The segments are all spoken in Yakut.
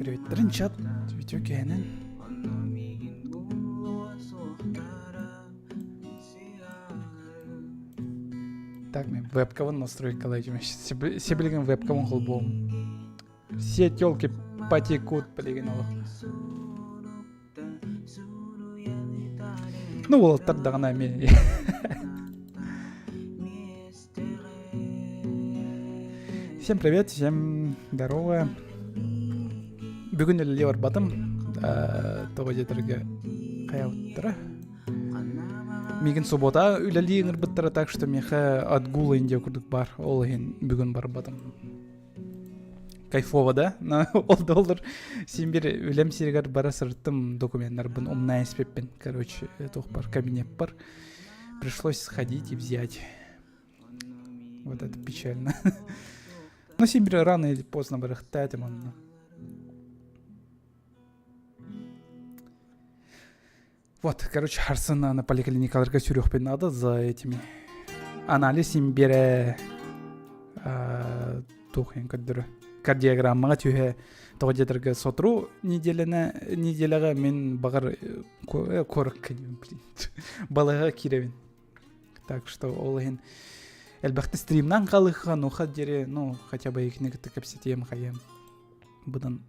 Приветтерин чат видео кэһэнэн. Так, мен вебкабын настройкалайдым. Себилеген вебкабын холбоом. Все телки потекут билигин олох. Ну, уолаттар даҕаны эмиэ. Всем привет, всем здорово. Бүгүн үлэлии барбатым. Тоҕо диэтэргэ хайабыттара. Мигин суббота үлэлии ыҥырбыттара, так что миэхэ отгул Индия курдук бар. Ол иһин бүгүн барбатым. Кайфово, да? Ол да олор син бир үлэм сиригэр бара сырыттым документтарбын умна эспиппин. Короче, туох бар кабинет бар. Пришлось сходить и взять. Вот это печально. Но син бир рано или поздно барыхтаатым онно. Вот, короче, Арсен на поликлиникаларга сүрүөхпүн надо за этими. Анализ имбиэрэ туох иһин көрдөрө. Кардиограммаҕа түһэ тоҕо диэтэргэ сотору неделяны неделяҕа мин баҕар куоракка блин балыга киирэбин. Так что ол иһин элбэхтэ стримнан халыха нуха диэри ну хотя бы икини кытта кэпсэтиэм хайыам быдан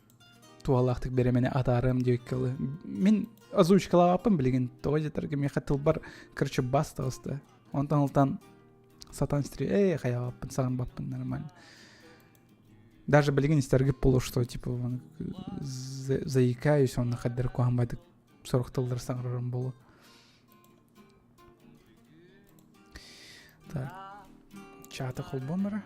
туһалаахтык бэрэмэни атаарыам диэбиккэ дылы. Мин озвучкалаабаппын билигин. Тоҕо диэтэргэ миэхэ тылбар короче бас таҕыста. Онтон ылтан сатан стри эй хайаабаппын саҥарбаппын нормально. Даже билигин истэргит буолуо что типа заикаюсь онно хаддер куһамбайдык сорох тыллар саҥарарым буолуо. Так. Чаты холбомера.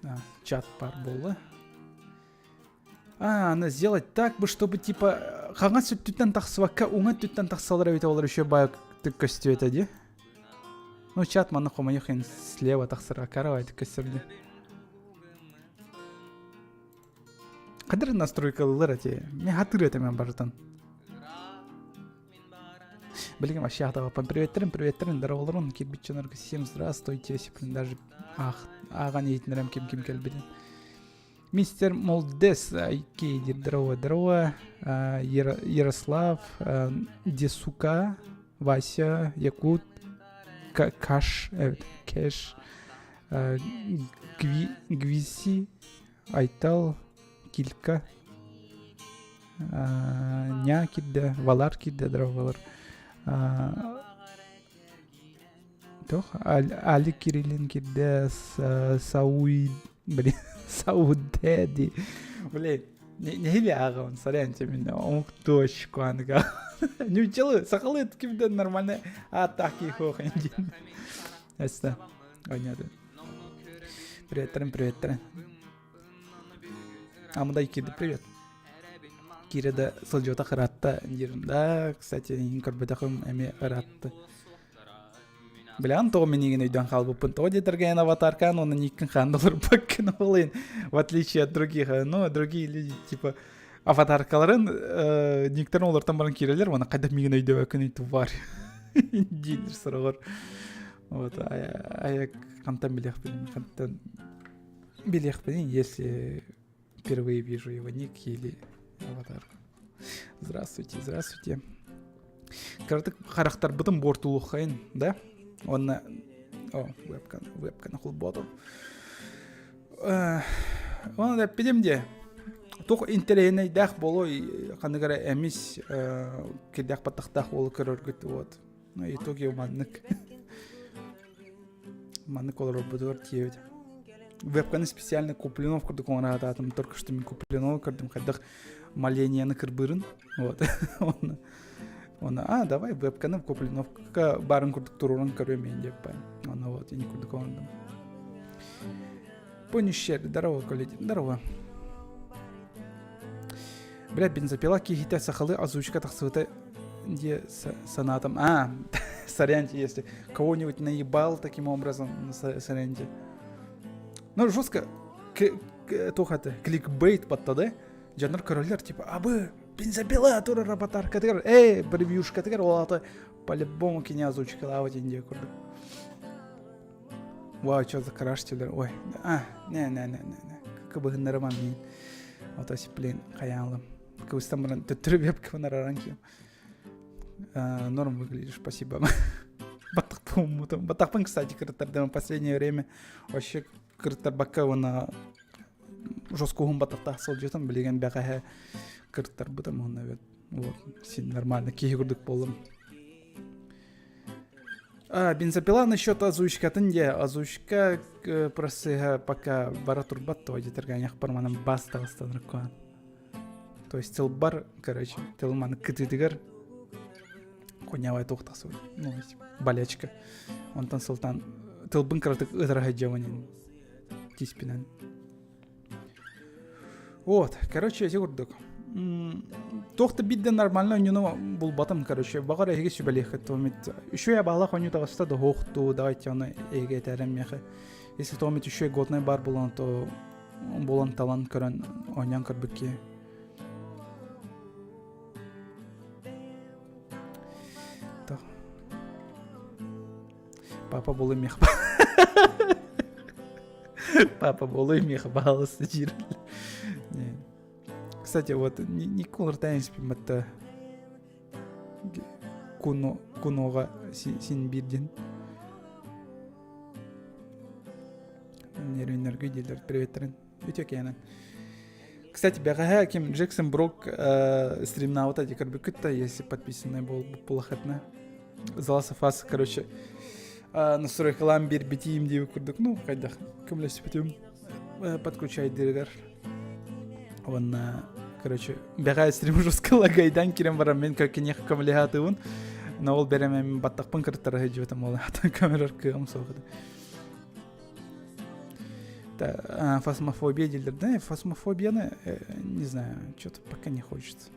А, чат бар буолла. А, она сделать так бы, чтобы типа хаҥас өттүттэн тахсыбакка уҥа өттүттэн тахсалар эбитэ олар еще баайык көстүө этэ дии. Ну, чат манна хомойуох слева тахсар каравай көстөр дии. Хадыр настройкалылар эти. Мен хатыр этим мен барытын. Билигин вообще атабаппын. Приветтерин, приветтерин, здороволорун, кирбитченерге всем здравствуйте. Блин, даже ах, ааҕан иһитинэрем ким ким кэлбитин. Мистер Молдес, Айкей, здорово, здорово. Ярослав, Десука, Вася, Якут, Каш, Кэш, Гвиси, Айтал, Килька, Ня кирдэ, Валар кирдэ, здорово, Валар. Туох Алик Кириллин кирдэ, Сауи, блин, Саудэди, блин, нэһили ааҕабын, сорян мин омук точку аныга. Ньуччалы, сахалыы кимден нормально ааттаах киһи суох диэн. Эстэ, ойнады. Приветтерин, приветтерин. Амыдай киирди, привет. Киирэ да сылдьыбатах ыраатта диирим. Да, кстати, эйигин көрбөтөхүм эмиэ ыраатта. Билэҕин тоҕо мин эйигин өйдөөн хаалбыппын? Тоҕо диэтэргэ эн аватаркаан уонна никкин хаан да олорбаккын ол иһин, в отличие от других, ну, другие люди, типа, аватаркаларын э, никтэрин олортон баран киирэллэр уонна хайдах миигин өйдөөбөккүнүй тварь дииллэр сороҕор. Вот, а хантан билиэхпин, хантан билиэхпин, если впервые вижу его ник или аватарку. Здравствуйте, здравствуйте. Кыратык харахтарбытын буортулуоххайын, да? Онно о, вебканы, вебканы холботум. Оны да эппитим де. Туох интэриэһинэйдээх буолуой ханнык эрэ эмис кирдээх баттахтаах уолу көрөргүт вот. Ну итоге маннык. Маннык олорорбутугар тиийэбит. Вебканы специально Куплинов курдук оҥораатаатым. Только что мин Куплинова көрдүм хайдах моленияны кырбыырын. Вот. Онно Оны, а, давай вебканы Куплиновка барын курдук туруоран көрүөм иин диэппэн. Оны вот, ини курдук оҥордум. Понищер, здорово, коллеги, здорово. Бля, бензопила киһитэ сахалыы озвучка тахсыбыта дии санаатым. А, сорянте, если кого-нибудь наебал таким образом, сорянте. Ну, жестко, туох это, кликбейт баттады. Дьоннор көрөллөр, типа, абы, бензопила турар аватаркатыгар, эй, превьюшкатыгар, ол аты по-любому кини озвучкалаабыт диэн курдук. Вау, что за краш телер. Ой, а, не, не, не, не, не. Кыбыһыннарымам мин. Ото блин, хайаалым. Кыбыстан баран төттөрү бэп араран кием. Норм выглядишь, спасибо. Баттахпын Баттахпын, кстати, кырыттардым в последнее время. Вообще кырыттарбакка уонна жестко уһун баттахтаах сылдьытым билигин бэҕэһээ кырыттарбытым уонна вот син нормально киһи курдук буоллум. А, бензопила насчет озвучкатын де озвучка процесса пока бара турбат то диэтэргэ манан бас таҕыстанар куан. То есть тылбар, короче, тылманы кытыытыгар хуйнявай туох тахсыбыт. Ну, болячка. Онтон сылтан тылбын кыратык ытыра сылдьабын тиспинэн. Вот, короче, эти курдук. Туох да биирдэ нормально ойнуну булбатым, короче. Баҕар эһиги сүбэлиэххит туомит. Үчүгэй абаалаах ойнуу таҕыста да суохтуу, давайте ону эһиги этээрим миэхэ. Если туомит үчүгэй годный бар буолан, то булан талан көрөн оонньоон көрбүт киһи. Папа буолуй миэхэ Папа буолуй миэхэ баалысты диир. Кстати, вот Никола Ртанец Куно Кунога син бирдин. Нервинерге дииллэр приветтерин. Үтө кээнэн. Кстати, бэҕэһээ ким Джексон Брок э, стримнаабыта дии көрбүккүт да, если подписанный был булахатына. The Last of Us, короче, э, настройкалаан биэрбитиим диэбит курдук, ну, хайдах көмөлөспүтүм э, подключайдырыгар. Уонна, короче, бэҕэһээ стрим жестко лагайдан кирэн баран мин киниэхэ көмөлөһө Но ол бэрэмэм баттахпын кырыттара сылдьыбытым ол камерар кыаҕым суох этэ. Фасмофобия дииллэр да фасмофобияны не знаю что-то пока не хочется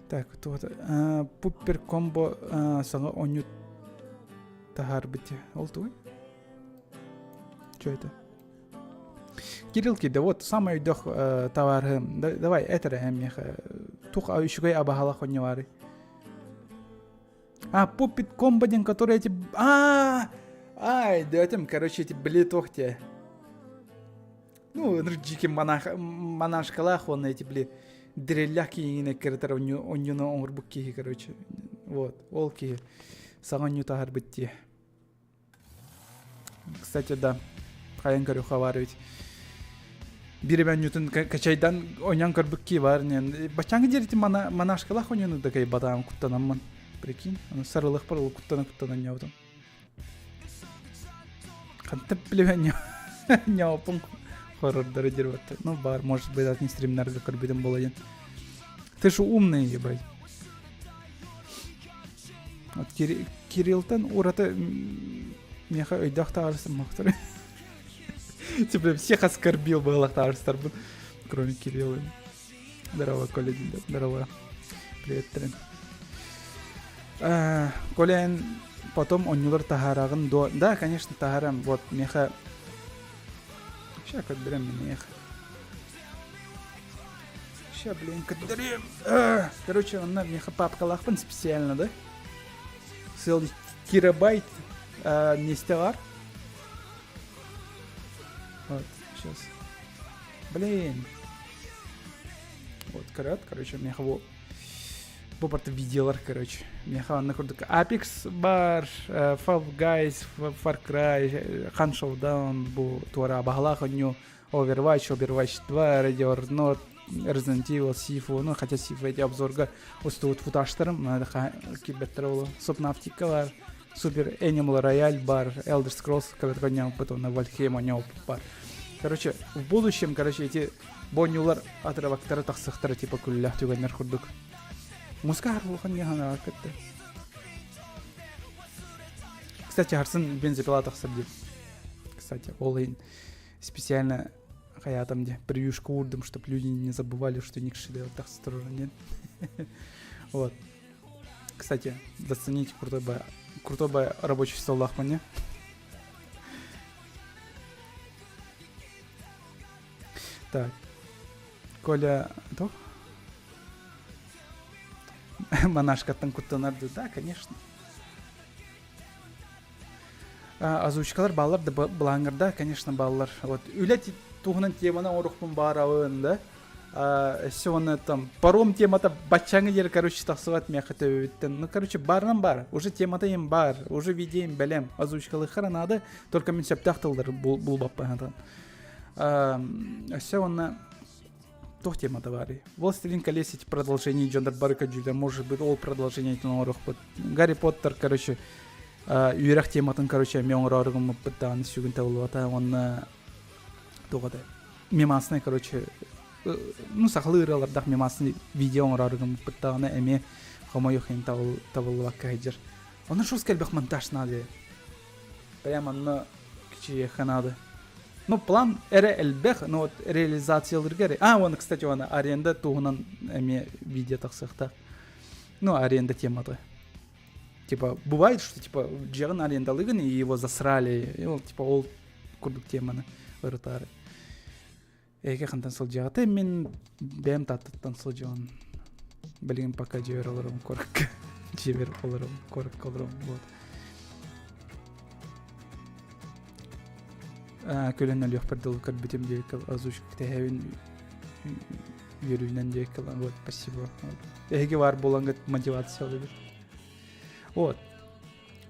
так вот пуппер комбо саҥа оонньуу таһаарбыт ол тугуй что это Кирилл киирдэ, вот самый өйдөөх э, товарыһым. Давай, эт эрэ миэхэ. Тух үчүгэй абаһалах онньовары. А, Пуппит Комбо диэн, который эти... А, ай, дэтим, короче, эти бли те. Ну, дьикин монах, монашкалаах уонна эти бли дреллях киһиҥин эккирэтэр онньуну оҥорбут киһи, короче. Вот, ол киһи. Саҥа онньу таһарбыт дии. Кстати, да, хайан көрүөххэ баар эбит. Биир оонньуутун качайдан ойнон көрбүт кии баар диэн. Баччааҥҥы диэри мана монашкалаах оонньууну да кыайбатаҕым куттанаммын. Прикинь, аны сарылыахпар ол куттана-куттана оонньообутум. Хантан билэбин ньооппун хоррордары диир Ну, бар, может быть, атын стримнарга көрбүтүм буолуо диэн. Ты же умный, ебать. Вот Кириллтан ураты миэхэ өйдөөх таарыстар махтар. Типа всех оскорбил было таарыстарбын, кроме Кирилла. Здорово, Коля, здорово. Привет, Трен. Коля, потом онньулар таһаараҕын до... Да, конечно, таһаарам. Вот, миэхэ... Ща көрдөрөм миэхэ. Ща, блин, көрдөрүөм. Короче, онно миэхэ папкалаахпын специально, да? Целый терабайт миэстэ бар. Вот, сейчас. Блин. Вот, короче, миэхэ бу... Бу барыта видеолар, короче. Миэхэ онно курдук Apex бар, Fall Guys, Far Cry, Hunt Showdown, бу туора баһылаах онньу Overwatch, Overwatch 2, Radio Not, Resident Evil, Sifu, ну хотя Sifu эти обзорга устубут футажтарым, килбеттер ол Subnautica бар, Super Animal Royale бар, Elder Scrolls, когда потом на Valheim оонньообут бар. Короче, в будущем, короче, эти бонньулар отрывоктара тахсыхтара типа күллээх түгэннэр курдук. Муска харбулхан яхана кытты. Кстати, Харсын бензопила тахсар дип. Кстати, ол иһин специально хайаатам де превьюшку уурдум, чтобы люди не забывали, что ник шедевр тахсытыр нет. Вот. Кстати, зацените крутой бы, крутой бы рабочий стол лахмане. Так. Коля, то? Монашкаттан куттанар да, конечно. Озвучкалар баалар да былаангырда, конечно, баалар. Вот үлэ туһунан теманы оҥоруохпун баарабын да. Өссө уонна там паром темата баччаҥы диэри, короче, тахсыбат миэхэ төбөбүттэн. Ну, короче, баарынан баар. Уже темата им баар, уже видео им бэлэм. Озвучкалыххара надо, только мин сөптөөх тыллары булбаппын. Өссө уонна туох темата баарый? Властелин колец эти продолжение дьоннор бары көрдүүлэр, может быть, ол продолжение оҥоруохпут. Гарри Поттер, короче, үөрэх тематын, короче, эмиэ оҥороору гыммыппыт даҕаны сүгүн табыллыбата уонна туох этэ мемасный, короче, ну, сахалыы ырыалардаах мемасный видео оҥороору гыммыппыт даҕаны эмиэ хомойуох иһин табыллыбакка сылдьар. Онно жестко элбэх монтаж надо. Прям онно кичийиэххэ надо. Ну, план эрэ элбэх, но вот реализацияларга эрэ. А, вон, кстати, вон аренда туһунан эмиэ видео тахсыахтаах. Ну, аренда темата. Типа, бывает, что, типа, дьиэҕин арендалыгын, и его засрали. И ол, типа, ол курдук теманы ырытаары. Эгэ хантан сылдьаҕытай мин бэйэм Тааттаттан сылдьабын. Билигин пока дьиэбэр олоробун куоракка. Дьиэбэр олоробун, куоракка олоробун, вот. Көлөн өлүөхпэр дылы көрбүтүм диэбиккэ озвучка кэтэһэбин үөрүүнэн диэбиккэ вот спасибо. Эһиги баар буолаҥҥыт мотивация ылабыт. Вот.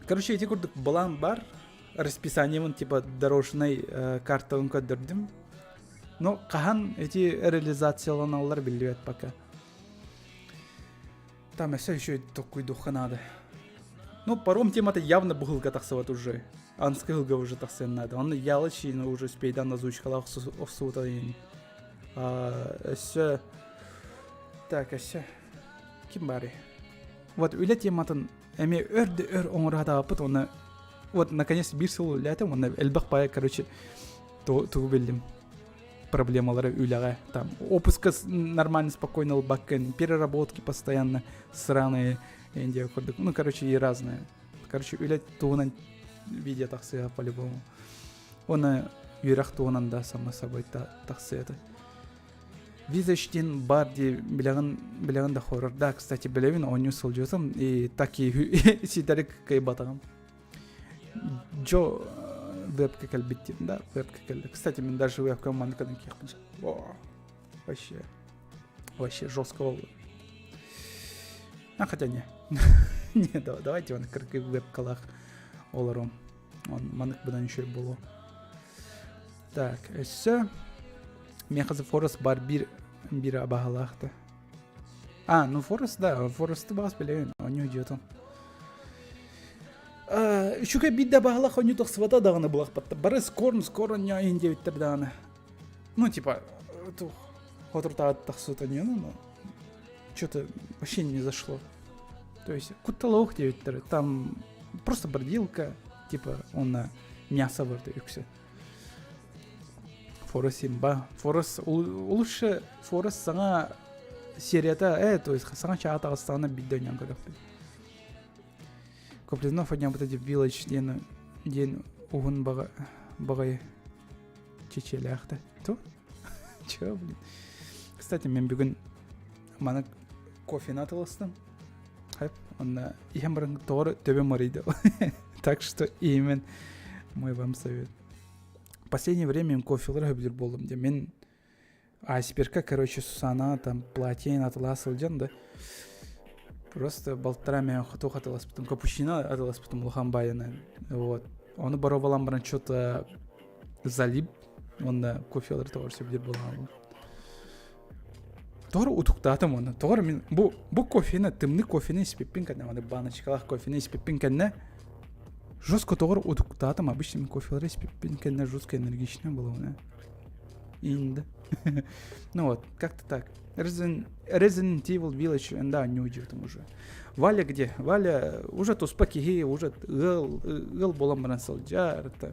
Короче, ити курдук былаан бар. Расписаниебын типа дорожный картабын көрдөрдүм. Ну, хаһан эти реализацияланаллар биллибэт пока. Там өссө еще токкуйдуохха надо. Ну, паром темата явно быһылга тахсыбат уже. Анскы ыһылга уже тахсыан надо. Он ялычы уже успейдан озвучкалаах охсубута ини. Өссө так, өссө ким баарый? Вот үлэ тематын эмиэ өр да өр оҥоро сатаабыппыт уонна вот наконец биир сыл үлэлээтим уонна элбэх баайы короче тугу биллим проблемалары үлэҕэ там отпуска нормально спокойно ылбаккын переработки постоянно сраные индия курдук ну короче и разные короче үлэ туһунан видео тахсыа по-любому уонна үөрэх туһунан да само собой тахсыа Визач диэн бар дии билэҕин билэҕин да хоррор. Да, кстати, билэбин оонньуу сылдьыбытым и так и ситэри кыайбатаҕым. Джо вебка кэлбит диэн, да, вебка кэллэ. Кстати, мин даже вебка манныкадан киэхпин Вообще, вообще жестко ол. А хотя не. Не, давайте он кыргы вебкалах олором. Он манык быдан еще боло. Так, өссө миэхэ Форест бар биир биир абаһалаахта. А, ну Форест, да, Форесты баҕас билэбин, оонньуу дьиэтин. Үчүгэй биир да абаһалаах оонньуу тахсыбата даҕаны булахпатта. Бары скорн, скоро оонньоо диэбиттэр даҕаны. Ну, типа, хотуртаат тахсыбыт оонньууну, но что-то вообще не зашло. То есть, кутталоох диэбиттэр. Там просто бродилка, типа, он мясо барда үксэ. Форес имба. Форес лучше Форес саҥа серията, то есть саҥа чаа таҕыстаҕына биирдэ оонньоон көрүөхпүт. Коплинов оонньообута дип Village диэн диэн уһун баҕа баҕайы чечелээхтэ. То? Чё, блин? Кстати, мен бүгүн маны кофені атыластым. Хайп, онно иһэн баран тоҕо төбөм арыйда. Так что именно мой вам совет. Последнее время кофелар сөбүлүүр буоллум дии. Мин айсбергка, короче, Сусана там платье атылаа сылдьан да. Просто балтараа мэ хоту атыласпытым, капучино атыласпытым улахан байынан. Вот. Ону боруобалаан баран что-то залип уонна кофелары тоҕор сөбүлүүр буолаҕым. Тоҕо утуктаатым уонна тоҕо мин бу бу кофены тымныы кофены испиппин кэннэ маны баночкалаах кофены испиппин кэннэ жестко тоҕо утуктаатым обычно мин кофелары испиппин кэннэ жестко энергичный буолабын инде ну вот как-то так Resident, Resident Evil Village да не уйдетым уже Валя где Валя уже туспа киһи уже ыал ыал буолан баран сылдьар там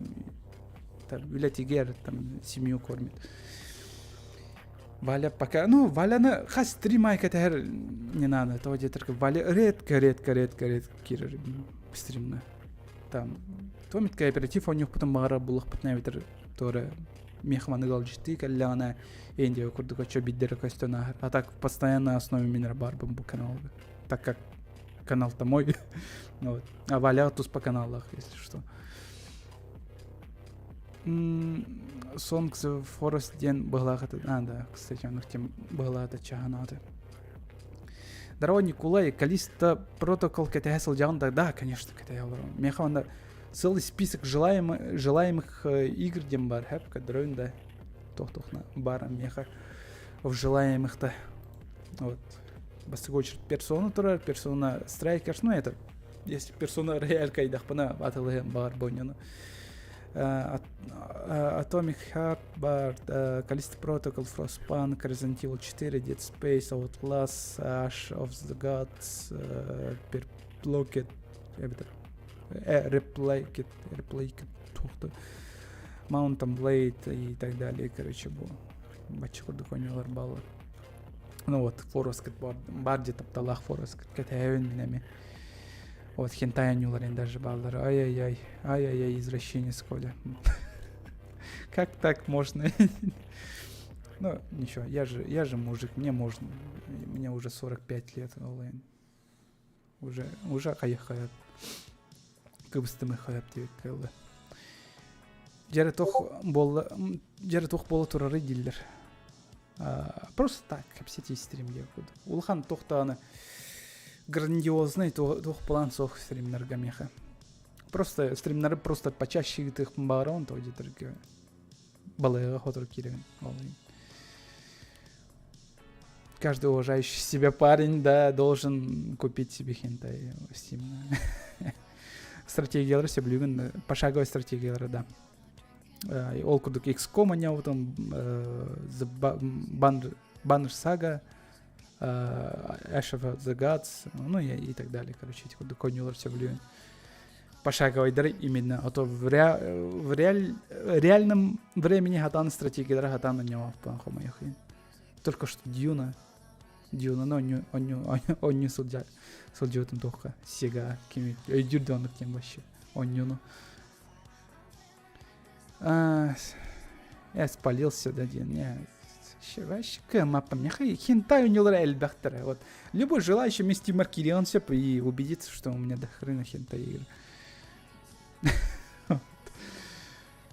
там үлэтигэр там семью кормит Валя пока, ну, Валяны хас стрим аайы кэтэһэр не надо, того диэтэр Валя редко, редко, редко, редко киирэр стримҥа. Там, то кооператив оонньуохпутун баҕарар буллахпытына эбэтэр туора миэхэ маны ыалдьыттыы кэллэҕинэ Индия курдук оччо биирдэрэ көстөн ааһар. А так постоянно основе мин эрэ баарбын бу каналга. Так как канал-то мой. Вот. А Валя туспа каналлаах, если что. Songs of Forest диэн быһылаах этэ. А, да, кстати, оннук тем быһылаата чаһынааты. Здорово, Николай, Callisto Protocol кэтэһэ сылдьаҕын да? Да, конечно, кэтэһэ олоробун. Миэхэ онно целый список желаемых, желаемых игр диэн бар, хэп, көрдөрөбүн да. Туох-туохна бар миэхэ в желаемых-то. Вот. Бастакы очередь персона турар, персона Strikers, ну это если персона Royal кайдахпына атылыһым баар бонньону. Atomic Heart бар, Callisto Protocol, Frostpunk, Resident Evil 4, Dead Space, Outlast, Ash of the Gods, Perplocket, эбэтэр Replay Replay туохта Mount & Blade и так далее, короче, бу бачча курдук оонньуулар бааллар. Ну вот, Forest бар дии тапталаах Forest кэтэһэбин мин эмиэ. Вот хентай оонньууларын даже бааллар. Ай-яй-яй, ай-яй-яй, извращенец Коля. Как так можно? Ну, ничего, я же мужик, мне можно. Мне уже 45 лет, ол Уже, уже хайахайат. Кыбыстымы хайап диэбиккэ ылла. Дьэрэ туох буолла, дьэрэ туох буола турары дииллэр. Просто так, кэпсэтии стрим диэбит курдук. Улахан туох даҕаны грандиозный туох план суох стримнарга миэхэ. Просто стримнары просто почаще ыытыахпын баҕарабын тоҕо диэтэргэ балыыһаҕа сотору киирэбин. Ол Каждый уважающий себя парень, да, должен купить себе хентай в Steam. Стратегиялары сөбүлүүгүн, пошаговая стратегиялары, да. Ол курдук XCOM оонньообутум, The Banner Saga, Ash of the Gods, ну и так далее, короче, эти курдук оонньуулар сөбүлүүгүн. Пошаговайдары именно, а то в, ре, в реаль, реальном времени хатан стратегиялары хатан оонньообоппун хомойуох Только что Дюна. Дюнаны онньу онньу онньу сылдьа сылдьыбытым туохха Сега кими өйдүүр да оннук диэн вообще онньуну. А, я спалился да диэн не вообще кыаммаппын миэхэ хентай оонньуулара элбэхтэрэ вот любой желающий вместе маркирион сөп и убедиться что у меня до хрена хентай игр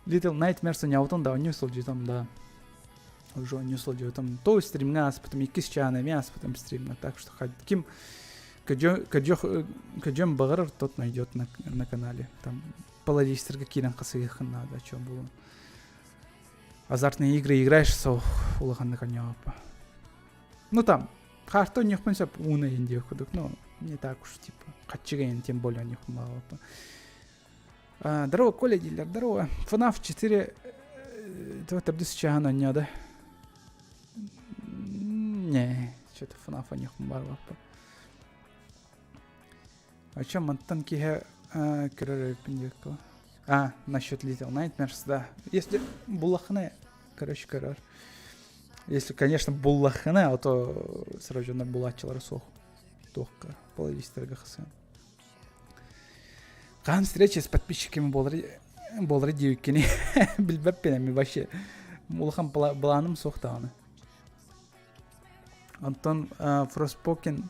Little Nightmares оонньообутум да оонньуу сылдьыбытым да уже оонньуу сылдьыбытым то стримҥа ааспытым иккис чааны эмиэ ааспытым стримҥа так что ким көдьөм баҕарар тот найдет на, на канале там плейлистерга киирэн хасыһыаххын наада о чем булун азартные игры играешь суох улаханнык оонньообоппа ну там хаарты оонньуохпун сөп ууну иһин диэх курдук ну не так уж типа хаччыга иһин тем более оонньуохпун баҕарбаппын Здорово, Коля дииллэр, здорово. FNAF 4 төрдүс чааһын оонньоото. Не, что-то FNAF оонньуохпун баҕарбаппын. О чем мантан киһи көрөр эбиппин диэккэ. А, насчет Little Nightmares, да. Если буллахына, короче, көрөр. Если, конечно, буллахына, а то сразу дьоннор булааччылара суох. Туохка, плейлистерге хасыан. Хаһан встреча с подписчиками буолар буолара диэбиккини билбэппин эми вообще улахан былааным суох даҕаны. Антон Forspoken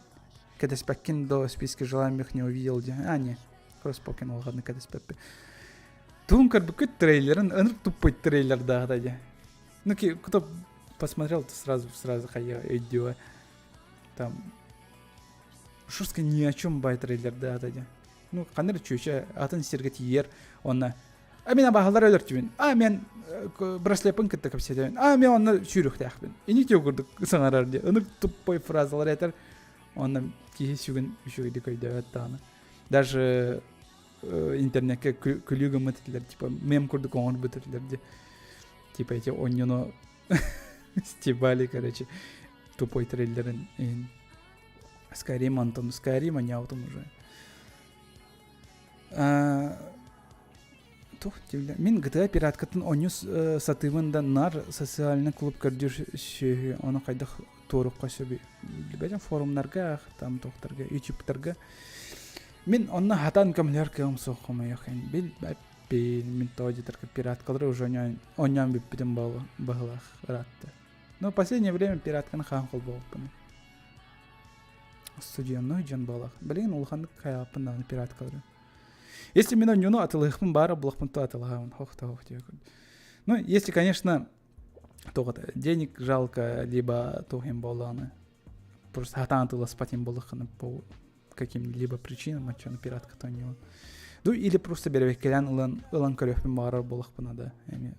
кэтэспэккин до списка желаемых не увидел диэн. А, не, Forspoken улаханнык кэтэспэппин. Тугун көрбүккүт трейлерин, ынырык туппут трейлердааҕыта дии. Ну, кто посмотрел, то сразу, сразу хайа өйдүө. Там Жестко ни о чем бай трейлердаата дии. Ну, ханна эрэ чүөчэ атын сиргэ тиийэр уонна а мин абааһылар өлөртүбүн, а мен браслеппын кытта кэпсэтэбин, а мен онно сүүрүөхтээхпин. Инити курдук саҥарар дии. Ынырык тупой фразалар этэр. Онно киһи сүгүн үчүгэйдик өйдөөбөт даҕаны. Даже интернекке күлүү гыммыт этилэр, типа мем курдук оҥорбут этилэр дии. Типа эти онньону стебали, короче, тупой трейлерин иһин. Skyrim Антон, Skyrim оҥньообутум уже. Туох дииллэр? Мин GTA пираткатын оонньуу сатыыбын да наар социальный клуб көрдүүр сүөһү ону хайдах туоруохха сөбүй? Билбэтим форумнарга, там туохтарга, ютубтарга. Мин онно хатан көмөлөһөр кыаҕым суох хомойуох иһин. Билбэппин. Мин тоҕо диэтэргэ пираткалары уже оонньоон бүппүтүм быһыылаах ыраатта. Но последнее время пиратканы хаһан холбообуппун. Студенной дьон буолах. Билигин улаханнык хайааппын даҕаны пираткалары. Если мин онньуну атылыахпын баара булахпын то атылаһабын. Хох да хох диэкун. Ну, если, конечно, тоҕо денег жалко, либо туох им буоллаҕына просто хатаан атыыласпат им буоллаххына по каким-либо причинам оччону пиратката оонньуубун. Ну, или просто бэрэбэккэлээн ылан ылан көрүөхпүн баҕарар буоллахпына да эми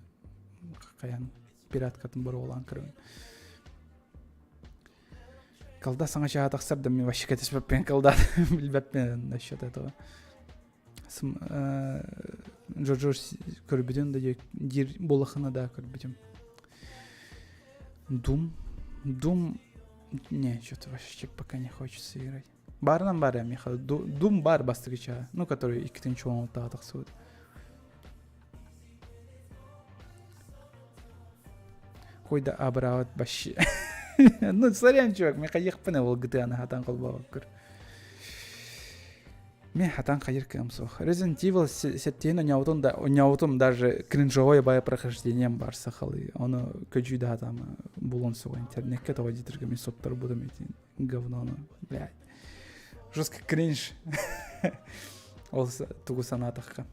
хайаан пираткатын боруолаан көрөбүн. Колда саҥа чааһа тахсар да мен вообще кэтэспэппин колда билбэппин насчет этого. Джорджо көрбүтүн да диир буолахына да көрбүтүм. Дум. Дум. Не, что-то вообще пока не хочется играть. Баарынан баар миэхэ Doom баар бастакы чааһа, ну, который иккитин чуолан тахсыбыт. Хуй да абыраабыт вообще. Ну, сорян, чувак, мен хайыахпын ол GTA-ны хатан холбообоккор. Мен хатан хайыр кыам суох. Resident Evil сеттиһин оҥообутум да оҥообутум даже кринжовое бая прохождением бар сахалыы. Ону көдьүү да хатаама булун суох интернекке тоҕо диэтэргэ мен сотторбутум ити говнону, блядь. Жестко кринж. Ол тугу санаатахха.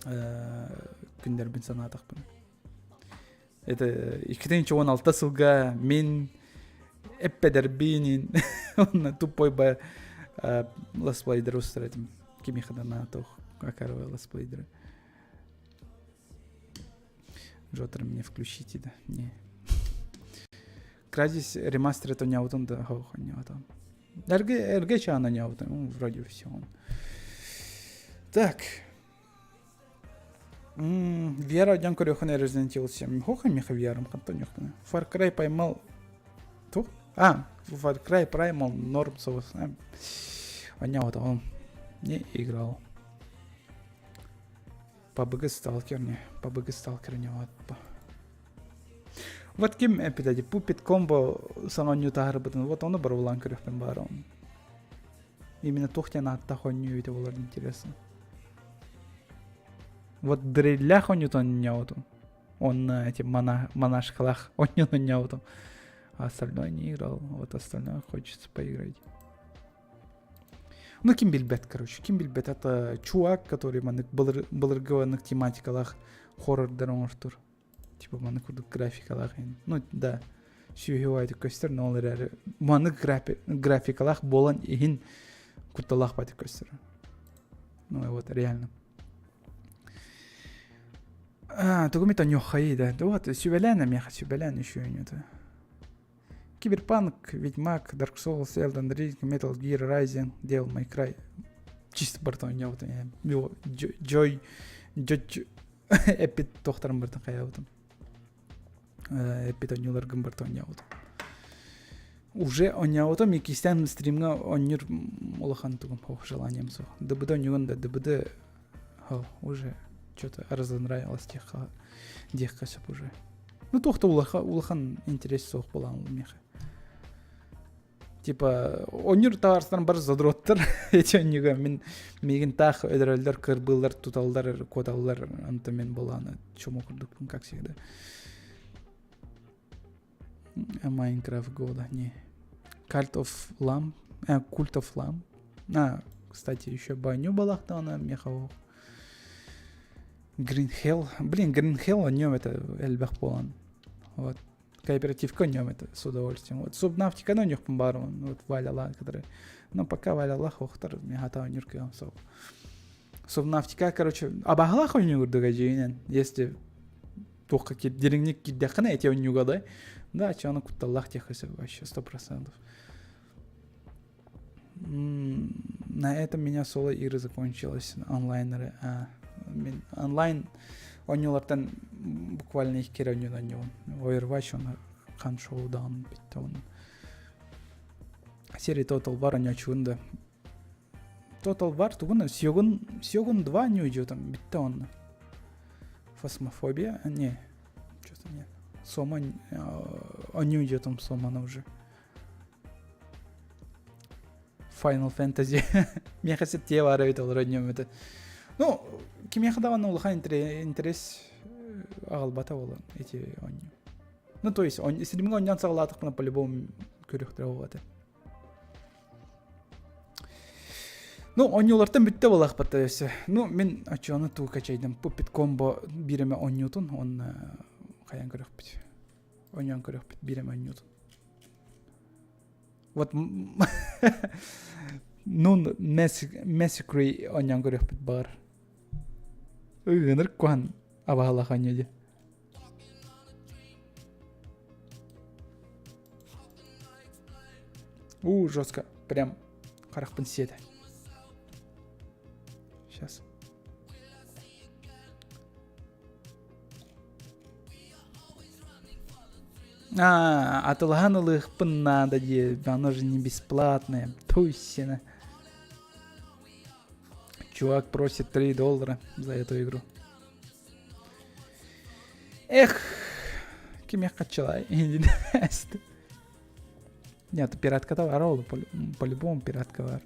Күннэрбин санаатахпын. Это 2016 сылга мин эппедербинин онно тупой ба летсплейдер устар этим. Кимиэхэ да наатох акаровый летсплейдеры. Джотер мне включите, да. Не. Crysis ремастер оҥньообутун да оҥньообутум. Эргэ эргэ чаан оҥньообутум, вроде все он. Так. VR дьон көрүөхүн Resident Evil 7. Хоха миэхэ VR-ым хантан ньохпуна. Far Cry поймал Тух? А, Far Cry Primal норм соус. Оҥньообутум. Не играл. PUBG Stalker не. PUBG Stalker не вот. Вот ким эппитэ Puppet Combo саҥа оонньуу таһаарбытын вот ону боруобалаан көрүөхпүн баҕарабын. Именно туох диэн ааттаах оонньуу эбитэ буолар интересно. Вот дреллээх оонньуутун оонньообутум. Онно эти монашкалаах оонньуун оонньообутум. А остальное не играл. Вот остальное хочется поиграть. Ну, ким билбэт, короче. Ким билбэт, это чувак, который маннык былыргы маннык тематикалаах хоррордар оҥортур. Типа маннык курдук графикалаах. Ну, да, сүһү көстөр, но ол эрээри маннык графикалаах буолан иһин кутталаах баайдык көстөр. Ну, вот, реально. Тугу эмит онньуоххайый да. Вот, сүбэлээн эмиэхэ сүбэлээн үчүгэй Киберпанк, Ведьмак, Dark Souls, Elden Ring, Metal Gear Rising, Devil May Cry. Чисто барытын оонньообутум. Джой, Джой, эппит туохтарын барытын хайаабытым. Эппит оонньууларгын барытын оонньообутум. Уже оонньообутум, иккистээн стримҥа оонньуур улахан тугум, желанием суох. ДБД оонньуугун да, ДБД уже что-то разонравилось диэххэ сөп уже. Ну туох да улахан интерес суох буолан миэхэ. Типа оонньуур табаарыстарым бары задроттар эти оонньууга мин миигин таах өлөрөллөр, кырбыыллар, туталлар, куоталлар, онтон мин буолааны чума курдукпун, как всегда. Майнкрафт года, не. Cult of Lamb, Cult of Lamb. А, кстати, еще баню балахтана миэхэ Green Hell. Блин, Green Hell о нем это элбэх буолан. Вот. Кооперативка нем это с удовольствием. Вот Субнавтиканы ойнуохпун баарымын. Вот Валя который... Но пока Валялах охтар, мехата ойнур кыам сол. Субнавтика, короче, абаһалаах ойнуурдуга дьиинен. Если туохха дириҥник киирдэххинэ эти ойнууга да, да, че ону кутталлаах диэххэ сөп вообще 100%. На этом меня соло игры закончилось онлайнеры. А, мен онлайн оонньуулартан буквально икки эрэ оонньуун оонньуубун. Overwatch оны хан шоудаун бүттэ оны. Серия Total War оонньоочугун да. Total War тугун Сёгун Сёгун 2 оонньуу там бүттэ онно. Фасмофобия? Не, что-то нет. Сома оонньуу там Сомана уже. Final Fantasy. Миэхэ ситтиэ баар эбит олорон это. Ну, кимиэхэ даҕаны улахан интерес аҕалбата буолан эти оонньуу. Ну, то есть, стримҥэ оонньоон саҕалаатахпына по-любому көрүөхтэрэ буолуо этэ. Ну, оонньуулартан бүттэ буолаахпат өссө. Ну, мин оччону туу качайдым. Puppet Combo биир эмэ оонньуутун уонна хайаан көрүөхпүт. Оонньоон көрүөхпүт биир эмэ оонньуутун. Вот Нун Massacre оонньоон көрүөхпүт баҕар. Ыгыныр куһан абаһалаах оонньуу дии. У, жестко. Прям харахпын сиэтэ. Сейчас. А, атылаһан ылыахпын наада дии, оно же не бесплатное. Туй сена. Чувак просит 3 доллара за эту игру. Эх, кимиэхэ хаччылай. Нет, пиратка бар ол, по-любому пиратка бар.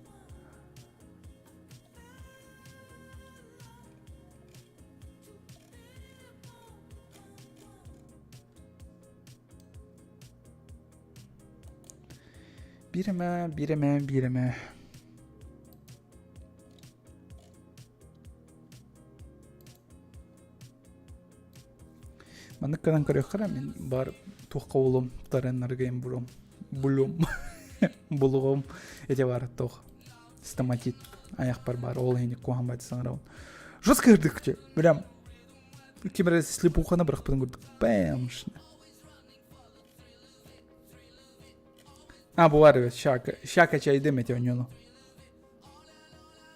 Биир эмэ, биир эмэ, биир эмэ. Маннык гынан көрүөххэ эрэ мин бар туохха булум тарыннаргайым булум булум булугум эти бар туох стоматит аяқпар бар ол иһин куһаҕан байды саҥарабын жестко кырдык прям ким эрэ слепуханы бырахпытын курдук бэм а бу бар эбит ща ща качайдым эти оонньууну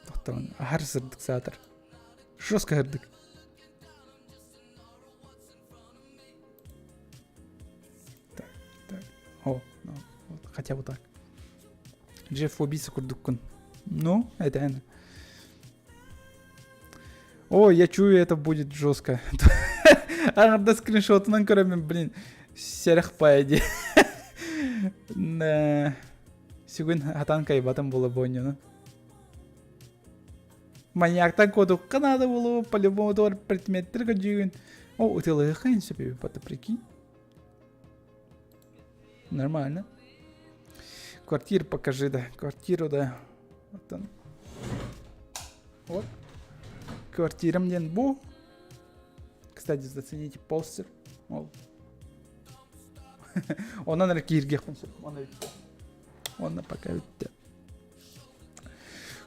тохтоон аһар сырдык саатар жестко кырдык Так, так. О, ну, вот, хотя бы так. Джефф убийца курдуккун. Ну, это она. О, я чую, это будет жестко. Аҥарда скриншотунан көрөмүн, блин, сэрэх паайди. Сүгүн хатан кайбатым була бонньону. Маньяктан куотукка наада буолуо, по-любому туор предметтер көрдүүгүн. О, ытылыахха сөп эбит, прикинь. Нормально. Квартиру покажи, да. Квартиру, да. Вот он. Вот. Квартирам диэн бу. Кстати, зацените постер. Ол. Онон эрэ кииргиэхпин сөп. Онно бүттэ. Онно пока бүттэ.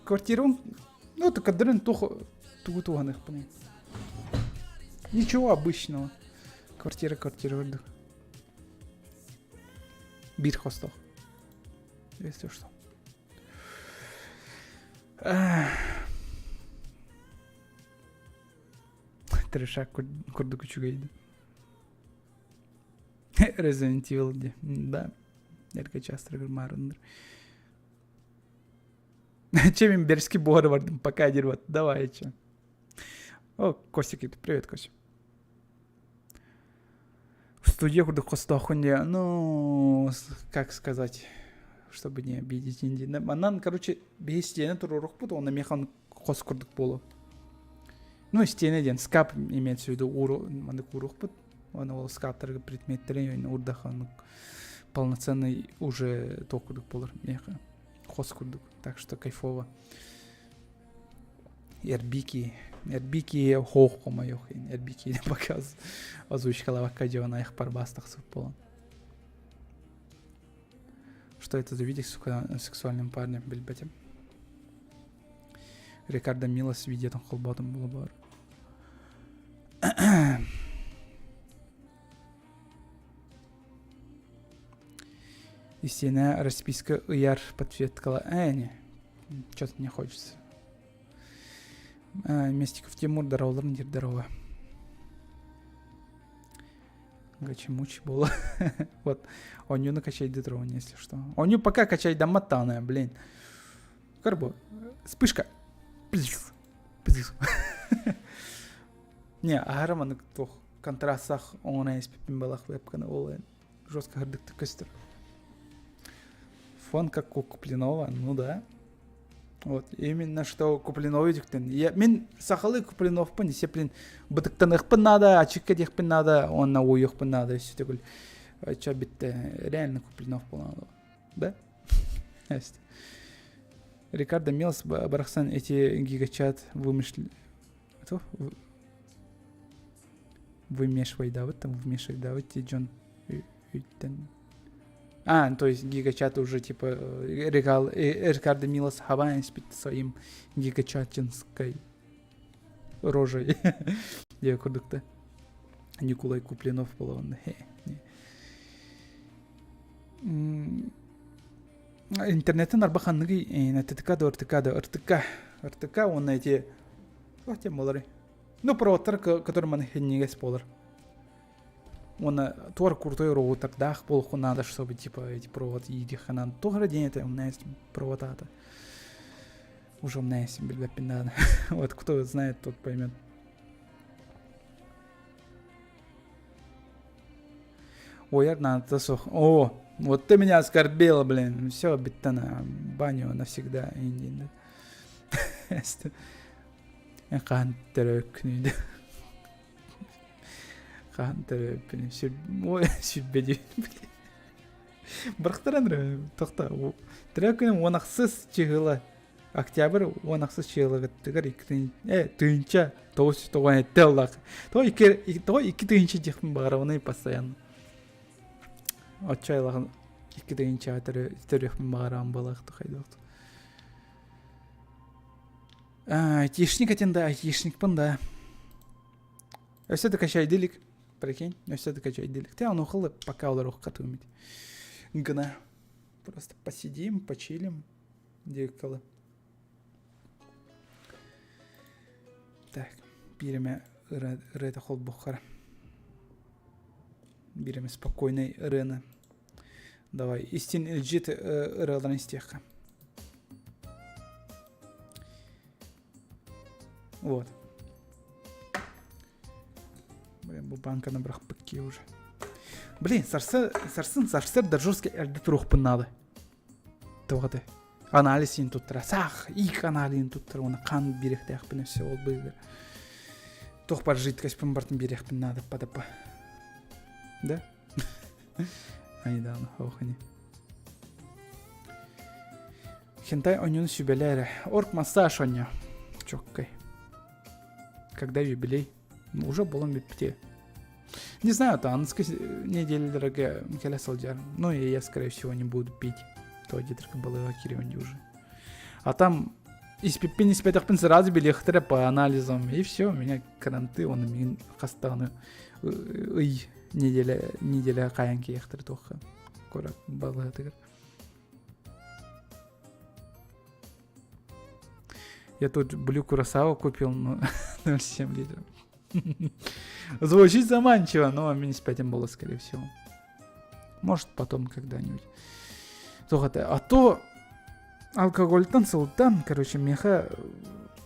Квартирам, ну, это кадрын тух тугу туһаныахпыный. Ничего обычного. Квартира, квартира курдук. Биир хостоох. Если что. Трешак курдук үчүгэй Resident Evil ди. Да. Эргэ часто маарынныр. Чем имбирский буор бардым пока дир вот. Давай, че. О, Костя, привет, Костя. В студии курдук хостоохун дии. Ну, как сказать, чтобы не обидеть инди. Манан, короче, биһи стене туруорукпут, уонна механ хос курдук буолу. Ну, стене диэн скап имеется в виду уру, маннык уруохпут. Уонна ол скаптарга предметтерин урдахан полноценный уже то курдук буолар меха хос курдук. Так что кайфово. Эрбики. Эрбики хоох хомойох. Эрбики показ озвучкалабакка дьон айах барбаас тахсыбыт буолан. Что это за видик с сексуальным парнем, билбэтим. Рикардо Милос видеотын холботум була бар. Истиэнэ расписка ыйар подсветкала. Э, не, что-то не хочется. Местиков Тимур здоровалар, здорово. Гачимучи было. вот. Оню накачай дроне, если что. Оню пока качай даматана, блин. Карбо. Вспышка. Плиз. Плиз. Не, аһара маннык туох контрастах оҥорон испиппин балах вебканы ол жестко хырдыктык көстөр. Фон как у Куплинова, ну да. Вот, именно что Куплинов үтүктэн. Я, мин сахалыы Куплиновпун, если, блин, бытыктаныахпын наада, ачыкка диэхпин наада, уонна уойуохпун наада, өссө төгүл. Ча битте, реально Куплинов буолан Да? Рикардо Милс барахсан эти гигачат вымышли... Вымешивай, там вмешивай, да, вот Джон А, то есть гигачат уже типа Рикал, Рикардо Милос Хавайн своим гигачатинской рожей. Диэ курдукта. Николай Куплинов буолан. Интернеттен арба ханныгый ТТК да РТК да РТК РТК уонна эти туох диэн буоларый ну проводтар который маны хиннигес буолар уонна туор крутой роутердаах буолуоххун надо чтобы типа эти провод иидиэххэ туох эрэ диэн этэ умная провод аата уже умная билбэппин даҕаны вот кто знает тот поймет Ой, надо суох. О, вот ты меня оскорбила, блин. Все, бүттэ баню навсегда. Хаһан төрөөккүнүй Хаһан төрөөппүнүй Ой, сүрбэ диэн. Бырахтаран тохта. Төрөөккүнүм уон ахсыс чыһыла. Октябрь уон ахсыс чыһылагыттыгар икки э тыһыынча тоҕус тоҕо этте аллах. Тоҕо икки тоҕо икки тыһыынча диэхпин баҕарабыный постоянно. Оччо айлаҕын икки тыһыынчаҕа төрүөхпүн баҕараҕын буолаах хайдах. Айтишник этин да, айтишникпын да. Өссө да качайды илик, прикинь, өссө да качайды илик. Те ону хылы пока олоруохха туумит. Гына. Просто посидим, почилим. Диэккалы. Так, бииримэ ырыата холбоххара. Бииримэ спокойный ырыаны. Давай, истин илдьит ырыаларын истиэххэ. Вот. Блин, бу банканы бырахпыт уже. Блин, сарсы, сарсын сарсыр да жестко эрдэ туруохпун наада. Тоҕо Анализ син туттара. Саах, иик аналиһын туттара. Уонна хаан биэриэхтээхпин өссө ол быыһыгар. Туох бар жидкостьпын бартын биэриэхпин наада падапа. Да? Айдааны, охани. Хентай онньуну сүбэлээ эрэ. Орк массаж онньо. Чоккай. Когда юбилей? Уже буолан бүппүтэ. Не знаю, там неделяларга кэлэ сылдьар. Ну и я, скорее всего, не буду пить. То где-то балыга кириөнди уже. А там испиппин испэтэхпин сразу билиэхтэрэ по анализам. И все, у меня кранты, он мин хастааны ый неделя неделя хайан киэхтэр туохха курак балыгатыгар. Я тут Блю Курасава купил, ну, 0,7 литров. Звучит заманчиво, но мин испэтим было, скорее всего. Может, потом когда-нибудь. А то алкогольтан сылтан, короче, меха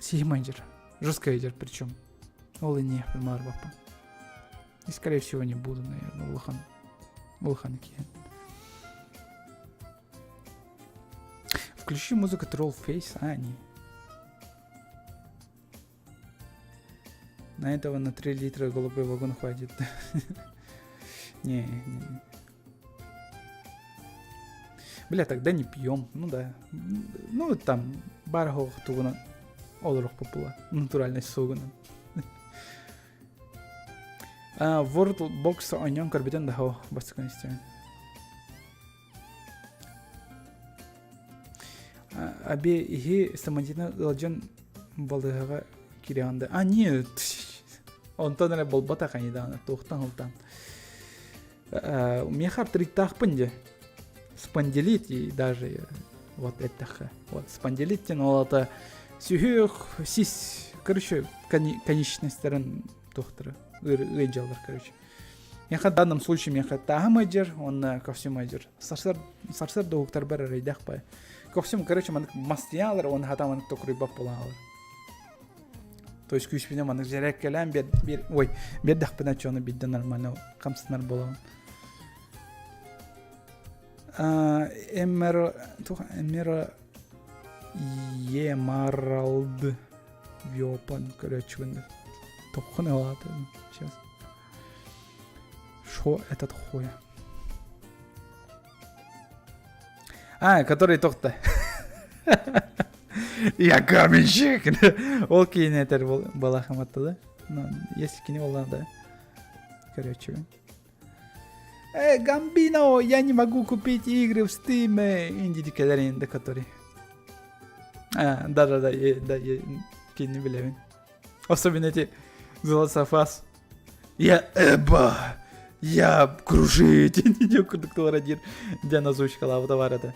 сиһим Жестко идет причем. Ол и не баппа. И, скорее всего, не буду, наверное, улахан. Улахан киһи. Включи музыку Troll Face, а, не. На этого на 3 литра голубой вагон хватит. Не, не, не. Бля, тогда не пьем. Ну да. Ну там бар тугунан олорох попула. Натуральный сугунан. World Box оонньоон көрбүтүн да бастакы истэбин. Аби иһи стоматитынан ыалдьан балыыһаҕа киирэҕин да а нет онтон эрэ буолбатах ини даҕаны туохтан ылтан миэхэ артриттаахпын дьэ спондилит и даже вот эттэххэ вот спондилит диэн ол аата сүһүөх сис короче конечностьтарын туохтара ыалдьаллар короче Миэхэ в данном случае миэхэ тааһым ыалдьар уонна көхсүм ыалдьар. Сарсыарда уһуктарбар эрэйдээх бай. Көхсүм, короче, маннык мастыйаалар уонна хатаан маннык токуруйбат буолан хаалар. То есть күүспүнэн маннык зеркэлээн биэр, биэр, ой, биэрдэхпинэ чону биирдэ нормально хамсанар буолабын. Эммер, тух, Эммер Емаралд Виопан, короче, тоххон ылааты сейчас. Шо этот хуй? А, который тохта. Я каменщик. Ол киин этер балахаматта да. Ну, если кини ол да. Короче. Э, Гамбино, я не могу купить игры в Steam. Инди кэлэр который. А, да-да-да, да, я кини билэбин. Особенно эти The Last of Us. Я Эба! Я кружить! диэн курдук туора диир диэн озвучкалаабыта бар этэ.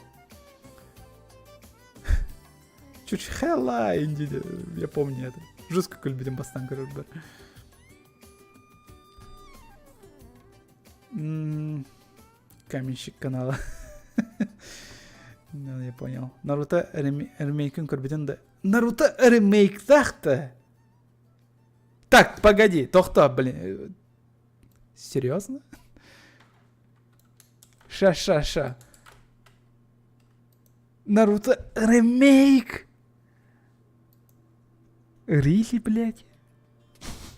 Чучхела инди я помню это. Жестко күлбүтүм бастаан көрөрбөр. Каменщик канала. Ну, я понял. Наруто ремейкин көрбүтүн да Наруто ремейктаах-то? Так, погоди, тохто, блин. Серьезно? Ша-ша-ша. Наруто ремейк! Рили, блядь?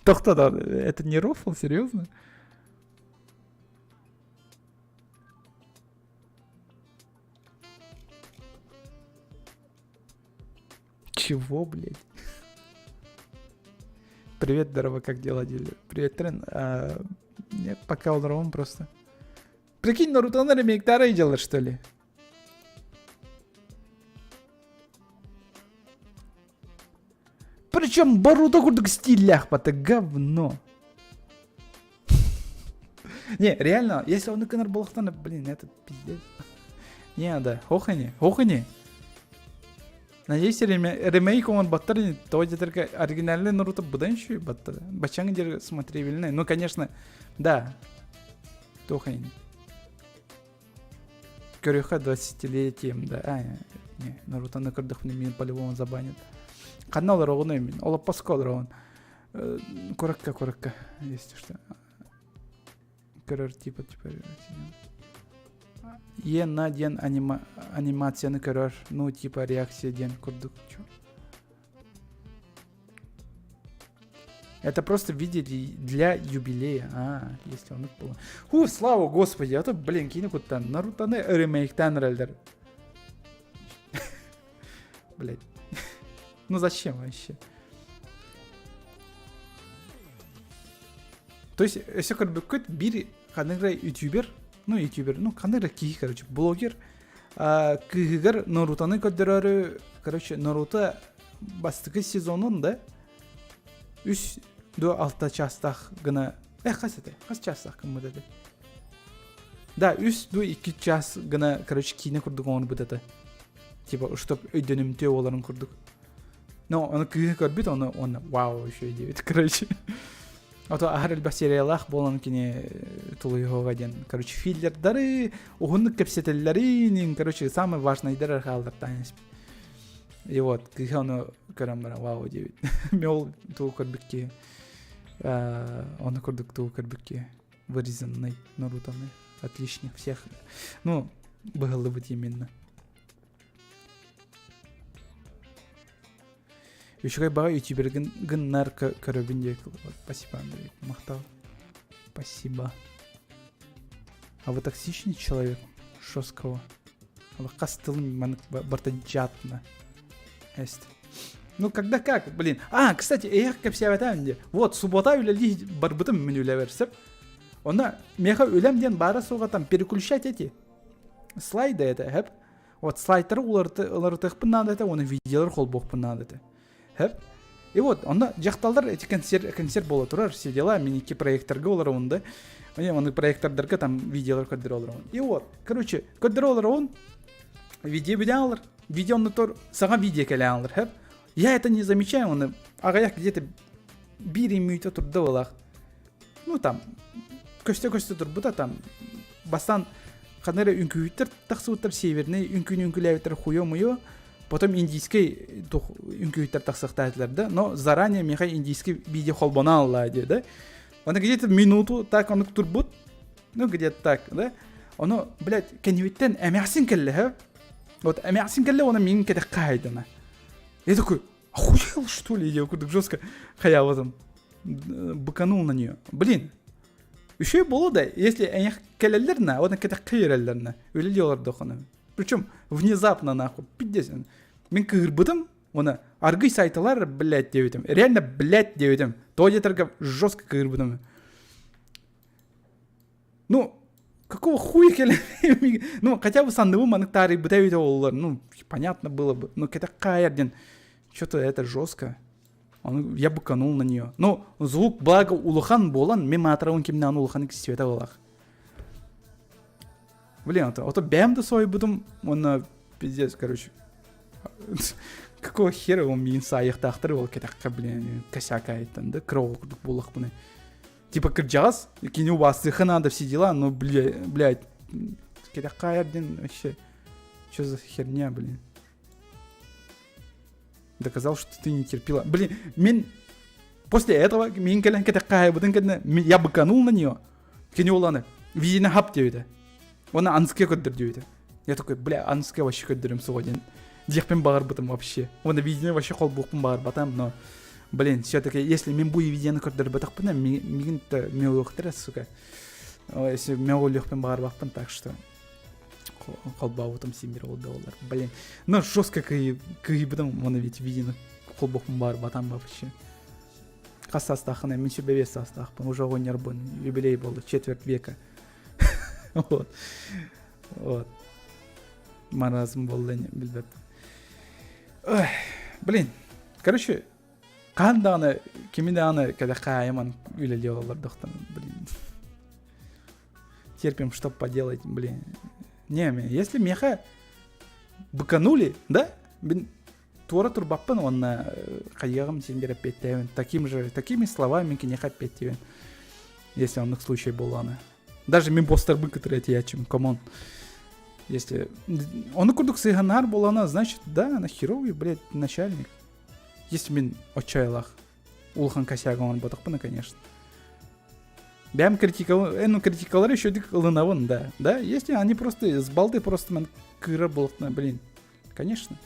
Тохто, да, это не рофл, серьезно? Чего, блядь? Привет, здорово, как дела, дилер? Привет, Трен. А, нет, пока он просто. Прикинь, Наруто на ремейк делал, что ли? Причем Боруто курдук стилях, это говно. Не, реально, если он гынар буолахтана, блин, это пиздец. Не, да, хохани, хохани. Надеюсь, ремейк он баттар, то где-то оригинальный Наруто быдан еще баттар. Бачаң где смотрибельный. Ну, конечно, да. Тохани. Көрүөххэ 20-летием, да. А, не, Нарутоны көрдөхпүнэ мин по-любому забанят. Ханна олороҕун мин? Олоппоско олороҕун. Куракка, куракка, если что. Көрөр типа, типа, Е на диэн анима анимацияны көрөр, ну типа реакция диэн курдук. Это просто в виде для юбилея. А, если он было. Ху, слава господи, а то, блин, кини куттан. Нарутоны ремейктан эрэллэр. Блять. Ну зачем вообще? То есть, өссө көрбүккүт биир ханнык эрэ ютубер, ну ютубер, ну ханнык эрэ киһи, короче, блогер кыыһыгар Нарутоны көрдөрөөрү, короче, Наруто бастакы сезонун да үс до алта чаастаах гына э хас этэ хас чаастаах гыммыт этэ да үс до икки час гына короче киинэ курдук оҥорбут этэ типа чтоб өйдөнүмтүө буоларын курдук но ону кыыһы көрбүт ону уонна вау еще диэбит короче Ото аһар элбэх сериялаах буолан кини тулуйуһуга диэн короче филлердары уһуннук кэпсэтэллэрин короче самый важныйдар хааллартаан испит и вот кыыһа ону көрөн баран вау диэбит мен ол тугу көрбүт киһи ону курдук тугу көрбүт киһи вырезанный Нарутоны отличник всех ну быһыллыбыт именно Үчүгэй баҕа ютубергын гыннар көрөбүн диye Спасибо, Андрей. Махтал. Спасибо. А вы токсичный человек? Жесткого. Хас тылын маннык барта жатна. Эст. Ну, когда как, блин. А, кстати, эх, кэпсээбэтээм дии. Вот, суббота үлэлии барбытым мин үлэбэр, Онно меха үлэм диэн баара суоҕа там переключать эти слайды это, хэп. Вот слайдтары уларытыахпын наада этэ, уонна видеолары холбуохпун наада этэ. Хэп. И вот, онно дьахталлар эти концерт, концерт буола турар, все дела, мин икки проекторга олоробун да. Оны проектордарга там видеолар көрдөрө олоробун. И вот, короче, көрдөрө олоробун, видео бүтэн алар, видео онно тор саҥа видео кэлэн алар, хэп. Я это не замечаю, оны аҕыйах где-то биир мүнүүтэ турда буолаах. Ну там көстө-көстө турбута там бастаан ханна эрэ үҥкүүһүттэр тахсыбыттар северный үҥкүүнү үҥкүүлээбиттэр хуё-муё потом индийский тух үҥкүүһүттэр тахсыахтаатылар да но заранее миэхэ индийский видео холбоно алла диye да Оны где-то минуту так онук турбут ну где-то так да ону блядь кэннибиттэн эмээхсин кэллэ вот эмээхсин кэллэ уонна миигин кэтэх хаайдана я такой охуел что ли я курдук жестко хаябытым быканул на нее блин Үчүгэй буолуо да, если эйиэх кэлэллэр на, уонна кэтэххэ үөрэллэр на, үлэлии олордоххуна. Причем внезапно нахуй, пиздец. Мин кыырбытым, уонна аргый сайталар, блядь, диэбитим. Реально, блядь, диэбитим. Тоҕо диэтэргэ жестко кыырбытым. Ну, какого хуя кэлэн Ну, хотя бы санныбын маннык таарыйбыта эбитэ буоллар, ну, понятно было бы. Ну, кэтэххэ айар диэн, что-то это жестко. Ону я быканул на нее. Ну, звук благо улахан буолан, мен маатырабын кимнээн улахан света буолах. Блин, ото, ото бэм да сойбутум, уонна пиздец, короче. Какого хера он миин саайыахтаахтар ол кэтэххэ, блин, косяк айыттан да, кыра оҕо курдук буоллахпына. Типа кырдьаҕас, кини убаастыахха надо все дела, но, бля, блядь, кэтэххэ айар диэн вообще, что за херня, блин. Доказал, что ты не терпила. Блин, мин после этого мин кэлэн кэтэххэ кэннэ я быканул на нее. Кини оланы видеоны хап диэбитэ. Оны анская көрдөр диэбитэ. Я такой, бля, анская вообще көрдөрүм суоҕа диэн диэхпин баҕарбытым вообще. Уонна видеоны вообще холбуохпун баҕарбатам, но блин, все-таки если мин бу видеоны көрдөрбөтөхпүнэ, мигин мөҕүөхтэрэ, сука. Если мөҕүлүөхпүн баҕарбаппын, так что холбообутум син ол да болар. Блин, ну жестко кыйбытым, оны ведь видеоны холбохпун баҕарбатам вообще. Хас саастааххына, мин сүбэбиэс саастаахпын, уже оҕонньорбун, юбилей буолла, четверть века. Вот. Вот. Маразм буолла билбэппин. Блин, короче, хаһан даҕаны кими даҕаны кэтэххэ аайыман үлэлии олордохтон, блин. Терпим, что поделать, блин. Не, если меха быканули, да? Туора турбаппын уонна хайыаҕым син биир эппиэттээбин. Таким же, такими словами киниэхэ эппиэттиибин. Если оннук случай буоллаҕына. Даже мин босстарбын кытары этияччим, камон. Если ону курдук сыһанаар буолана, значит, да, она херовый, блядь, начальник. Если мин отчаялах улахан косяк оҥорботохпуна, конечно. Бэм критика, ну, критикалары еще ылынабын, да. Да, если они просто с балды просто мен кыра буолахтына, блин, конечно.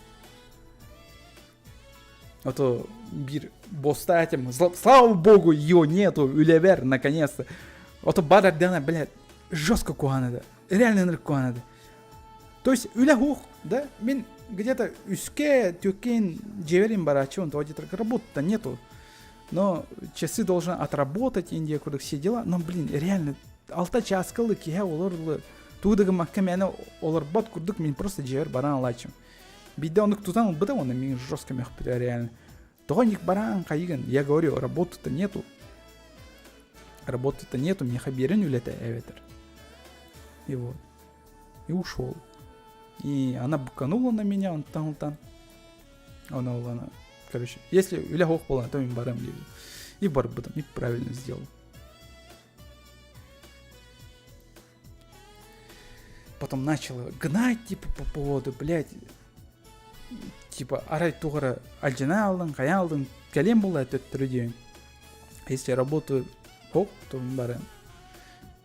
А то биир боста этим, слава богу, ее нету, үлэбэр, наконец-то. А то баар эрдэҕинэ, блядь, жестко куһаҕан этэ. Реально ынырык куһаҕан этэ. То есть үлэ суох, да, мин где-то үскэ түөккээн дьиэбэр барааччыбын, то где-то работы-то нету. Но часы должен отработать, Индия курдук все дела. Но, блин, реально, алта чааскалы киһи олорлы. Тугу да гыммакка мээнэ олорбот курдук мин просто дьиэбэр баран алааччым. Биирдэ оннук тутан ылбыта уонна мин жестко мөхпүтэ реально. Тоҕо ник бараан хайыгын? Я говорю, работы-то нету. Работы-то нету, миэхэ биэрин үлэтэ эбэтэр. И вот. И ушел. И она быканула на меня, он там, там. Она, она, короче, если үлэ суох буолан, то мин барам диэбит. И барбытым, и правильно сделал. Потом начала гнать, типа, по поводу, блядь, типа, арай туох эрэ алдьана алдың, хайа алдың, кэлиэн буолла төттөрү диэн. Если я работаю, хоп, то мин барам.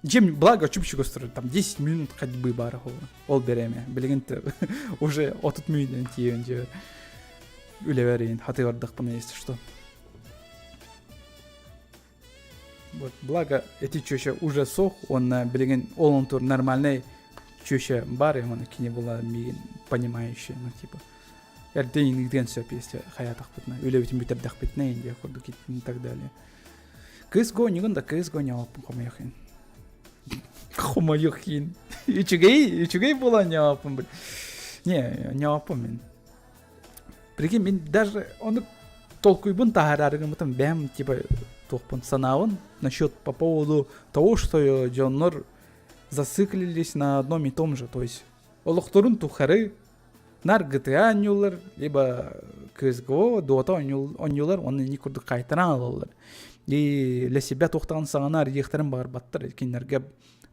Дьиэм, благо, чуп-чугас турар, там 10 минут ходьбы баар ол бириэмэ. Билигин уже 30 мүнүүтүнэн тиийэн дьиэбэр үлэбэр иһин хатыы бардахпына, если что. Вот, благо, эти чөчө уже суох уонна билигин ол онтур нормальный чөчө баар уонна кини була миигин понимающий, ну типа эрдэ иҥиирдиэн сөп если хайаатахпытына үлэбитин бүтэрдэхпитинэ индия курдук и так далее. Кыыс гонньугун да кыыс гонньооппун хомойох иһин. Хомойох иһин. Үчүгэй, үчүгэй буолан ньооппун. Не, не мин. Прикинь, мин даже ону толкуйбун таһаарары гыммытым бэйэм типа туохпун санаабын насчет по поводу того, что дьоннор зациклились на одном и том же, то есть олохторун тухары нар GTA оонньуулар, либо CSGO, Dota оонньуулар, уонна ини курдук хайтаран ылаллар. И для себя туохтаҕын саҥаны арыйыахтарын баҕарбаттар, кинилэргэ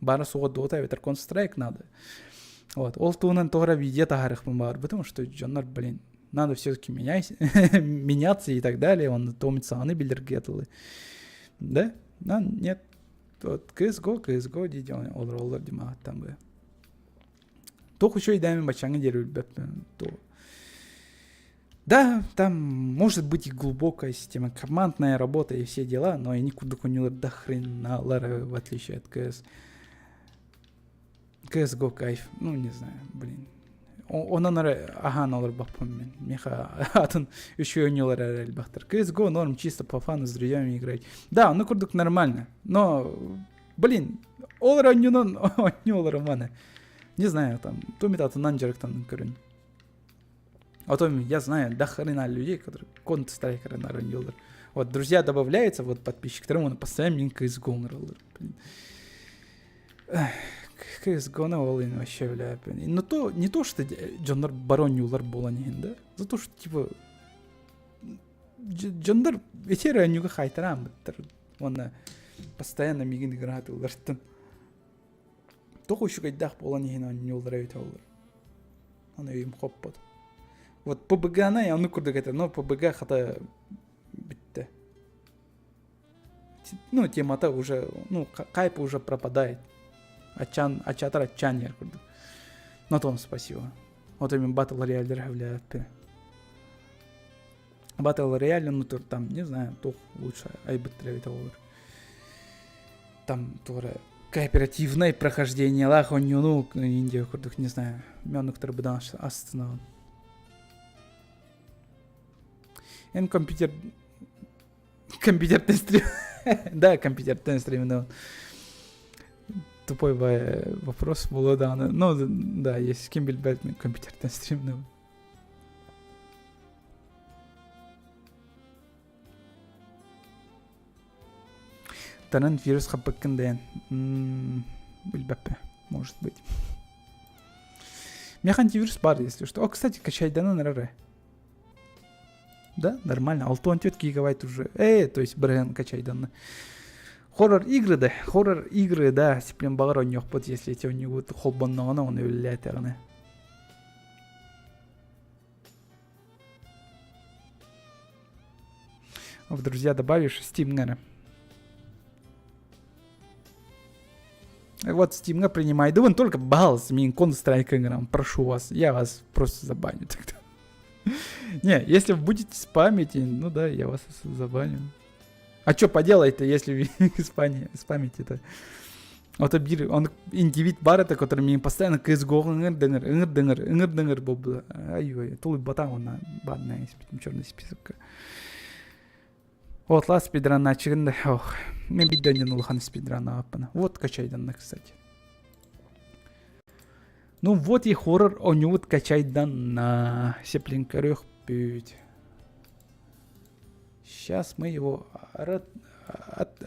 баара суоҕа Dota эбэтэр Counter-Strike надо. Вот. Ол туһунан тоҕо эрэ видео таһаарыахпын баҕарбытым, что дьоннор, блин, надо все-таки менять, меняться и так далее, он томит саҥаны билэргэ дылы. Да? Но нет. Вот CSGO, CSGO дии олороллор димааттан бы. Туох үчүгэй баччаҥҥа диэри билбэппин. Да, там может быть и глубокая система, командная работа и все дела, но они курдук оонньуулар до хрена в отличие от CS. CSGO кайф, ну не знаю, блин. Онон эрэ аһаан олорбоппун мин. Миэхэ атын үчүгэй оонньуулар эрэ элбэхтэр. CSGO норм чисто по фану с друзьями играть. Да, ну курдук нормально, но, блин, ол эрэ оонньуунан оонньуу олоруманы. Не знаю, там, тумит атынан дьарыктанан көрүн. А то я знаю до хрена людей, которые Counter-Strike оонньуулар. Вот друзья добавляются, вот подписчиктарым, он постоянно мин CSGO оҥороллор. Блин. CSGO ол ин вообще бля. Но то не то, что дьоннор бары оонньуулар буолан иһин да. За то, что типа дьоннор эти эрэ оонньууга хаайтараан быттар. Уонна постоянно миигин игратыллартан. Тоҕо үчүгэйдээх буолан иһин оонньууллар эбитэ буоллар. Аны өйүм хоппот. Вот ПБГ-ны ону курдук этэ, но ПБГ хата бүттэ. Ну, темата уже, ну, хайп уже пропадает. Ачан, ачатар ачан курдук. На том спасибо. Вот именно Battle Royale является. Battle Royale, ну, там, не знаю, туох лучше айбыттар эбитэ буолар. Там туора кооперативное прохождениелаах оонньууну Индия курдук, не знаю, мёнуктар быдан астынабын. Эн компьютер компьютертен стрим да компьютертен стримнабын тупой вопрос буолуо даҕаны ну да если ким билбэт мин компьютертен стримнабын Танан вирус хаппыккын дээн. Билбэппэ, может быть. Мех антивирус бар, если что. О, кстати, качайданан эрэ. Да, нормально. 64 гигабайт уже. Э, то есть бренд качайданна. Хоррор игры да, хоррор игры, да, сиплен баҕар оонньуохпут, если эти оонньуубут холбонноҕуна оны үлэлээтэҕинэ. В друзья добавишь Steam, наверное. Вот Steam принимай. Да вон только балл мин Counter-Strike играм. Прошу вас. Я вас просто забаню тогда. Не, если вы будете спамить, ну да, я вас забаню. А что поделать-то, если вы спамите-то? Вот биир он индивид бар это, который мне постоянно CSGO ыҥыр дыҥыр, ыҥыр дыҥыр, ыҥыр дыҥыр буолбута. Ай-ой, тулуйбатах уонна бааннай черный списокка. Вот лас спидраначыгын да, ох, мен биддөннен улахан спидранааппына. Вот качайданна, кстати. Ну вот и хоррор оонньуубут качайданна. Сеплин көрүөхпүт. Сейчас мы его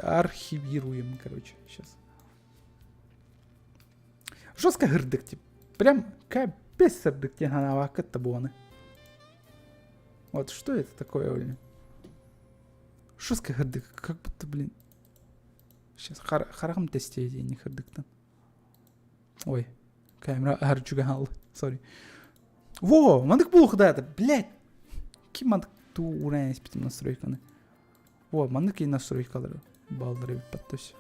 архивируем, короче, сейчас. Жестко һырдык тип. Прям капец сырдык диэн санаабаккыт буоны. Вот что это такое, блин? Жестко һырдык, как будто, блин. Сейчас хараҕым тэстиэ диэн һырдыктан. Ой, камера арчугал, сори. Во, маннык буолуохтаата, блядь. Ким маннык туу ууран испитим настройканы. Во, маннык и настройкалары баллары эбит то есть.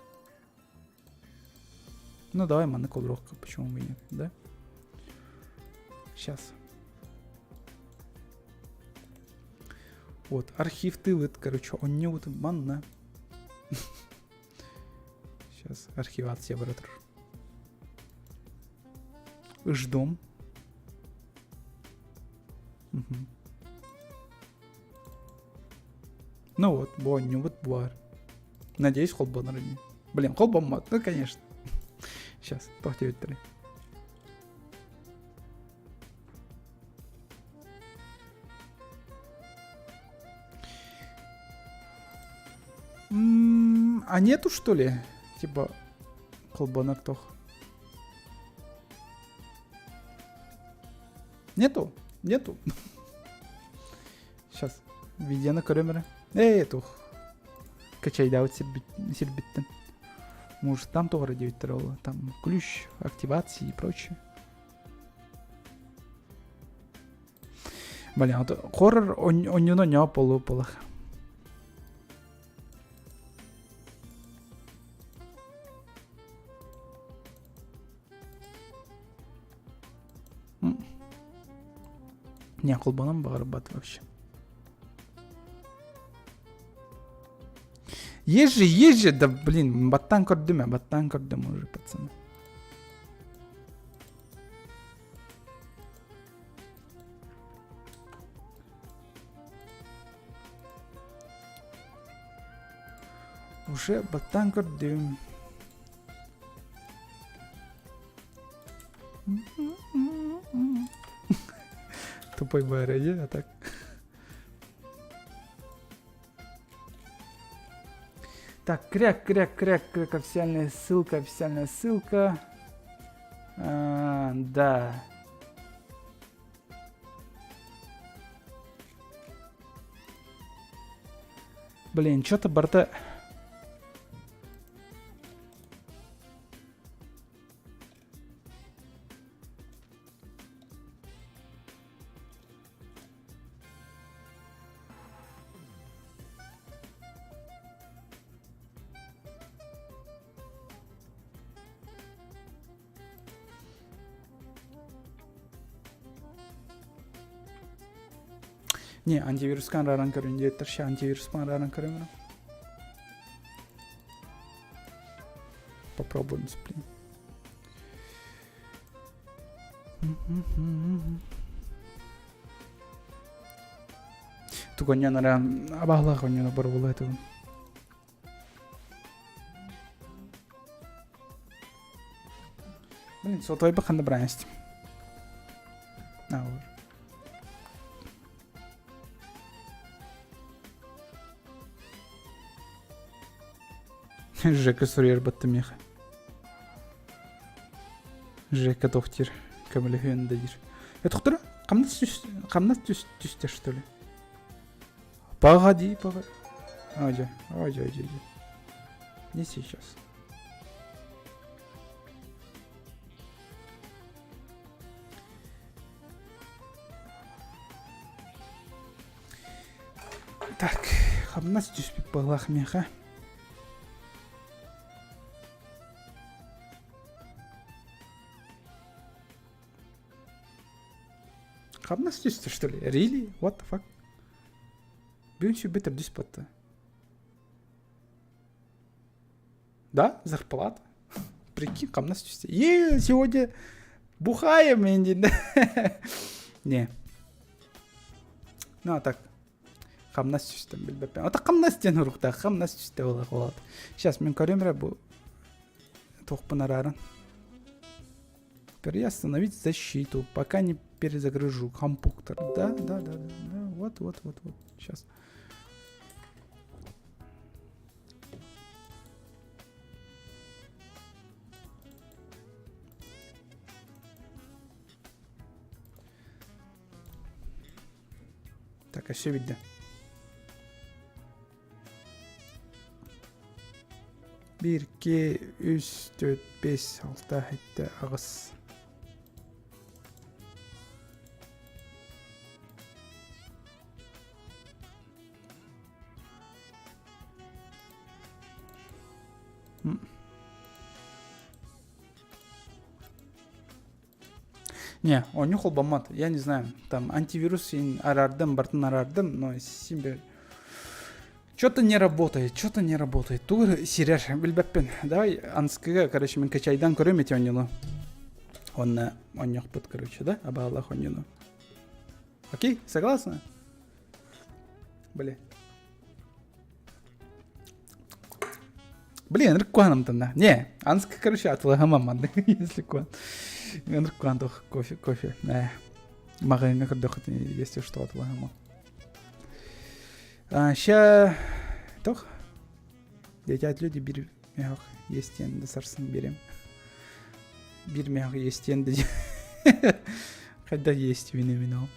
Ну давай маннык олоруохха, почему бы и нет, да? Сейчас. Вот, архив тылыт, короче, он не вот манна. Сейчас архивация бара турар. Ждем. Угу. Ну вот, бу вот бар. Надеюсь, холбонор ини. Блин, холбоммот, ну конечно. Сейчас, тохтебиттери. А нету, что ли? Типа, холбонор тох. Нету? Нету? Сейчас. Видеоны көрөм эрэ. Ээ, тух. Качайдаабыт сирбиттен. Может, там тоҕо диэбиттэр ол. Там ключ, активации и прочее. Блин, хоррор онньуну ньоо полу полах. Не, холбонон баҕарбат вообще. Есть же, есть же, да блин, баттан көрдүм я, баттан көрдүм уже, пацаны. Уже баттан көрдүм. Тупой БРД, а так. Так, кряк, кряк, кряк, кряк, официальная ссылка, официальная ссылка. А, да. Блин, что-то барта... Не, антивирускан арааран көрүн диэттэр ща антивируспан арааран көрөмүн. Попробуем сплин. Тугоньян ара абаалаах онньоно боробула этигин. Блин, сотовый ханна брансть. А, вот. Жека суруйар баттым миэхэ. Жека тохтир көмөлөһүөн да диир. Э, тохтора, хамнас түс, хамнас түс, түстэ что ли? Погоди, погоди. Ой, ой, ой, ой. Не сейчас. Так, хамнас түспүт буоллах миэхэ. Хамнас түстэ, что ли? Really? What the fuck? Бүгүн сүрбэ төрдүс батта. Да, зарплата. Прикинь, хамнас түстэ. Е, сегодня бухаем, енді. Не. Ну, а так, хамнас түстэ билбэппин. Ата хамнас диэн уруктаах, хамнас түстэ буолар буолаат. Сейчас мен көрөм эрэ бу туохпун арааран. Приостановить защиту, пока не перезагружу компьютер. Да, да, да, да, да, вот, вот, вот, вот. Сейчас. Так, а все видно. Биир, икки, үс, түөрт, биэс, алта, сэттэ, аҕыс. Не, оонньуу холбоммот. Я не знаю, там антивирус араардым, бартын араардым, но син Что-то не работает, что-то не работает. Тур сирэр, билбэппин. Давай анскыга, короче, мин качайдан көрөм эти оонньууну. Онно оонньуохпут, короче, да? Абаалаах оонньууну. Окей, согласна? Бля. Блин, ынырык куһаҕан Не, анска, короче, атылаһамам маннык, если куһаҕан. Ынырык куһаҕан туох кофе, кофе. Э, маҕаһыыҥҥа көрдөххүт, если что, атылаһамам. А, ща... Туох? Летят люди биир мөһөх иэстиэн да сарсын биэриэм. Биир мөһөх иэстиэн да Хайдах иэстибин мин ол?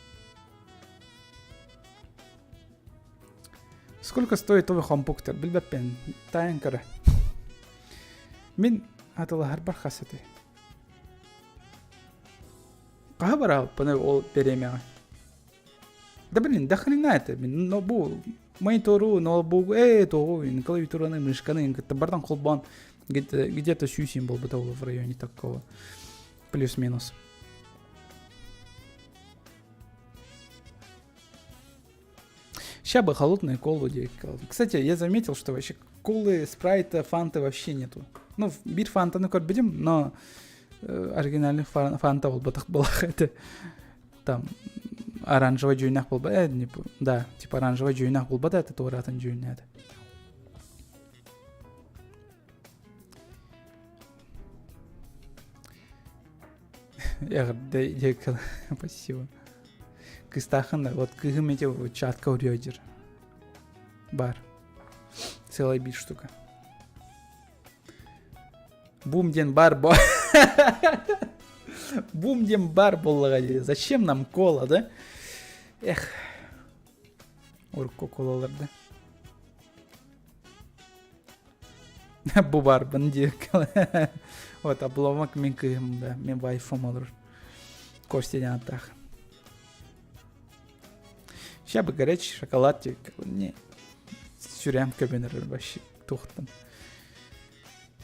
Сколько стоит твой компьютер? Билбэппин. Таайан көрө. Мин атылаһарбар хас этэй? Хаһа барааппын ол бириэмэҕэ? Да блин, да хрена это, но бу монитору, ноутбугу, тоҕу, клавиатураны, мышканы кытта бардан холбоон где-то сүүсин буолбута ол в районе такого. Плюс-минус. Ща бы холодную колу Кстати, я заметил, что вообще колы, спрайта, фанты вообще нету. Ну, биир фантаны көрбүтүм, но оригинальный фанта буолбатах буолах это. Там оранжевый дьүнэх буолба, не, да, типа оранжевый дьүнэх буолбата, это туоратын дьүнэ это. Спасибо. Кыстаахын вот кыыһым эти чатка урёдер. Бар. Целая биир штука. Бум диэн бар бо. Бум диэн бар буоллаҕа дии. Зачем нам кола, да? Эх. Урукку колалар да. Бу барбын диир. Вот обломок мин кыыһым да, мин вайфым олорор. Костя диэн ааттаах. Ща бы горячий шоколад не сүрээм көбөнөр вообще туохтан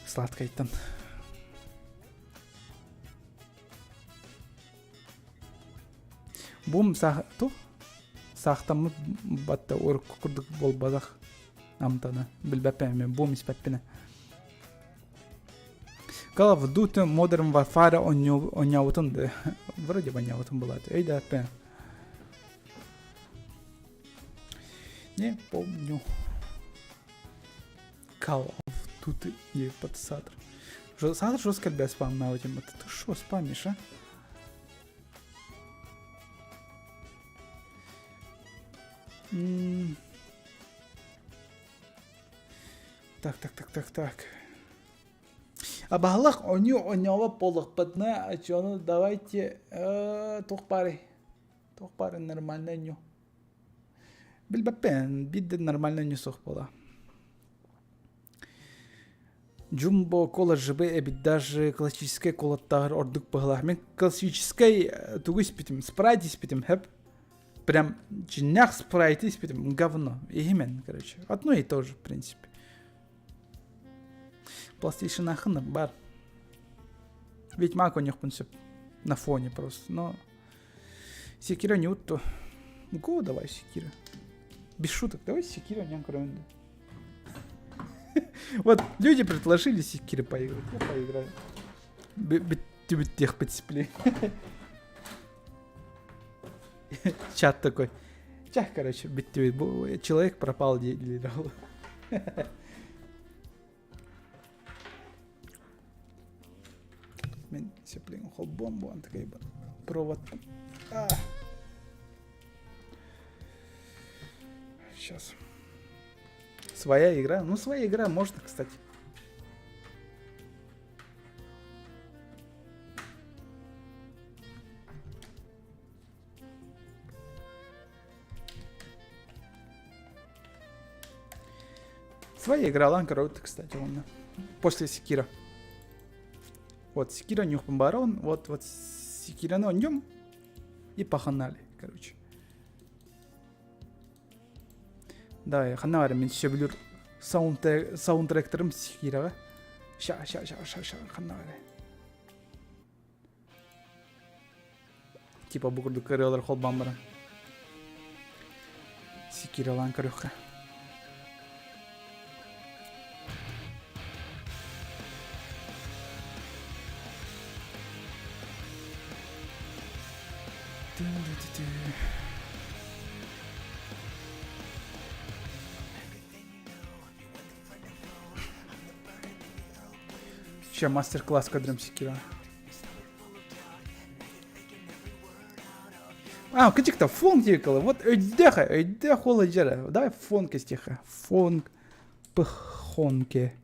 сладкайтан. Бум сах тух саахтаммыт батта урукку курдук буолбатах амтана билбэппин мен бум испэппинэ. Call of Duty Modern Warfare оонньообутун да вроде бы оонньообутун булаат өйдөөппүн. Не помню. Call of Duty не подсадр. Садр жестко без спамнаабыт Ты шо спамишь, а? Так, так, так, так, так. Абаһалах оонньуу оонньообот буоллахпытына, дьону давайте туох баарый? Туох баарый нормально оонньуу? Билбэппин, биир да нормально оонньуу суох буолла. Джумбо кола ЖБ эбит даже классическай колаттааҕар ордук быһалаах. Мин классическай тугу испитим? Спрайт испитим, хэп. Прям дьиҥнээх спрайты испитим, говно. Иһимэн, короче. Одно и то же, в принципе. PlayStation ахын бар. Ведьмак у них все на фоне просто, но Секира не утто. Го, давай Секира. Без шуток, давай Секира не кроме. Вот люди предложили Секира поиграть, я поиграю. Тех подсеплей. Чат такой. Чах, короче, человек пропал, Мен сеплин холбон буан такай провод. Сейчас. Своя игра. Ну, своя игра можно, кстати. Своя игра Ланкарот, кстати, он. После Секира. Вот, Секира нюхпын барон, вот, вот Секираны нем и паханали, короче. Да, ханна бар мен сөбүлүр саундтректерим Секираға. Ша, ша, ша, ша, ша, ханна бар. Типа бу курдук ырыалар холбоон баран. Секиралаан көрүөххэ. Сейчас мастер-класс көрдөрөм Секира. А, кычыкта фонк диэкала. Вот өйдөөх, өйдөөх ол дьара. Давай фонк истиэхэ. Фонк. Пхонке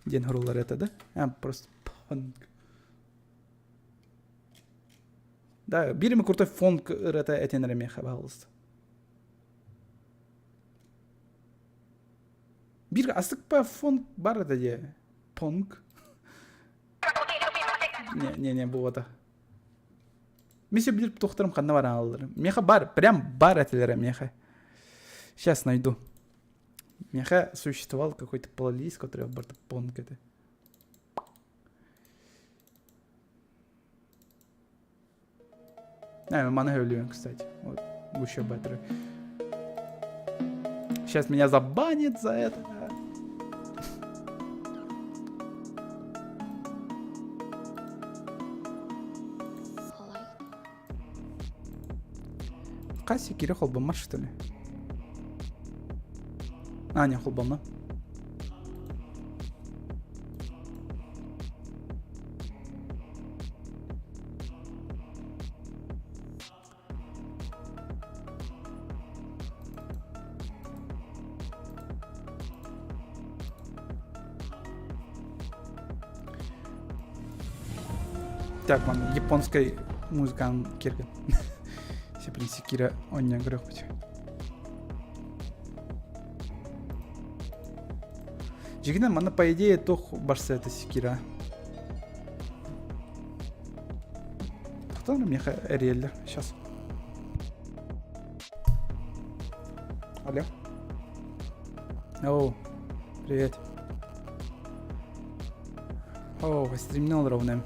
диэн суруллар этэ да? А, просто Пхонк. Да, биир эмэ крутой фонк ырыата этэн эрэ миэхэ, пожалуйста. Биир астыкпа фонк бар этэ дии. Понк. Не, не, не, буота. Мисе билип тухтарым ханна баран аллар. Меха бар, прям бар этилер меха. Сейчас найду. Меха существовал какой-то плейлист, который барта понк это. А, маны өлүөн, кстати. Вот, еще бэтры. Сейчас меня забанит за это. Хас кире холбоммар что ли? А, не холбонно. Так, ман японской музыкан кирген. Все, Секира онньон көрөхпүт. Дьигинэн манна по идее туох барса это Секира. Кто меха эрийэллэр сейчас. Алло. Оу, привет. О, стримнул ровно.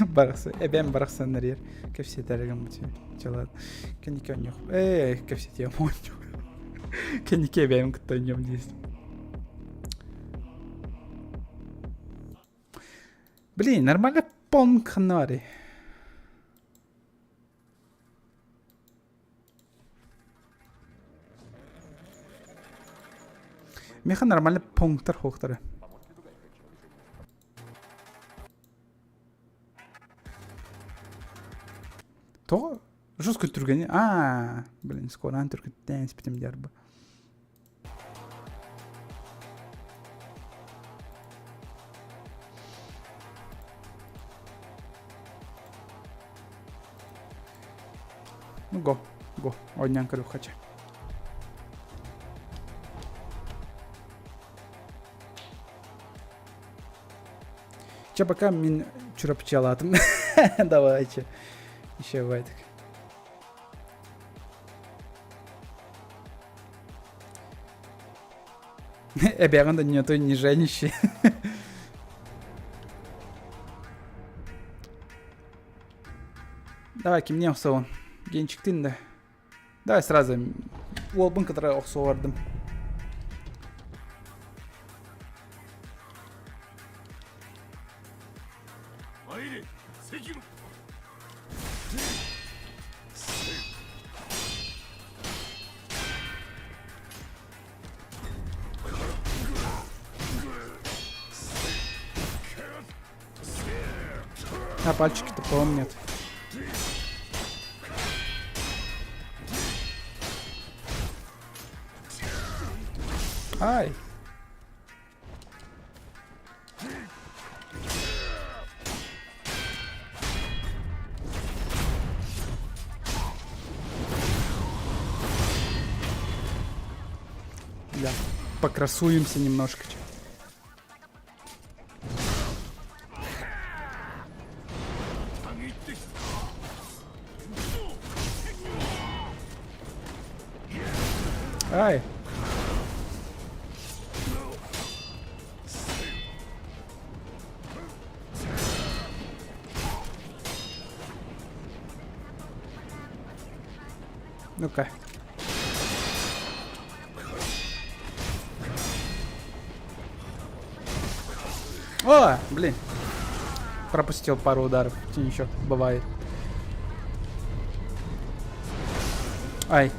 Барахсан, эбэм барахсан эрийэр кэпсэтэр гыммыт дьыла кэнники онньуох ээ кэпсэтиэм оонньуу кэнники эбээм кытта оонньуом диэстим. Блин, нормально понг ханна барый? Миэхэ нормально пунктар хуохтара. Тоҕо жестко түргэни аа блин скоран түргэттээн испитим диарба. Ну го, го, оонньоон көрүөххэ чэ. Чэ, пока мин чурапчалаатым. Давайте. Еще бывает. Эбэҕин да нету ни женщи. Давай, кимне охсоҕун? Генчиктин да. Давай сразу уолбун кытары охсуо бардым. А пальчики-то помнят. Ай! Да, покрасуемся немножко. Ай! Ну-ка. О, блин. Пропустил пару ударов. Ничего, бывает. Ай.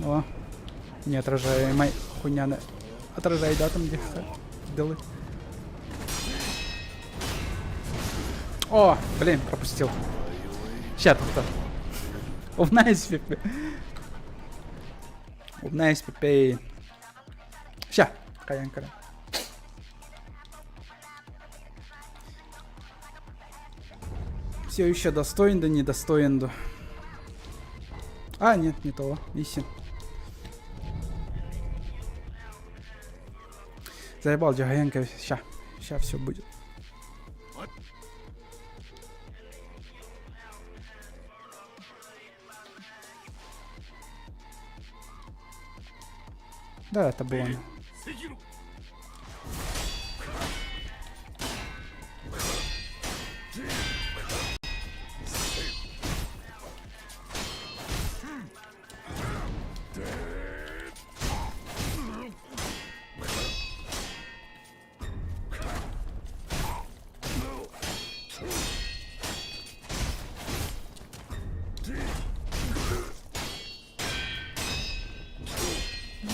О, не отражаемая хуйня. Отражай, да, там где далы. О, блин, пропустил. Сейчас, тут. Умная спипи. Умная спипи. Ща, каянкара. Все еще достоин, да недостоин. Да. А, нет, не того. Исин. Заебал Джагаенко. Ща. Ща все будет. Да, это было.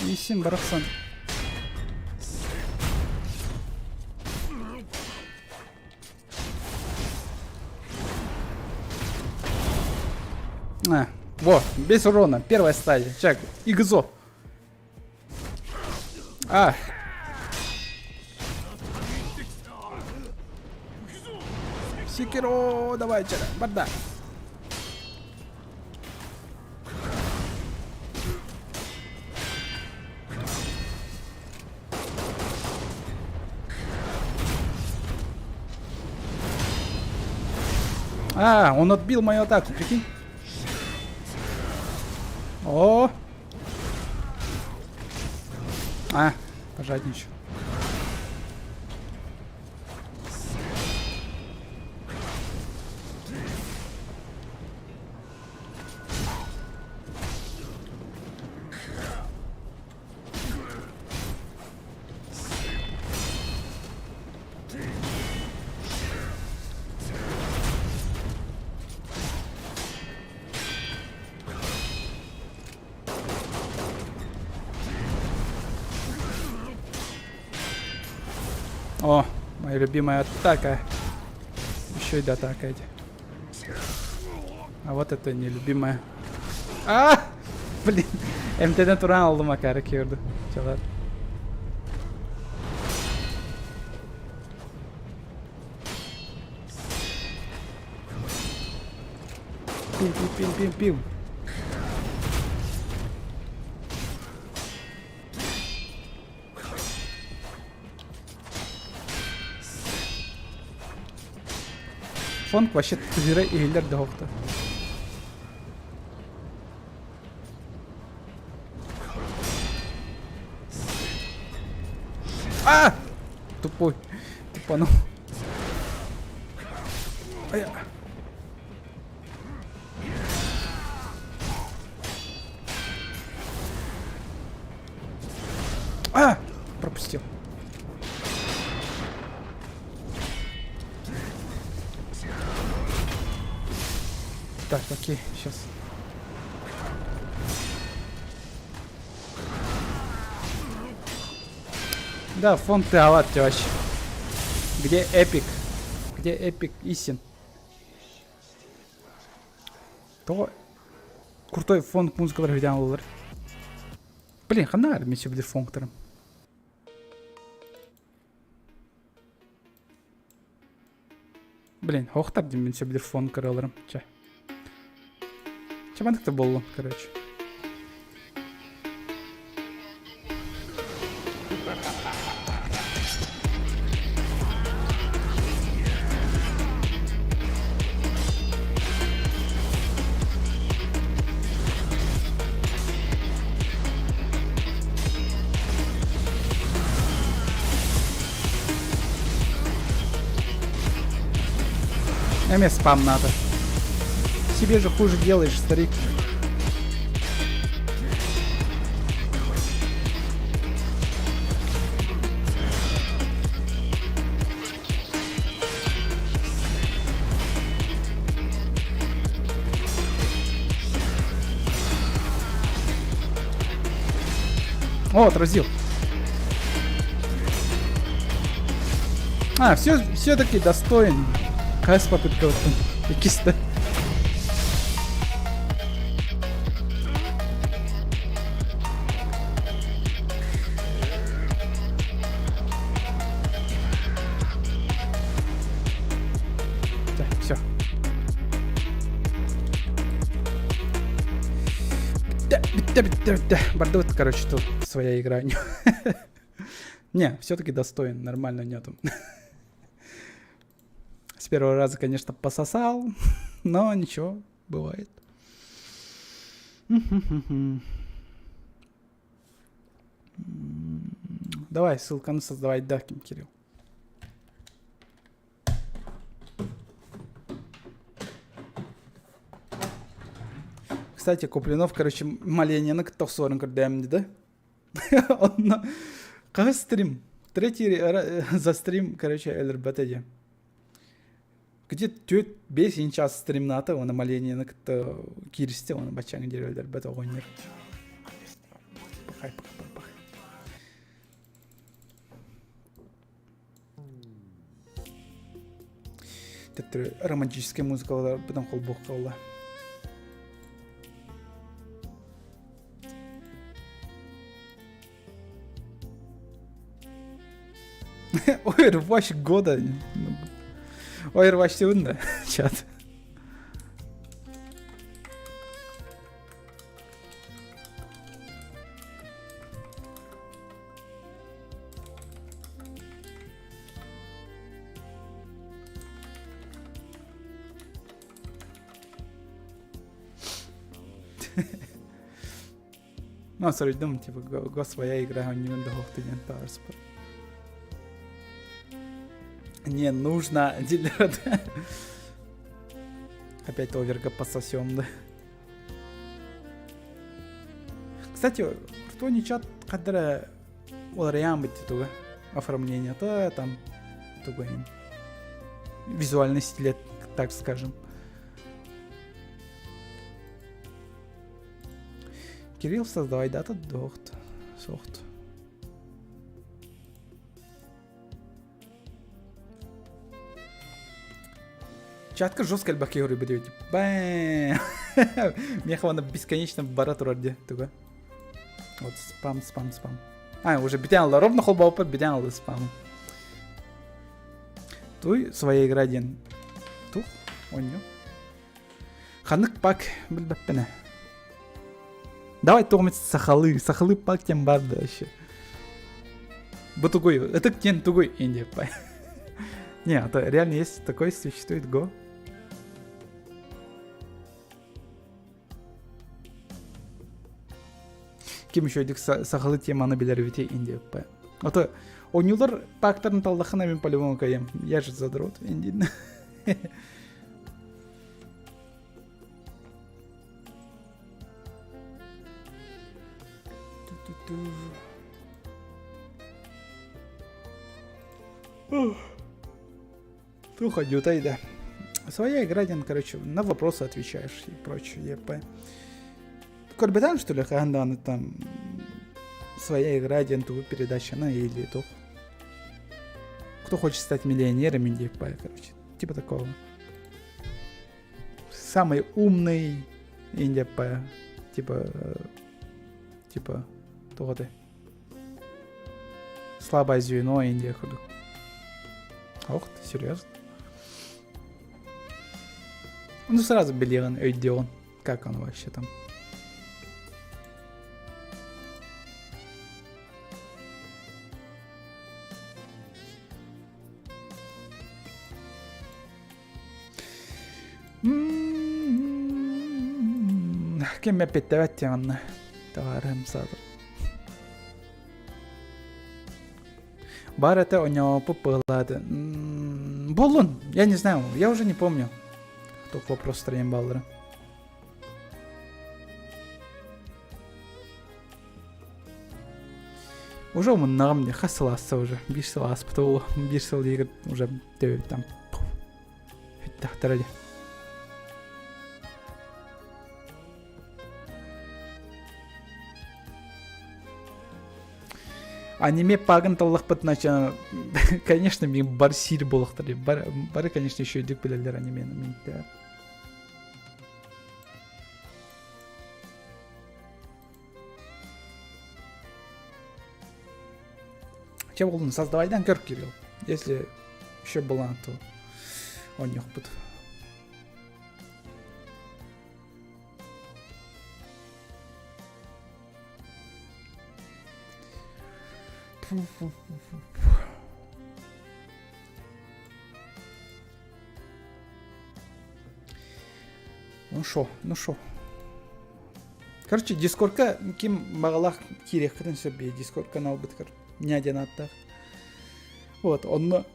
Исин барахсан. А, во, без урона. Первая стадия. Чак, Игзо. А. Секиро, давай, чара, бардак. А, он отбил мою атаку, прикинь. О! А, пожадничал. О, моя любимая атака. Еще и атака эти. А вот это нелюбимая. А! Блин, МТД туран алдым акары кирді. Чалар. Пим-пим-пим-пим-пим. Фонк вообще тыгыра иһиллэр да охто. А! Тупой. Тупанул. Ай. А! Пропустил. Так, окей, сейчас. Да, фонд ты алат вообще. Где эпик? Где эпик Исин? То крутой фонд музыкалар видео олар. Блин, ханна мен сөбүлүүр фонгтарым. Блин, хоохтар дим мен сөбүлүүр фон кыраларым. Чэ. Чэ мандык да боллун, короче. Эмиэ спамнаата. Себе же хуже делаешь, старик. О, отразил. А, все, все-таки достоин. Хас попытка Иккиста. Так, все. Битте, битте, битте. Бардыбыт, короче, тут своя игра. Не, все-таки достоин, нормально нету. С первого раза, конечно, пососал, но ничего, бывает. Давай, ссылканы создавай, да, Ким Кирилл. Кстати, Куплинов, короче, Маленины тохсуорун көрдөм да? Онно хаһыс стрим? Третий за стрим, короче, өлөрбөт эдэ. Где түөрт бес час стримната, оны Маленины кытта кииристе, оны баччаҥы диэри өлөрбөт оҕонньор. Пахай, пахай, пахай. Төттөрү романтическай музыкалар быдан холбуох хаалла. Overwatch года. Overwatch да, чат. Ну, суруйдум, типа, го своя игра, он диэн таарыспар. Не нужно дилер. Опять оверга пососем, да. Кстати, Ртони чат хаддара уларыйаан битти туга оформлениета там туга визуальный стилет, так скажем. Кирилл создавай дата дохт. Сохт. Чатка жестко элбэхке көрүбүт эбит. Бэм! Меха она бесконечно бара турар де туга. Вот спам, спам, спам. А, уже битен алла. Ровно холбаупа битен алла спам. Туй своя игра диэн. Тух, онньу. Ханнык пак билбэппинэ. Давай тугумит сахалы, сахалы пак тем бар да еще. Бу тугуй, это тен тугуй инде пай. Не, а то реально есть такой существует го. Ким еще сахалы теманы билер бите инде пай. А то оонньуулар пактарын таллахына мин по-любому кайым. Я же задрот индин. Тух да. Своя игра, Ден, короче, на вопросы отвечаешь и прочее, ЕП. Корбетан, что ли, хаандааны там своя игра, диэн тугу передача, или тух. Кто хочет стать миллионером, ЕП, короче. Типа такого. Самый умный ИНДП. Типа, типа, туох этэй. Слабое звено Индия курдук. Ох ты, серьезно? Ну сразу билиэн өйдүөҕүн. Как он вообще там? Ким эппиттээбэт диэҕиннэ товарым саатар. Баар этэ оньооппут быһылааты. Буоллун, я не знаю, я уже не помню. Туох вопростар диэн бааллара. Уже умуннаҕым дии, хас сыл ааста уже, биир сыл ааспыта буолуо, биир сыл диэки уже там бүттэхтэрэ дии. Аниме пагын таллахпытына, конечно, мин бар сир буолуохтар. Бары, бары, конечно, еще үдүк билэллэр анимени мин Че болдун создавайдан көр Кирилл. Если еще была, то оонньуохпут. Ну шо, ну шо. Короче, Дискордка ким баҕалаах киириэххитин сөп бии. Дискорд каналбытыгар нядя ааттаах. Вот, онно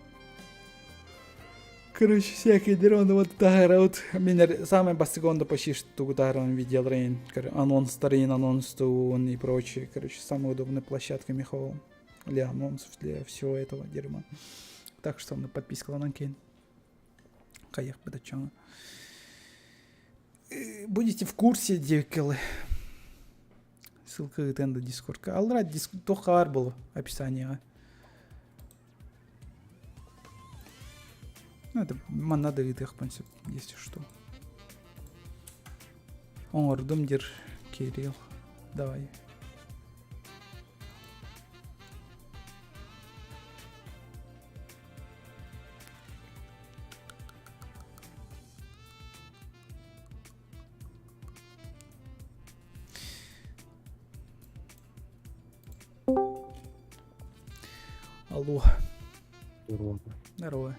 Короче, всякие оны вот таһаарабыт. Мин самый бастакы онда почти что таһааран видеоларын, анонстарын, анонстуун и прочее. Короче, самая удобная площадка Михаил для анонсов, для всего этого дерьма. Так что на подпискаланан кейн. Хайыахпыт оччоҥо. Будете в курсе, диэккэлы. Ссылка ыытан да дискордка. Аллара диск туох баар буолу описанияҕа. Ну, это манна да ыытыахпын сөп, если что. Оҥордум дир Кирилл. Давай. Алло. Здорово. Здорово.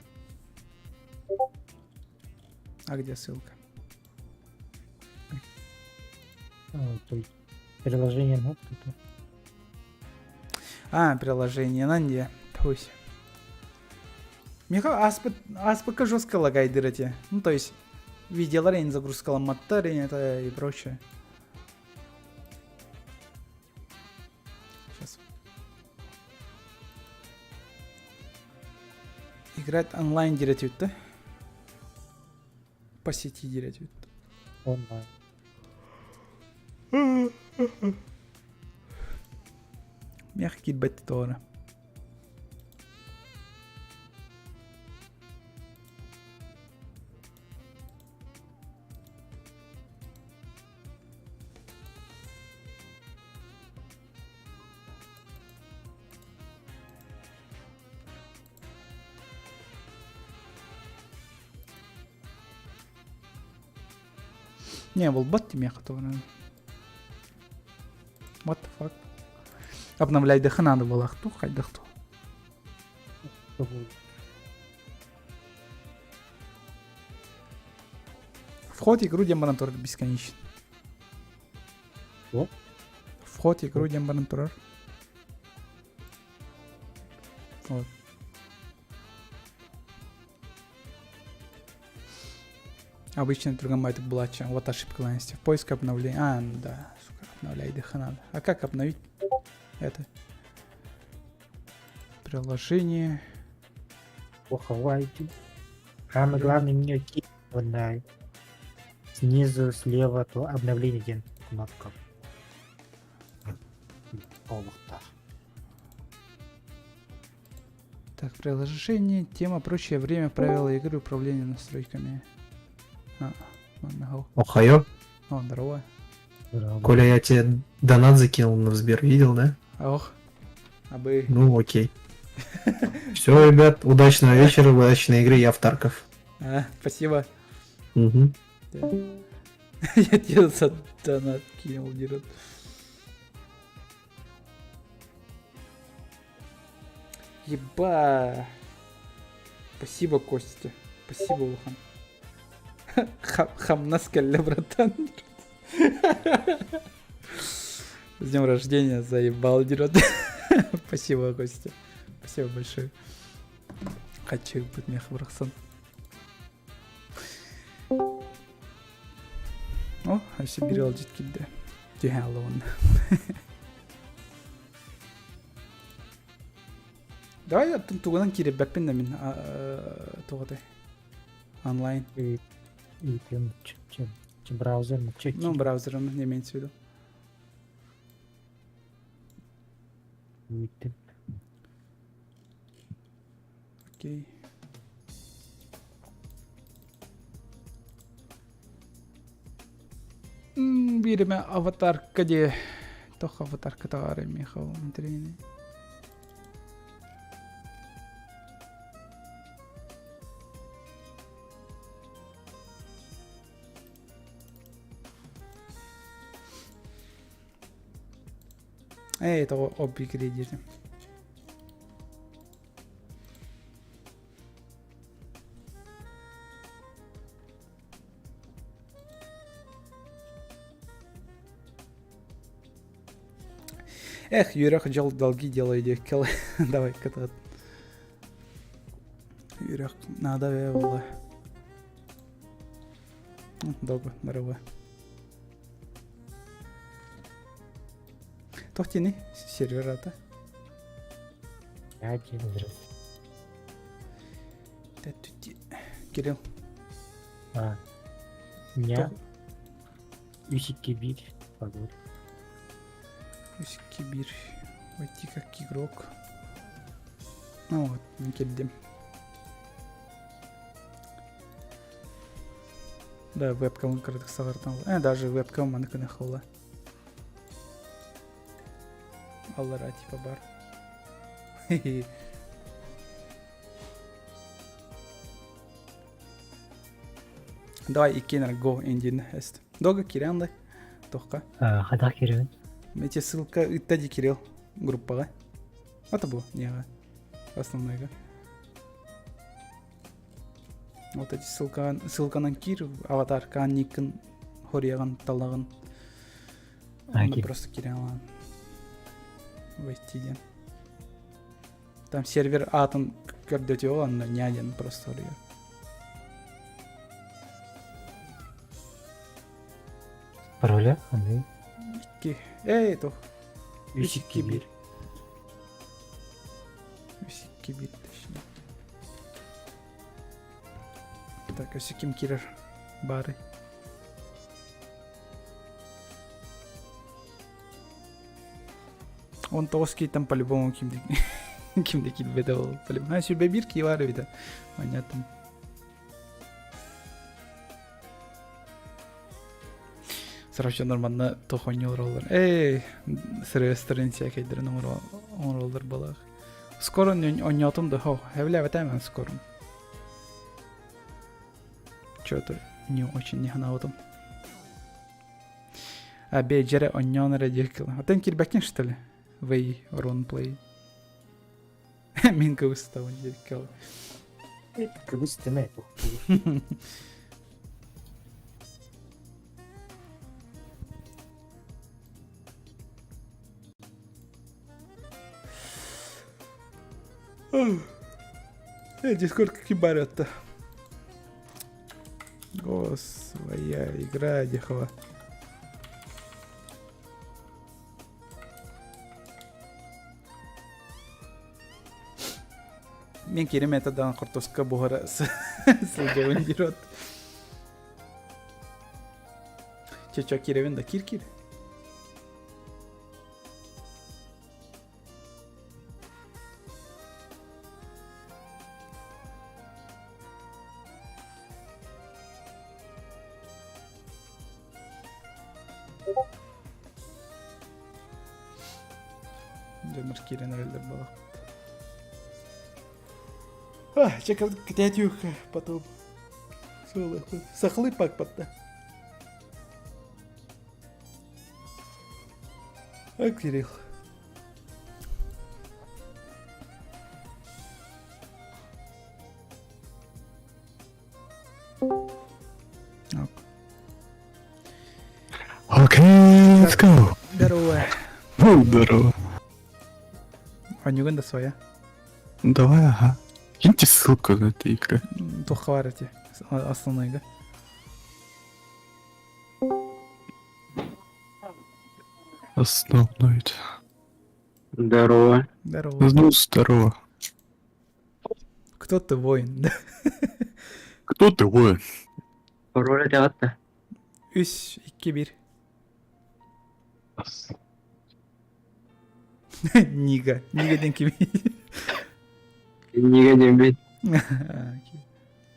А где ссылка? А, то есть приложение ну, тут. А, приложение Нанди. То есть. Миха АСПК жестко лагает эти. Ну, то есть, видеолар не загрузкаламматтар это и прочее. Сейчас. Играть онлайн диретют, да? По сети диретют. Онлайн. Мягкий беттора. Не, булбат тимиэхэ туһунан. What the fuck? Обновляйдыхы надо было тух хайдах ту. Вход игру диэн баран турар бесконечно. Что? Вход игру диэн баран турар. Вот. Обычно другом это была чем. Вот ошибка лайности. В поиск обновления. А, ну да, сука, обновляй дыха надо. А как обновить это? Приложение. Плохо Самое главное, мне на снизу слева то обновление диэн кнопка. Олохтоох. Так, приложение, тема, прочее, время, правила игры, управление настройками. А, ладно, Охайо. О, здорово. Здорово. Коля, я тебе донат закинул на Сбер, видел, да? Ох, а бы... Ну, окей. Все, ребят, удачного вечера, удачной игры, я в Тарков. А, спасибо. Угу. Я тебе за донат кинул, дерет. Еба. Спасибо, Костя. Спасибо, Улахан. Хамнас кэллэ, братан. С днем рождения, заебал, дерет. Спасибо, Костя. Спасибо большое. Хаччыырбыт миэхэ бырахсан. О, өссө биир ыалдьыт киирдэ. Түһэн алла Давай оттон тугунан киирбэппин да мин тугутай онлайн. Браузер Ну, браузером не имеется в виду. Окей. Бииримэ аватарка дии. Тох аватарка таҕаарай миэхэ ол интэриэһинэй. Эй, тоҕо обби кириэдиэтим. Эх, Юрэх дьол долги делай диэккэл. Давай кытаат. Юрэх надо было. Долго, здорово. Туох диэний? Сервер ата. Кирилл. А, меня үс икки биир пароль. Үс икки биир. Войти как игрок. Ну вот, мин кэллим. Да, вебкамын кыратык саҕартан даже вебкам маны кына холла. Аллара типа бар. Давай иккиэн го индин эст. Дога кирианды. Тохка. Хадах кириэн. Эти ссылка ытта ди Кирилл группаға. Это бу, неға. Основнойга. Вот эти ссылкаан, ссылканан кир, аватаркаан никкин хорияҕын талаҕын. Онно просто киирэн ылаҕын. Войти диэн. Там сервер аатын көрдөтүө онно ня диэн просто суруйар. Пароля аны Икки. Эй, тух. Үс икки биир. Үс икки биир точнее. Так, өссө ким киирэр баарый? 19 кийтэн по-любому ким ким да киирбэтэ ол по-любому. А, сүүрбэ биир кии баар эбитэ. Понятно. Сорочо нормально туох оонньуулар Эй, сырыастарын всякайдарын оҥороллор балаах. Скоро оонньоотум да, хо, хэвлээбэтээм скоро. Чё-то не очень не ханаабытым. А бэйдьэрэ оонньоон эрэ диэки. Отон киирбэккин что ли? Вэй, Рон Плей. Мин кыбыстабын диэки. Кыбыстыма. Дискорд какие барят-то? О, своя игра, дехова. Мен кирим это дан хортоска буһара сылдьабын диир Чечо киребин да кир кир. Дьоннор киирэн эрэллэр буолахпыт. Чэ, кытаатыых потом. Сахалыы пакпатта. А, Кирилл. Окей, let's go. Здорово. Ну, здорово. Оонньуугун да своя. Давай, ага. Киньте ссылку на этой игры. Туохха баар эти основнойга. Основной. Здорово. Здорово. Ну, здорово. Кто ты воин? да? Кто ты воин? Пароль этэҕит Үс, икки, биир. Нига. Нига диэн кимий? Нига диэммит.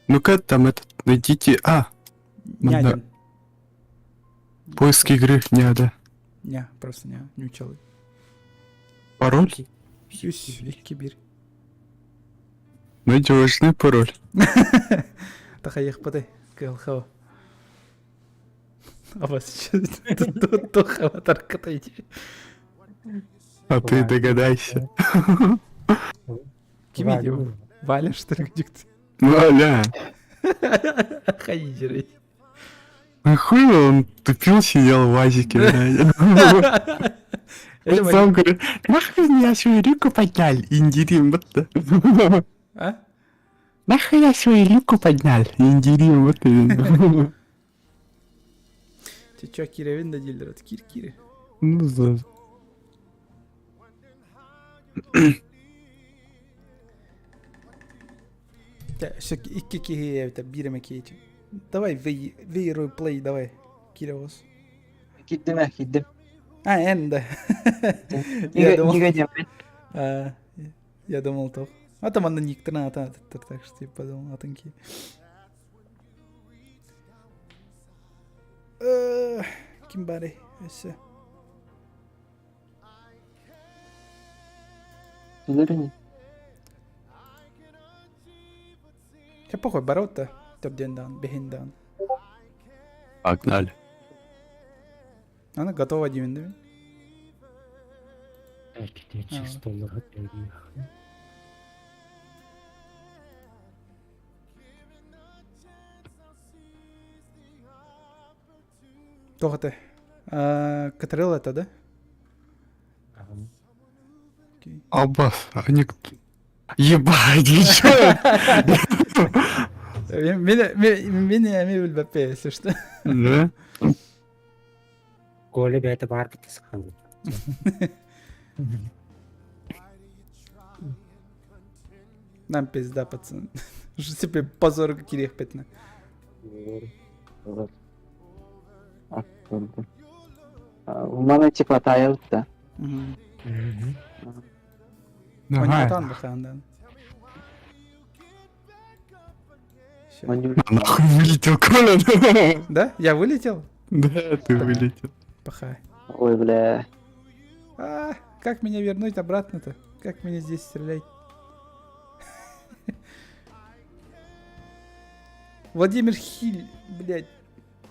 Ну-ка, там этот, найдите... А, Нядин. поиск игры, не, да. Не, просто не, не учил. Пароль? Үс, икки, биир. Надежный пароль. Тахайыхпытай. Кылхау. А вас аватарка А ты догадайся. Кими дип? Валя, что ли, дикт? Валя. Хайдеры. Ну хуй он тупил, сидел в вазике, блядь. Он сам говорит, нахуй я свою руку поднял, индирим, вот А? Нахуй я свою руку поднял, индирим, вот Ты чё, киревин да дилер? Кир кири. Ну, да. Икки киһи эбитэ биир эмэ киһи. Давай вейрой плей давай кире оҕус. Киирдим ээ, киирдим. А, эн да. Я думал, Нига диэммит. а, я думал то. А там анна никтер ата так что типа подумал атын ки. Ким баарый өссө? Билэр ини. Чэ похуй барабыт да. Төрдүөн даҕаны, бэһин даҕаны. Погнали. Аны готово диибин да Чисто Туох этэй? Катрил это, да? Окей. Аббас, а они... Ебать, вы чё? Мин эмиэ билбэппин, если что. Да? Коля бэйэтэ баар сахалыы. Нам пизда, пацан. Себе позор кириэхпитинэ. Умана типа тайылт да. Давай. Онятан бахаандан. Нахуй вылетел, Коля. Да? Я вылетел? Да, ты вылетел. Пахай. Ой, бля. А, как меня вернуть обратно-то? Как меня здесь стрелять? Владимир Хиль, блядь,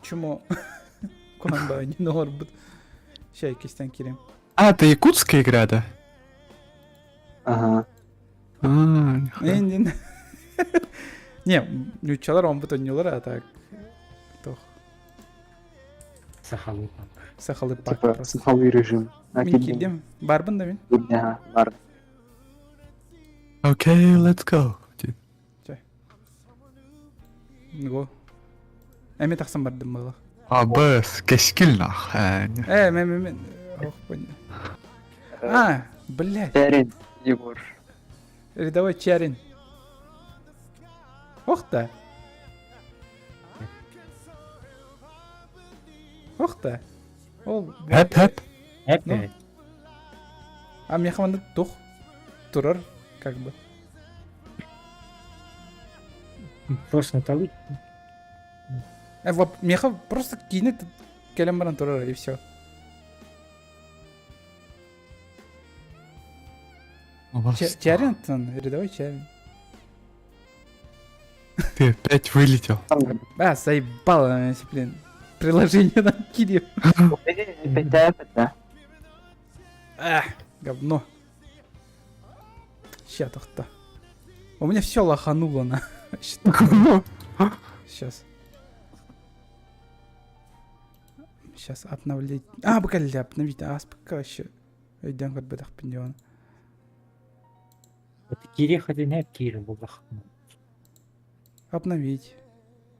чмо. Куанба, не норбут. Ща, кистян кирем. А, это якутская игра, да? Ага. А, нихуя. Не, не, нууччалар онбут онньулар, а так. Тох. Сахалыы Сахалыы пак Типа просто. сахалыы режим. Мин киирдим. Баарбын да мин. Ага, бар. Окей, let's go. Го. Эмиэ тахсан бардым буолла. Аббас, кэскил нах. Э, мен, мен, мен. Ох, понял. А, блядь. Чарин, Егор. Рядовой Чарин. Ох да. Ох да. Ол... Хэп хэп. Эп А миэхэ маннык тух турар, как бы. Просто талый. Э, миэхэ просто киинэ кэлэн баран турар и все. Чарин, рядовой Чарин. Ты опять вылетел. А, заебало, блин. Приложение нам кидев. Ах, говно. Ща, тохта. У меня все лохануло на. Сейчас. Сейчас обновлять. А, бля, обновить. А, пока вообще. Өйдөөн көрбөтөхпүн диэн. Киириэх этинэ киирэ буоллах. Обновить.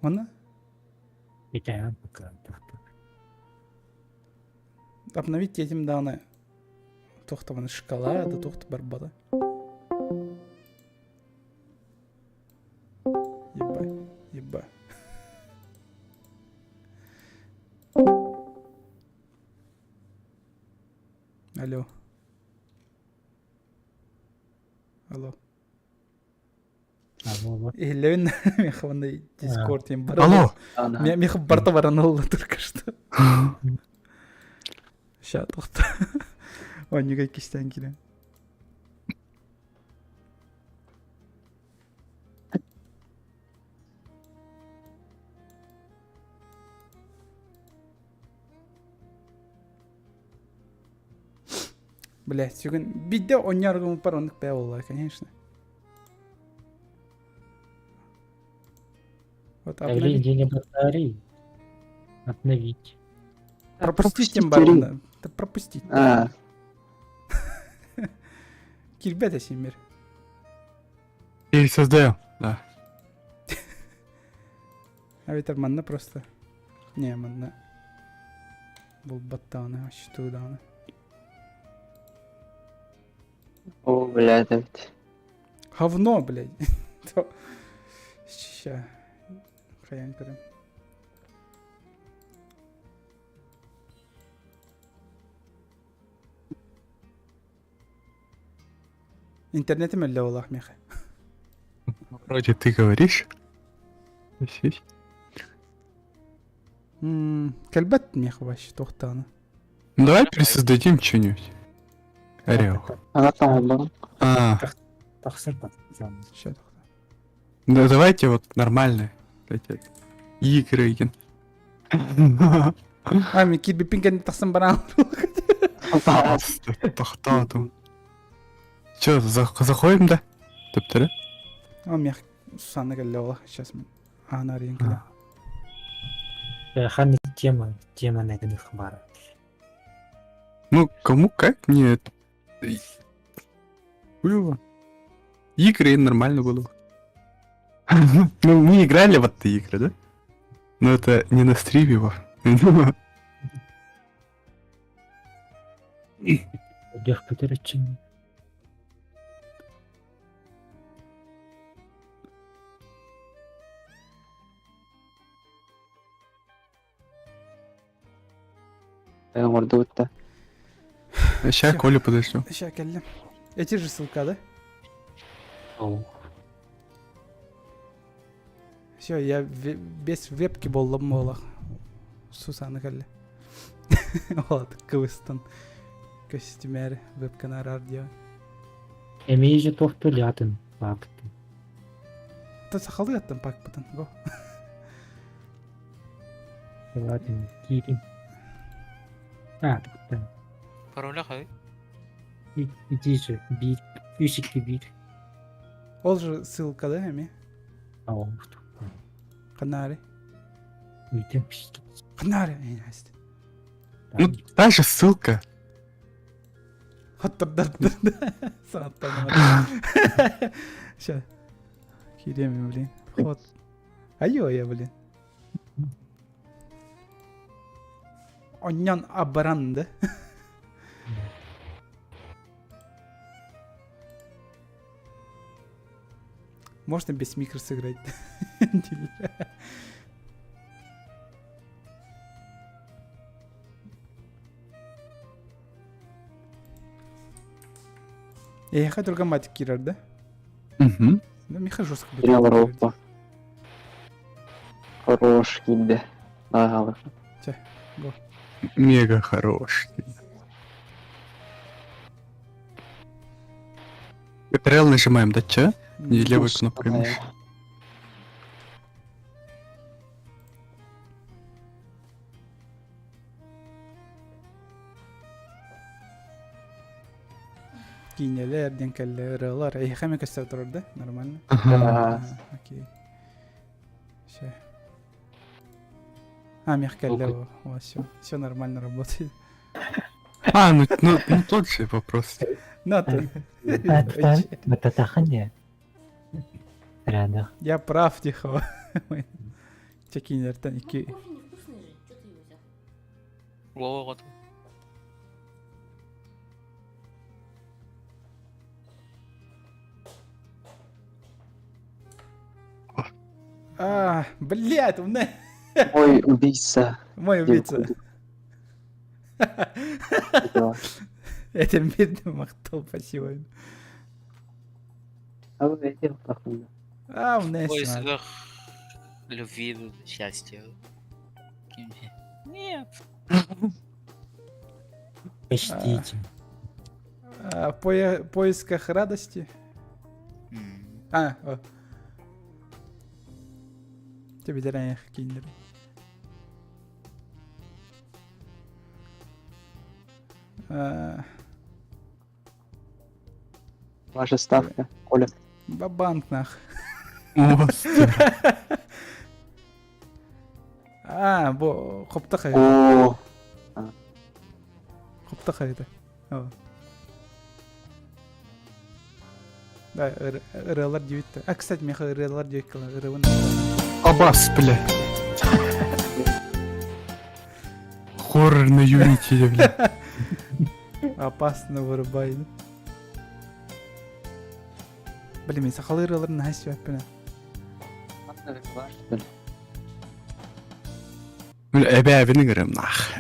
Оны? Итэҕэн Обновить этим даҕаны туох да шоколада туох да барбата. Еба, еба. Алло. Алло. Иһиллэбин миэхэ уонна Дискорд диэн бар. Алло. Миэхэ барта баран ылла только что. Ща тохто. Онньуга иккистээн киирэн. Блядь, сүгүн биирдэ оонньооргуммуппар оннук бээ буолла, конечно. Вот обновить. Давление батареи. Обновить. Пропустить тем барона. Да пропустить. А. Кирбет Асимир. Пересоздаем, да. А ведь манна просто. Не, манна. Булбаттааны, ащтуудааны. О, блядь, эбит. Говно, блядь. Ща. Хайан көрөм. Интернетим өллө олох миэхэ. Вроде ты говоришь. Кэлбэт миэхэ вообще туохтааны. Ну, давай пересоздадим что-нибудь. Орел. Она там А. Ща Да давайте вот нормальные. Игры. А, мен кирбиппин кэннэ тахсан баран. Тохтоотум. Че, заходим, да? Төптөрө? О, мех Сусанна кэллэ ола. Сейчас мен аана арыйан кэлэ. Ханнык тема, тема нэгних баар. Ну, кому как, мне было. Игры нормально было. Ну, мы играли в эти игры, да? Но это не на стриме его. Өйдөөх бүтэр өччүн. Оҥордубут да. Сейчас Колю подожду. Сейчас кэллим. Эти же ссылка, да? Ол. Все, я без вебки боллом буолах. Сусаны кэллэ. Ол кыбыстан көстүмээр вебканы араар диэн. Эмиэ же туох төлөтүн паапытын. Та сахалыы аттан паакпытын. Го. Атын киирин. А, туктан. Пароля хай. Иди же, биир. Үс икки биир. Ол же ссылка да эми? Ол. Канари. Үйтем. Канари. Ну, та же ссылка. Сейчас. Кириэми, блин. Ход. Айо, блин. Онньон абаран, да? Можно без микро сыграть. Эйиэхэ түргэн матик киирэр да? Угу. Ну, миэхэ жестко Киирэ олоруоппа. Хорош киирдэ. Ааҕалар. Чэ, го. Мега хорош. Ctrl нажимаем, да, че? Не левой кнопкой мыши. Киинэлэр диэн кэллэ ырыалар эһиэхэ эмэ көстө турар да нормально Ага. окей все а миэхэ кэллэ о все все нормально работает А, ну, ну, ну тот же вопрос. На то. Баттатахын дии. Рядах. Я прав, тихо. Чекинертен икки. Кофе невкусный же, что ты его взял? Вова А, блядь, у меня... Мой убийца. Мой убийца. Это бедный махтал, спасибо. А, у меня В поисках любви, счастья. Нет. Почтите. А, по поисках радости. А, о. Тебе киндер. А... Ваша ставка, Коля. Бабанк нах. А, бу хопта хайда. О, Хопта хайда. Да, ырыалар диэбит. А, кстати, миэхэ ырыалар диэбит ырыабын. Абас, бля. Хоррор на Юнити, бля. Опасно вырубай. Блин, мин сахалыы ырыаларын наһаа истибэппин. Бля, эбээбин ыҥырым нах.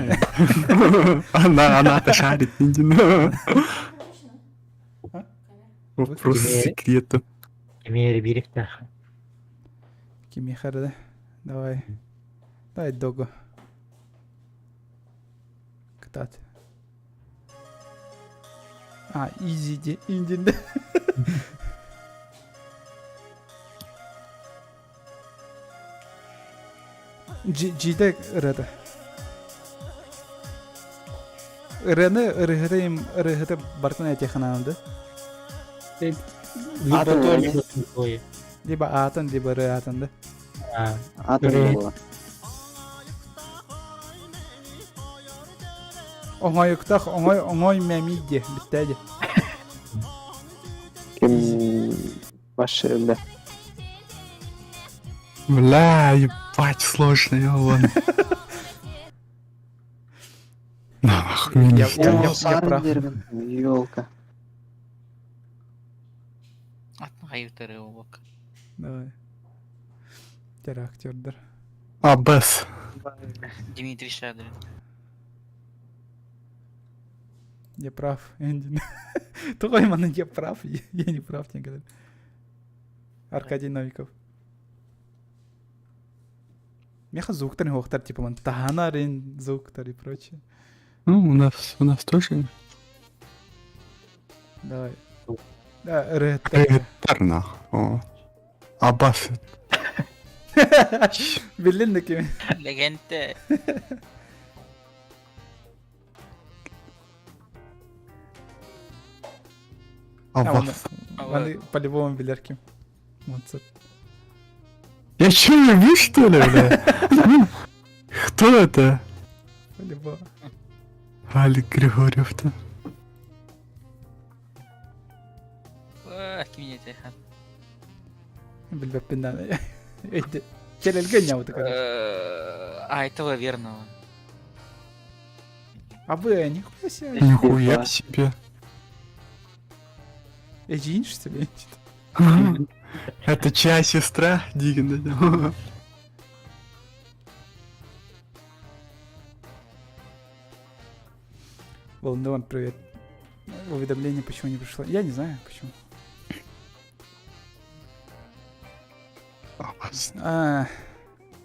Она, она-то шарит, Вопрос секрета. Кимиэри биирихтээх. Кимиэхэ да? Давай. Давай догу. Кытаат. А, изи де, индин Джиде ырыата. Ырыаны ырыһыта ырыһыта бартын этиэххин да? Либо то, либо другое. Либо аатын, либо ырыатын да? Аатын буолар. Оҥойуктах оҥой оҥой мэмий диэ бүттээ диэ. Ким ваше бля. Бля, ебать, сложно, я вон. Нахуй, Я, я, я, я прав. Елка. Давай. Терактердер. А, Бэс. Дмитрий Шадрин. Я прав, Энди. Твой ман, я прав, я не прав никогда. Аркадий Новиков. Меха звуктар хохтар, типа ман таханарин звуктар и прочее. Ну, у нас тоже. Давай. Да, рэт. Тарна. О. Аббас. Биллин кими. Легенде. Аббас. Маны по-любому билэр ким. Моцарт. Я чё, ебу, что ли, бля? Кто это? По-любому. Алик Григорьев-то. Кимин Билбэппин да. Кэлэлгэ нябыты короче. А, этого верного. А вы, нихуя себе. Нихуя себе. Эдьиин что ли? Это чья сестра? Дигин. Волан привет. Уведомление почему не пришло? Я не знаю, почему. А,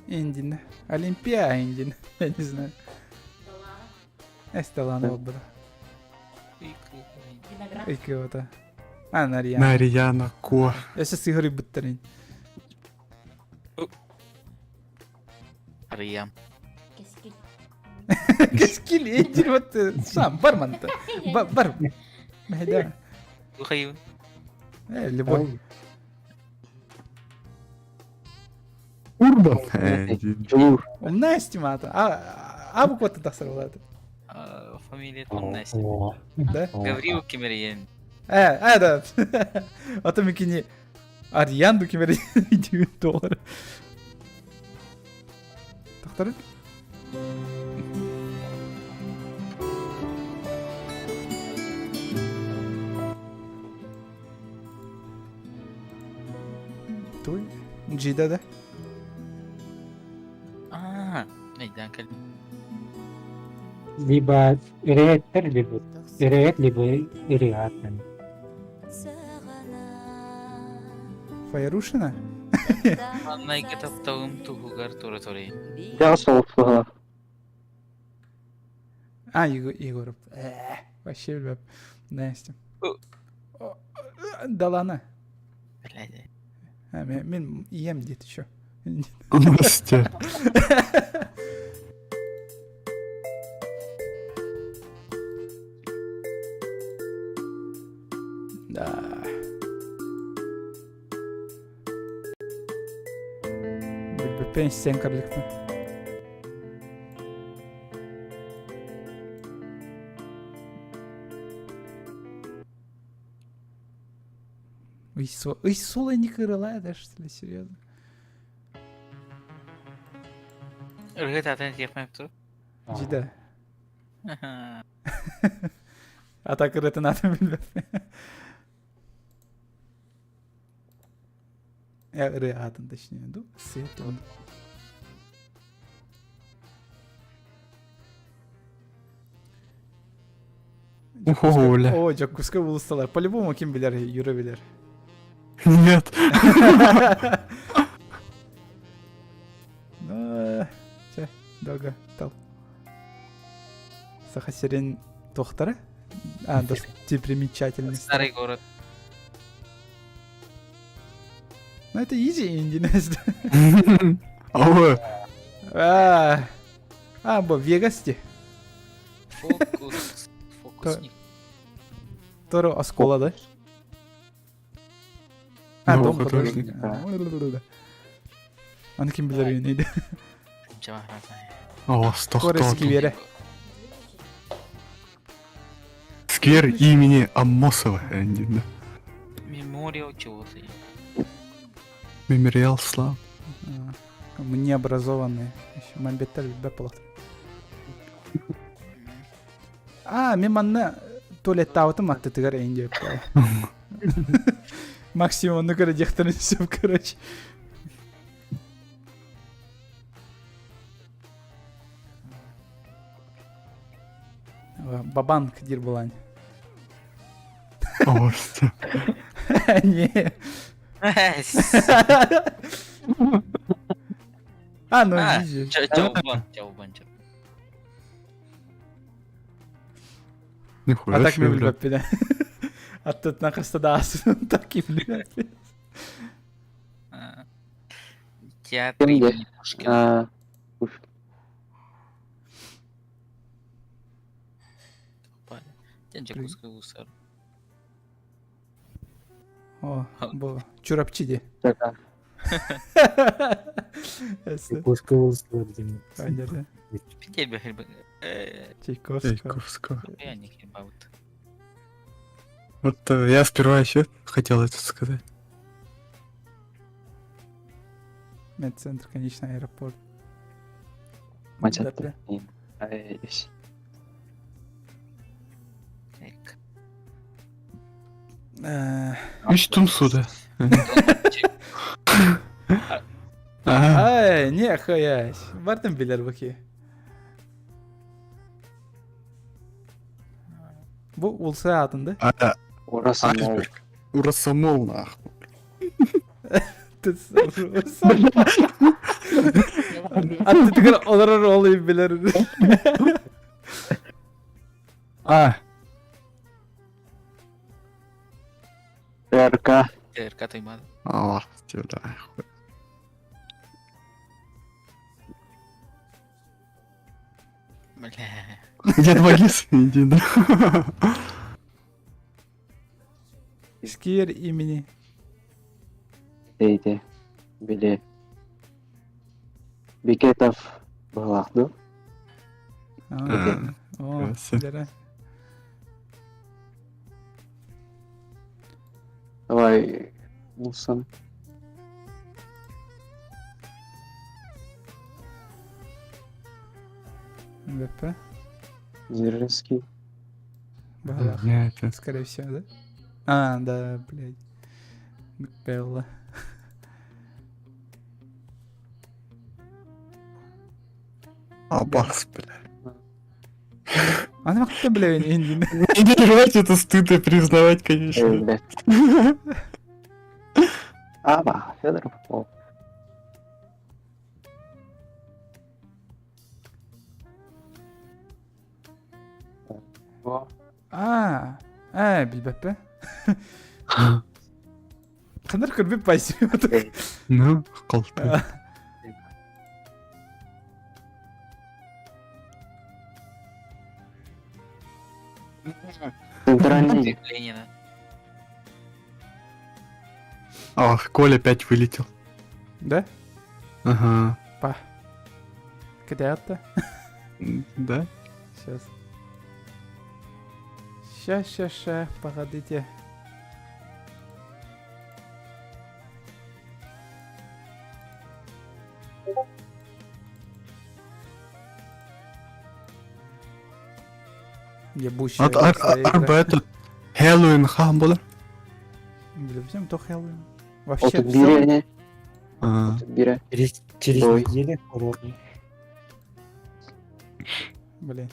Индин. Олимпия Индин. Я не знаю. Эстелана была. Виноград. А, Нарьяна. Нарьяна Ко. Я сейчас Игорь Бутарин. Арьян. Кэскил, Индин, вот сам, барман-то. Бар. Да. Любой. Урбан. Настя мата. А, буква-то тахсар Фамилия там Настя. Да? Гаврил Кемериен. Э, э, да. А то микини Арьян дукимер 9 доллар. Тахтары? Туй? Джида да? Аа, нейден кэллим. Либо Ирэйэттэр, либо Ирэйэт, либо Ириат. Фаярушина? Маннайга тапталым туһугар тура турайын. Я соҕус А, Егоров. Вообще билбэп. Настя. Далана. Блядь. Мин ийэм диэт еще. Настя. Да. Билбэппин сен карликтан. Ый соло не кырылая, да, что ли, серьезно? Ыргыт атын тиэхмэп ту. Жида. А так ырытын атын билбэппин. Ырыа атын точнее, ду. Свет он. Ого, бля. О, Дьоккуска улусталар. По-любому ким билэр, Юра билэр. Нет. Ну, чэ, дога, тал. Саха сирин тохтара? А, достопримечательность. Старый город. Ну, это изи, индинес. Алло. А, а, бо Вегасти. Фокус. Фокусник. Торо оскола, да? А, Дом дом художника. художника. Аны ким билэр үйнейді. О, стоп, Коре сквере. Сквер имени Аммосова. Да. Мемориал чего-то. Мемориал славы. Мы необразованные. Еще мамбеттер билбэт буолар. А, мен манна туалеттаабытым аттытыгар эйин диэп Максимум онну көрө диэхтэрин сөп, короче. Бабанк диир булань. О, Не. А, ну видишь. Чаубан, чаубан, Нихуя А так себе, мен бля. билбэппин. Аттытынан хаста да аасын так и билбэппин. Театр Кимде? имени Пушкина. А, Пушкин. Ден Жакутская гусар. О, бу Чурапчы дии. Така. Якутская улуста диэн. Понятно. Петель Чайковского. Чайковского. Я не хербаут. Вот я сперва еще хотел это сказать. Медцентр, конечный аэропорт. Мачатта. Ай, Так. Үч тумсуда. Ага. Ай, не хаясь. Бартын билэр баки. Бу улса атында. А, Урасамол. айсберг. Урасамол, нахуй. Аттытыгар олорор ол билэр. А, ТРК. ТРК Туймада. Аллах тебя, хуй. Бля. Дед Вагис, иди, да. Сквер имени. Дейди. Били. Бекетов быһылаах дуу? О, Красиво. дьэ. Давай, Мусон. МВП. Дзержинский. Баҕалаах. Нет, это- Скорее всего, да? А, да, блядь. Белла. А, бакс, бля. Аны вакытта билэбин индин. Не переживайте, это стыдно признавать, Эй, конечно. блядь. Аба, Федор Попов. Во. А, а, билбэппэ. Ханар көрбүт пайсым. Эй, Ну, колты. Центральный. Ленина. Ах, Коля опять вылетел. Да? Ага. Па. Когда-то. Да? Сейчас. Ща, ща, ща, погодите. Ебучая Ат- ар- просто игра. Арба этот Хэллоуин хаан буолар. Блин, то Хэллоуин. Вообще, Отут всё. бире. А, Отут бире. Через, через Ой. неделю ровно. Блин.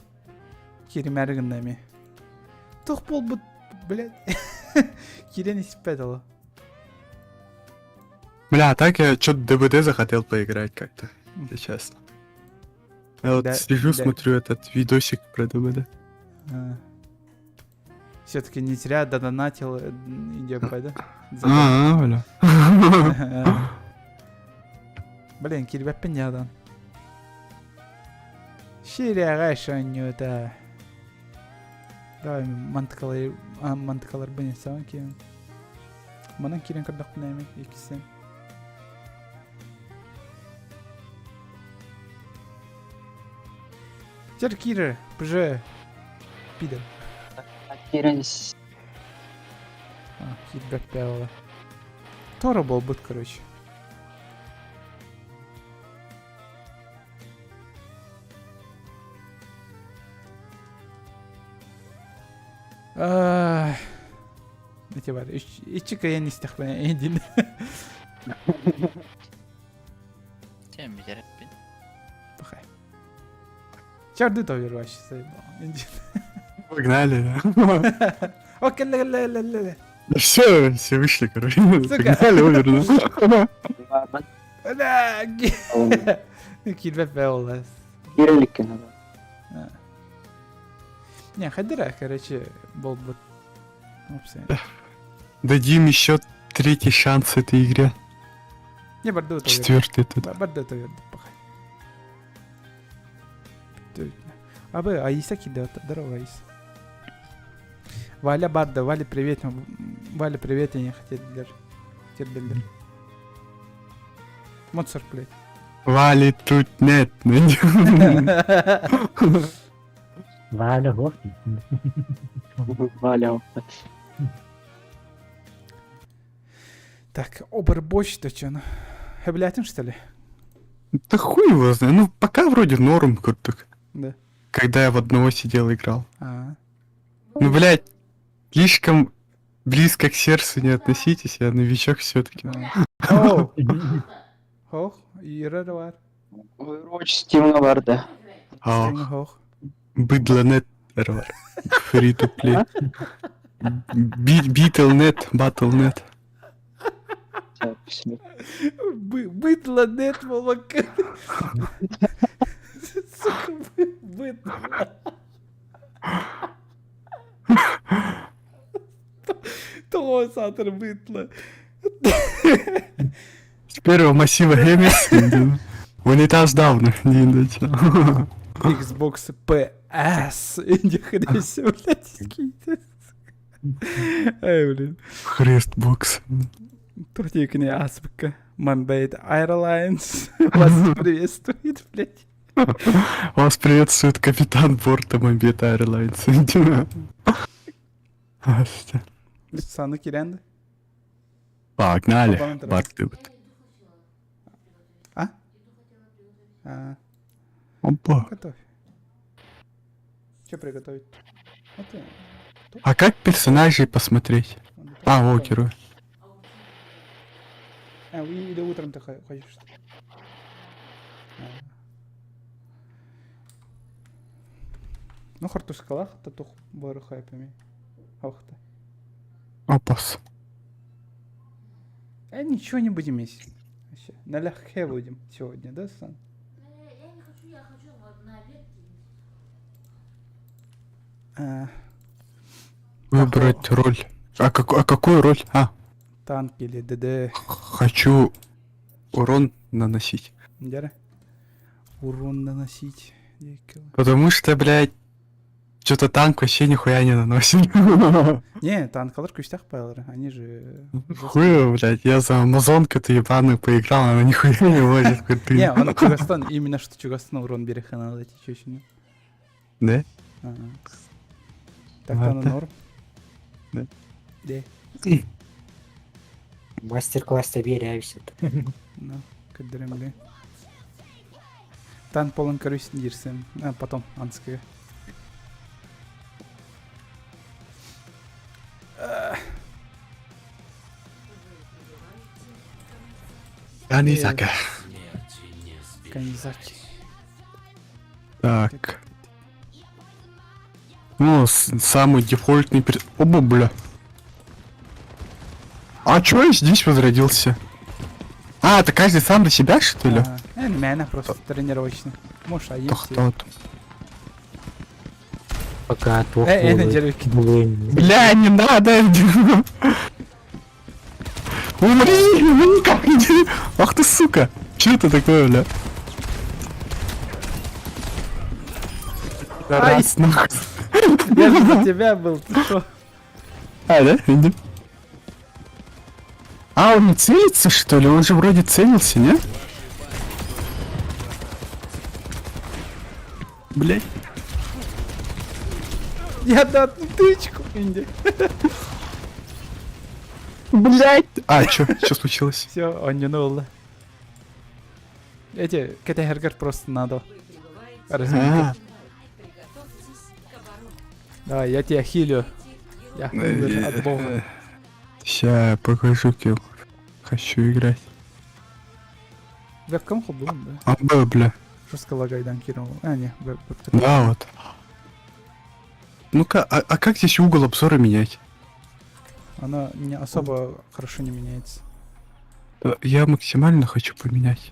Киримээр гынна эми. Тух буолбут, блядь. Кирен испэт оло. Бля, а так я что-то ДБД захотел поиграть как-то, если честно. Я вот Да, сижу, да. смотрю этот видосик про ДБД. Все-таки не зря донатил идет да? За- А, бля. Блин, кирбэппин ядан. Ширяга шанюта. Давай мантыкалар мантыкалар быне саван киен. Манан кирен көрдөхпүнэ эми иккисен. Чер кирер, пж. Пидор. Киренс. А, кирбэппэ ола. Тора буолбут, короче. Ай. Эти бар. Ичи кайын истехпен эдин. Чем бетереппин? Пахай. Чарды то вообще заебал. Иди. Погнали, да. О, кэллэ, кэллэ, кэллэ, кэллэ. Да все, все вышли, короче. Сука. Погнали, умерли. Барбан. Бля, Кирбэппэ ола. Киреликкен. Не, хадира, короче, буолбут. Опс. Дадим еще третий шанс этой игре. Не барды то. Четвертый тут. Барды то пахай. Абы, Аиса кидает. Здорово, Аиса. Валя Барда, Валя, привет. Валя, привет, я не хотел Терделер. Моцарт, блядь. Вали тут нет. Валя, вот. Валя. Так, Обербоч, то чё, ну? Хэблятин, что ли? Да хуй его знает. Ну, пока вроде норм, куртук. Да. Когда я в одного сидел играл. А, Ну, блядь, слишком близко к сердцу не относитесь, я новичок все-таки. Оу! Хох, Ирарвар. Overwatch Steam'а барды. А, Хох. быдло нет, Free to play. Battle.net, Battle.net. Быдло нет, молока. Сука, быдло. Того сатыр быдло. С первого массива Хемис. Унитаз давно не дать. Xbox PS. Иди хрен себе, блядь, какие-то. Ай, блин. Хрестбокс. Тут не азбука. Mandate Airlines вас приветствует, блядь. Вас приветствует капитан борта Мобит Airlines. Саны киренді. Погнали, Холбонон турар. бардыбыт. А? А, Опа. готовь. Что приготовить? Это... А как персонажей посмотреть? он готов. А, о, герой. А, или утром ты хочешь? что? А. Ну, хортускалах, татух бары хайпами. Ох ты. Опас. А ничего не будем есть. Вообще, налегке будем сегодня, да, Сан? Я не хочу, я хочу вот на обед кинуть. А, Выбрать роль. А, как, а какую роль? А, танк или ДД. хочу урон наносить. Дяра? Урон наносить. Дикого. Потому что, блядь, что-то танк вообще нихуя не наносит. Не, танкалар күстях байлары. Они же... жесткие. Хуя, блядь, я за амазонку-то ебаную поиграл, она нихуя не может. Не, он Чугастан, именно что Чугастан урон береха надо идти чуть Да? Так-то оно Ладно. норм. Да. Да. Мастер-класс таберяюсь. Ну, кадремли. Тан полон корысть дирсем. А, потом, анская. Канизака. Канизаки. Так. Ну, самый дефолтный пер... Оба, бля. А чё я здесь возродился? А, это каждый сам для себя, что ли? А, Меня просто тренировочный. Может, а есть. Тохтот. Пока Э, э, на дереве. Бля, не надо! Умри! Умри, как не- Ах ты, сука! Чё это такое, бля? Ай. Раз, нахуй. Я же за тебя был, ты шо? А, да? Видим. А, он не целится, что ли? Он же вроде целился, не? Блять. Я дал одну тычку, Инди. Блять! А, чё? Чё случилось? Все, он не нул. Эти, КТ просто надо. Разминка. А, Давай, я тебя хилю. Я хилер от бога. Ща я покажу, кем хочу играть. Вебкам хобун, да? А, б, бля. Жестко лагайдан кинул. А, не, веб Да, вот. Ну-ка, а как здесь угол обзора менять? Она не особо хорошо не меняется. Я максимально хочу поменять.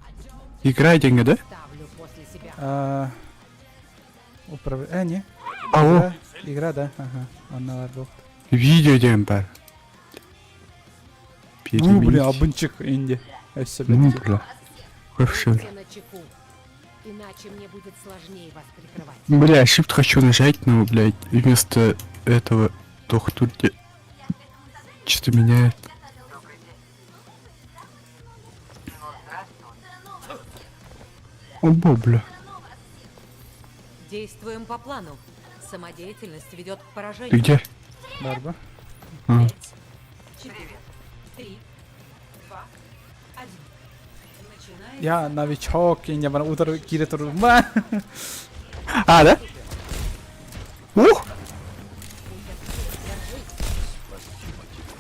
Игра деньги, да? А, управ... А, не. А, о, Игра, игра, да. Ага. Она был. видео демпер. Ну, блин, абынчик инди. Я себе Ну, такие. бля. Вообще. Будьте начеку, иначе мне будет сложнее вас прикрывать. Бля, shift хочу нажать, но, блядь, вместо этого тохтурки что-то меняет. Оба, бля. Действуем по плану. Самодеятельность ведет к Ты поражению. где? Барба. А. 4, 3, 2, 1. Начинается Я новичок, инди, бана утро кире турба. А, да? Ух!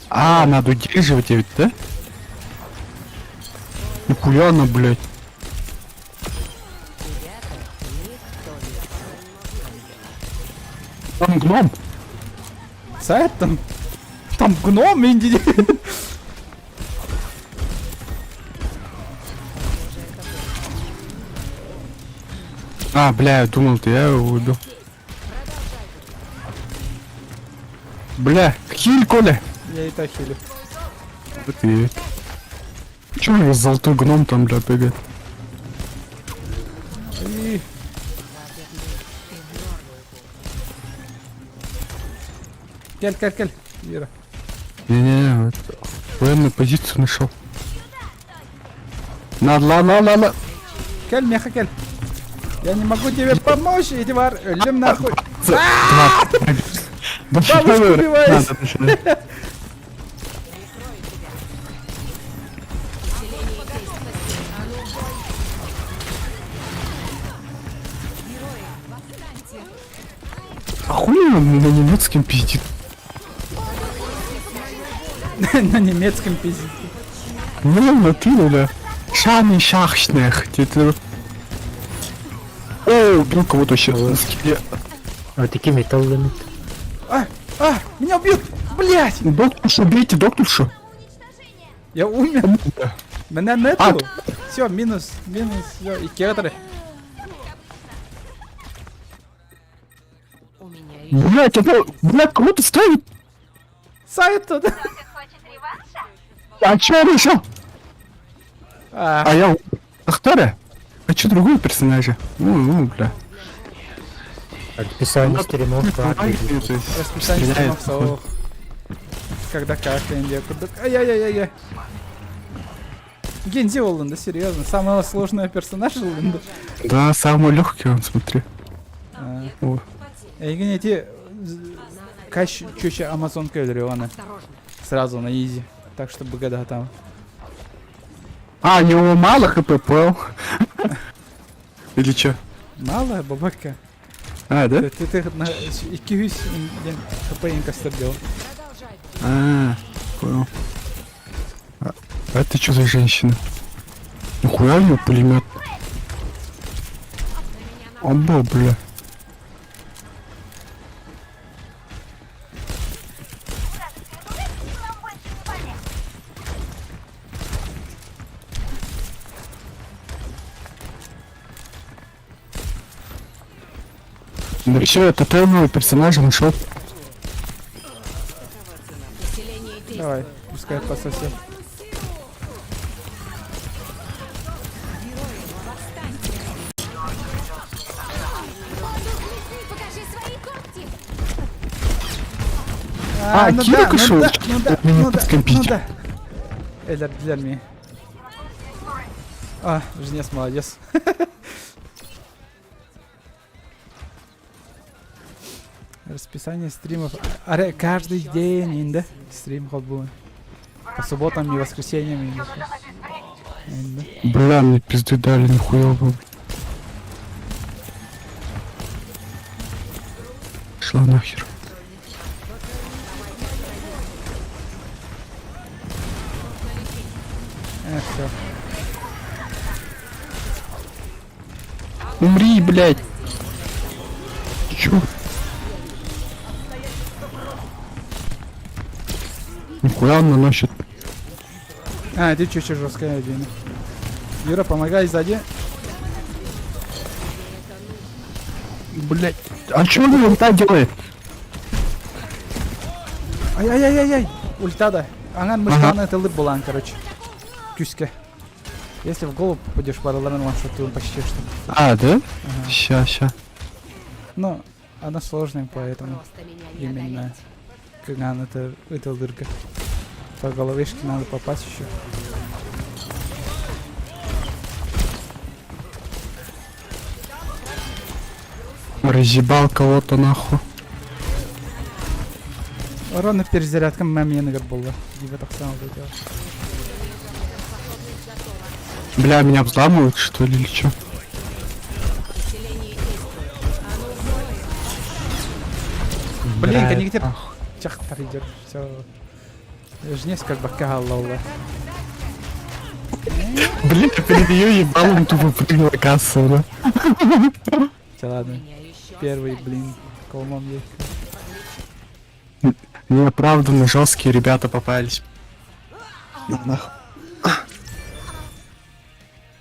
А, надо удерживать ведь, да? Нихуя она, блядь. Там гном. Сайт там. Там гном, инди. А, бля, я думал, ты я его убил. Бля, хиль, Коля. Я и так хилю. Вот и... Чё у него золотой гном там, бля, бегает? И... Кель, кель, кель. Ира. Не-не-не, вот военную позицию нашел. На, ла, ла, ла, ла. Кель, меха, кель. Я не могу тебе помочь, иди вар. Лем нахуй. Два. Бабушку убиваешь. Надо, надо. А хуй он на немецком пиздит? На немецком пиздит. Ну, на ты, да. Шами шахшнех. О, убил кого-то сейчас на скилле. Вот такие металлами. А, а, меня убьют! Блять! Докторшу, убейте докторшу. Я умер. Меня А, нету. Все, минус, минус, все, и кетры. У меня еще Блять, это, блядь, кого-то ставит. Сайт тут. А чё он решил? А, А я... Ахтара? Хочу другого персонажа. Ну, ну, бля. Расписание стримов как расписание Стреляет, стримов ох. Когда как, Индия, куда... Ай-яй-яй-яй. Гензи Оланда, серьезно, самого сложного персонажа Оланда. Да, самый легкий он, смотри. А. О. Эйгин эти каш чуча Амазонка өлөрүө осторожно. Сразу на изи. Так что бгда там. А, у него мало хп, понял? Или чё? Мало бабака. А, да? Ты ты на 200 хп инкастер делал. Продолжай. А, понял. А это что за женщина? Нихуя у него пулемет. Оба, бля. Да все, это тотемного персонажа нашел. Усиление действует. Давай, пускай пососет. Покажи свои когти! А, ну Кирика да, ну шел? да, ну да, Меня ну да, под компьютер. ну да. Эллер, для меня. А, жнец молодец. Расписание стримов. Аре, каждый день, да? Стрим ход был. По субботам и воскресеньям. Инда. Бля, мне пизды дали, нихуя было. Шла нахер. Все. Умри, блядь. Чё? Нихуя он наносит. А, ты чуть-чуть жесткая один. Юра, помогай сзади. Блядь. А чё он ульта делает? Ай-яй-яй-яй! Ульта да. Аңан мышканы тылып булан, короче. Күскә. Если в голову попадешь, параллельно ваншотуем почти что. А, да? Ага. Ща, ща. Но она сложная, поэтому Просто меня не именно одолеть. Каган это дырка. По головешке надо попасть еще. Разъебал кого-то нахуй. Ровно перезарядка мамена была. Диба так само делал. Бля, меня взламывают, что ли, или чё? Блин, коннектор. Чахтар идет. Все. Жнец как бы калала. Блин, перед ее ебалом тупо прыгнула касса, да? Все, ладно. Меня еще Первый, остались. блин, колмом есть. Неоправданно жесткие ребята попались. На нахуй.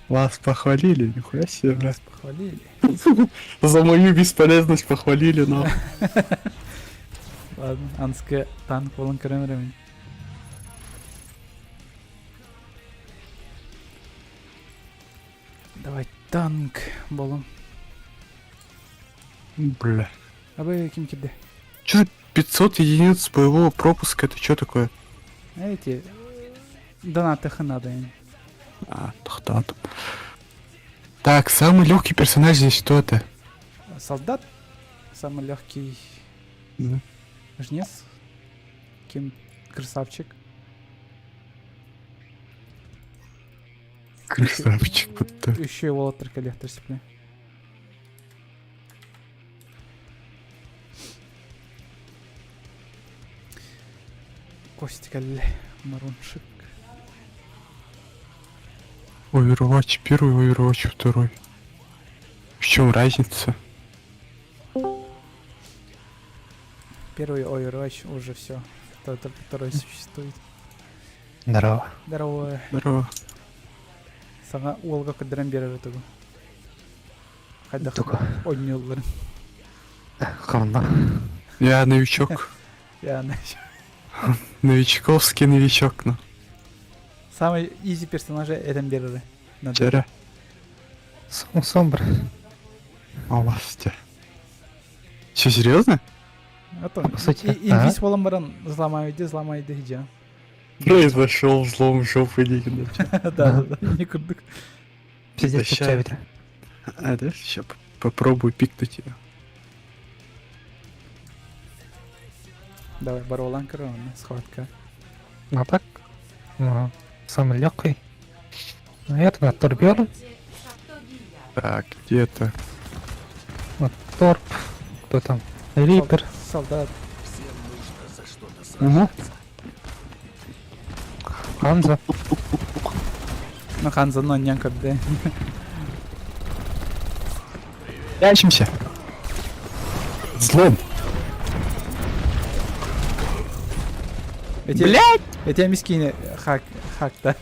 Вас похвалили, нихуя себе, бля. Похвалили. За мою бесполезность похвалили, но. Ладно, анская танк волан времени. Давай танк болом. Бля. А вы ким кирде? Чё за 500 единиц боевого пропуска, это что такое? Эти донаты надо им. А, тахтат. Так, самый легкий персонаж здесь кто это? Солдат самый легкий Да. жнец. Ким красавчик. Красавчик, будто. Еще его лотер коллектор сепле. Костя кэллэ. Маруншик. Overwatch первый, Overwatch второй. В чем разница? Первый Overwatch уже все. Только второй существует. Здорово. Здорово. Здорово. Саҥа уолга көрдөрөн биэрэр тугу. Хайдах Тугу? оонньуулларын. Ханна. Я новичок. Я Новичковский новичок, ну. Самый изи персонажа этэн биэрэрэ. Надо. Вчера. Сомбр. Аласте. Че, серьезно? А то По сути, инвиз буолан баран взломайды, взломайды дьэ. Произошел взлом жопы дигнуть. Да, да, не курдук. Пиздец, Ща. чапчавит. А, да? Сейчас попробую пикнуть ее. Давай, баролан корона, схватка. А так, ну, самый легкий. Наверное, Торбер, Так, где-то. вот Торп, кто там, Рипер. Солдат. Угу. Ханза. Ну, Ханза, но не да. Прячемся. Взлом. Блять! Эти мискини хак, хак, да.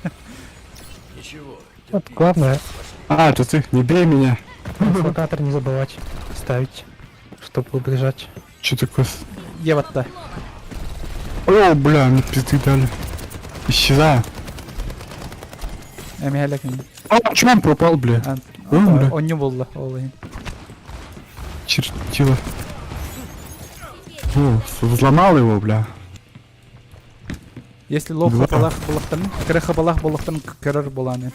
Вот главное, А, это ты, не бей меня. флотатор не забывать ставить, чтобы убежать. Че такое? Ева-то. О, бля, мне пизды дали. Исчезаю. А, чё он пропал, бля? О, бля. Он не был, ол. Чертила. О, взломал его, бля. Если лох Два. хапалах булахтан, кыры хапалах булахтан көрөр буланы.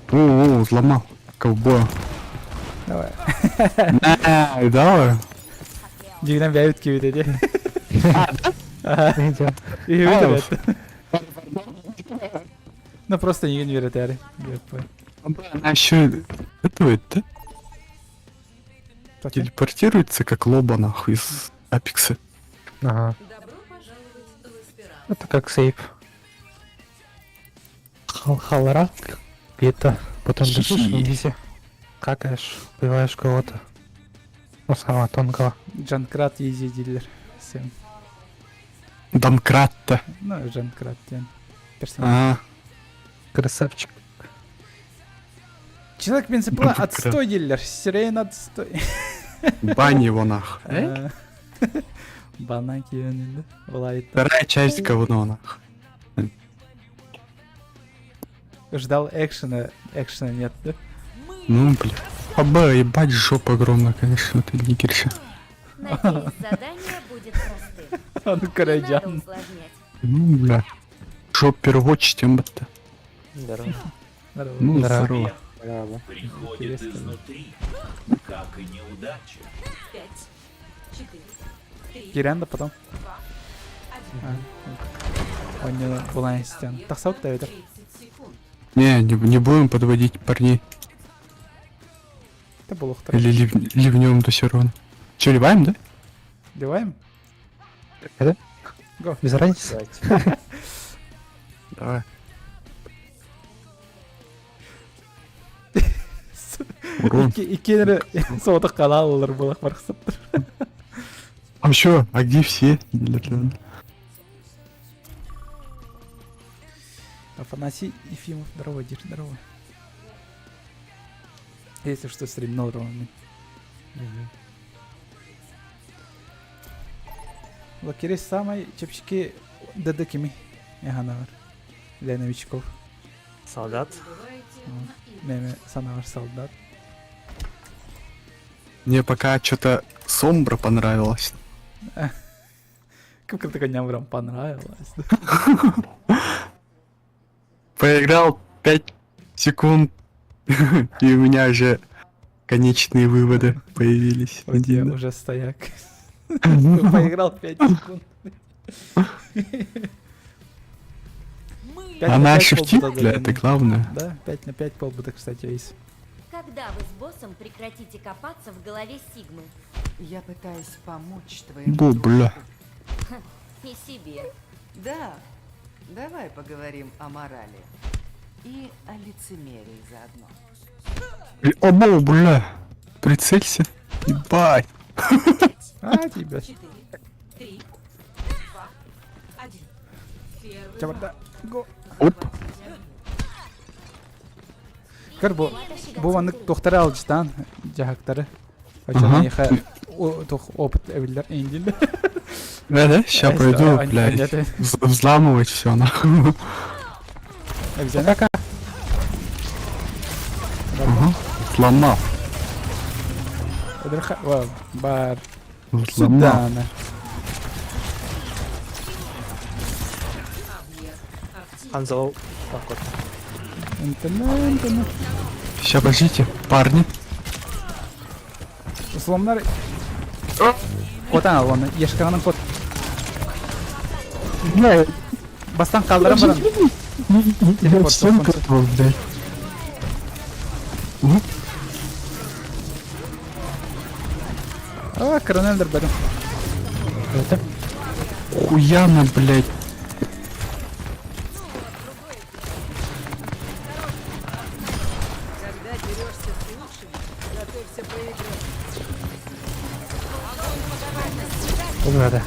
О, о, взломал. Ковбоя. Давай. На, давай. Дигнен бәйүт кибит ди. Идёт. Үйүт Ну просто не верит әри. Она еще этого, да? Телепортируется как лоба нахуй из Апекса. Ага. Это как сейф. Халара. Где-то потом бежишь внизе. Какаешь, убиваешь кого-то. Ну, самого тонкого. Джанкрат изи дилер. Всем. Домкрат-то. Ну, Джанкрат ден. Персонаж. А, Красавчик. Человек бензопила Домкрат. отстой дилер. Сирен отстой. бань его нахуй. Э? Бана киен да? Вторая часть говно нахуй. Ждал экшена, экшена нет, да? Ну, бля. Аба, ебать, жопа огромная, конечно, ты нигерша. Надеюсь, задание будет простым. Ну, Не надо Караджан. усложнять. Ну, бля. Жоп первоч, тем будто. Здорово. Здорово. Ну, Здорово. здорово. Браво. Приходит Интересно. изнутри, как и неудача. Киренда потом. Он не была стен. Тахсау да это. Не будем подводить парней. Это было второй. Или ливнем до все равно. Че, ливаем, да? Деваем? Это? Го. Без разницы. Давай. Урон. Иккенері соты қалалылар болақ барқысып. А чё? А где все? Афанасий Ефимов, здорово, Дир, здорово. Если что, стримнул ровно. Лакерес самый чепчики ДД кими. Ягана бар. Для новичков. Солдат. Меме санавар солдат. Мне пока что-то Сомбра понравилось. Как это коням прям понравилось. Поиграл 5 секунд, и у меня уже конечные выводы появились. У тебя уже стояк. Поиграл 5 секунд. 5 на Она 5 шифтит, полбута бля, это дали. главное. Да, 5 на 5 полбута, кстати, эйс. Когда вы с боссом прекратите копаться в голове Сигмы? Я пытаюсь помочь твоему Бу, бля. дружку. И себе. Да, давай поговорим о морали. И о лицемерии заодно. Обо, бля. Прицелься. Ебать. А, тебя. Три, два, один. Первый Чабарда. Го. Оп. Көр бу бу маннык туохтары алжытаан дьаһактары. Очон эйиэхэ туох опыт эбиллэр эйиндин. Да, да, ща пойду, блядь, взламывать все нахуй. Обезьяна. Ага, взломал. Бар. Взломал. Сюда. Ханзо так вот. Сейчас, подождите, парни. Взломнар. Котан ал оны. Ешканың кот. Бля, Бастан қалдырам баран. я всем готов, блядь. А, коронелдер бәрім. Это? Хуяна, блядь. Когда дерешься с лучшими, готовься проиграть. Надо.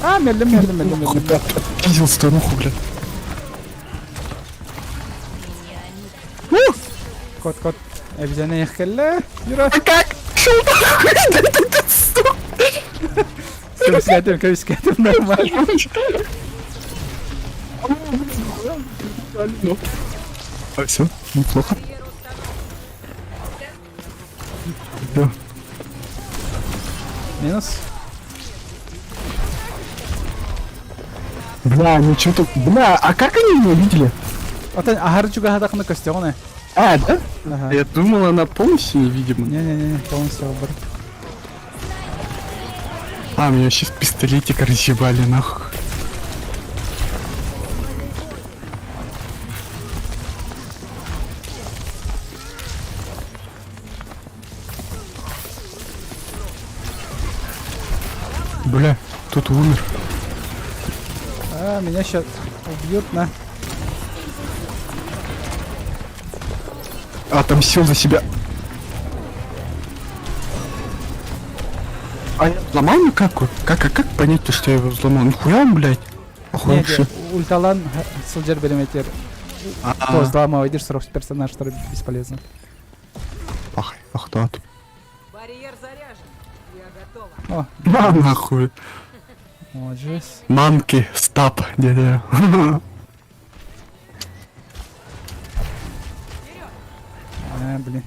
А, мерлим, мерлим, мерлим, мерлим. Пиздил старуху, блядь. Кот, кот. Обезьяна ехкелле. Юра. А как? Шел нахуй, блядь, сука. Көміскәтім, көміскәтім, нормально. А, все, неплохо. Да. Минус. Бля, ну что тут... Бля, а как они меня видели? Отан ахар чуга хадақны костёны. А, да? Ага. Я думал, она полностью невидима. Не-не-не, полностью обор. А, меня сейчас пистолетик разъебали, нахуй. Бля, кто-то умер. А, меня сейчас убьют на. Отомстил за себя. А я взломал макаку? Как понять, то, что я его взломал? Нихуя он, блядь? Охуевший. Ульталан сылдьар береметер. То взламывай, срок персонаж, который бесполезно. Ах, ах, да. Барьер заряжен. Я готова. О, На нахуй. молодец. Манки, стоп, дядя. А, блин.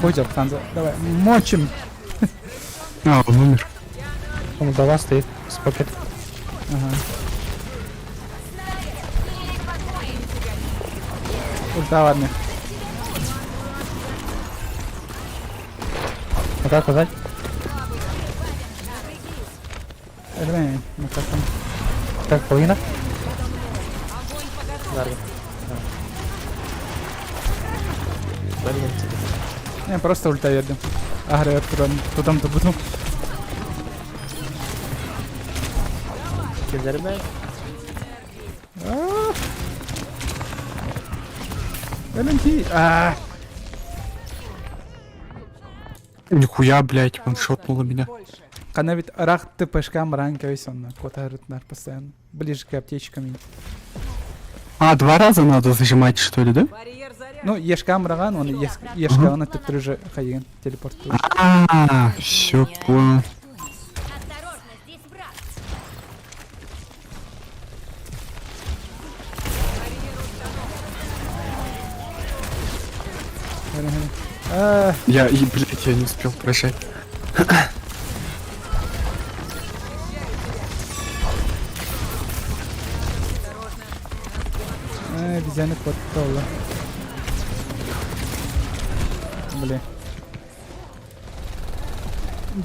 Пойдем, Ханзо, давай, мочим. А, он умер. Он до вас стоит с пакет. Ага. Ульта, ладно. А как узнать? Блин, ну как там? Так, половина? Не, просто ульта вердим. Агрер тудам тубутум. Киллермен. ЛНТ. А, Нихуя, блядь, он шотнула меня. Кана ведь рах ТПшкам ранка весь он кота постоянно. Ближе к аптечкам. А, два раза надо зажимать, что ли, да? Ну, ешкам раган, он ешка, он это же хайген телепорт. А, все понял. Осторожно, здесь враг. А, Я, и, блядь, я не успел прожать. Обезьяны кот толла. Блин.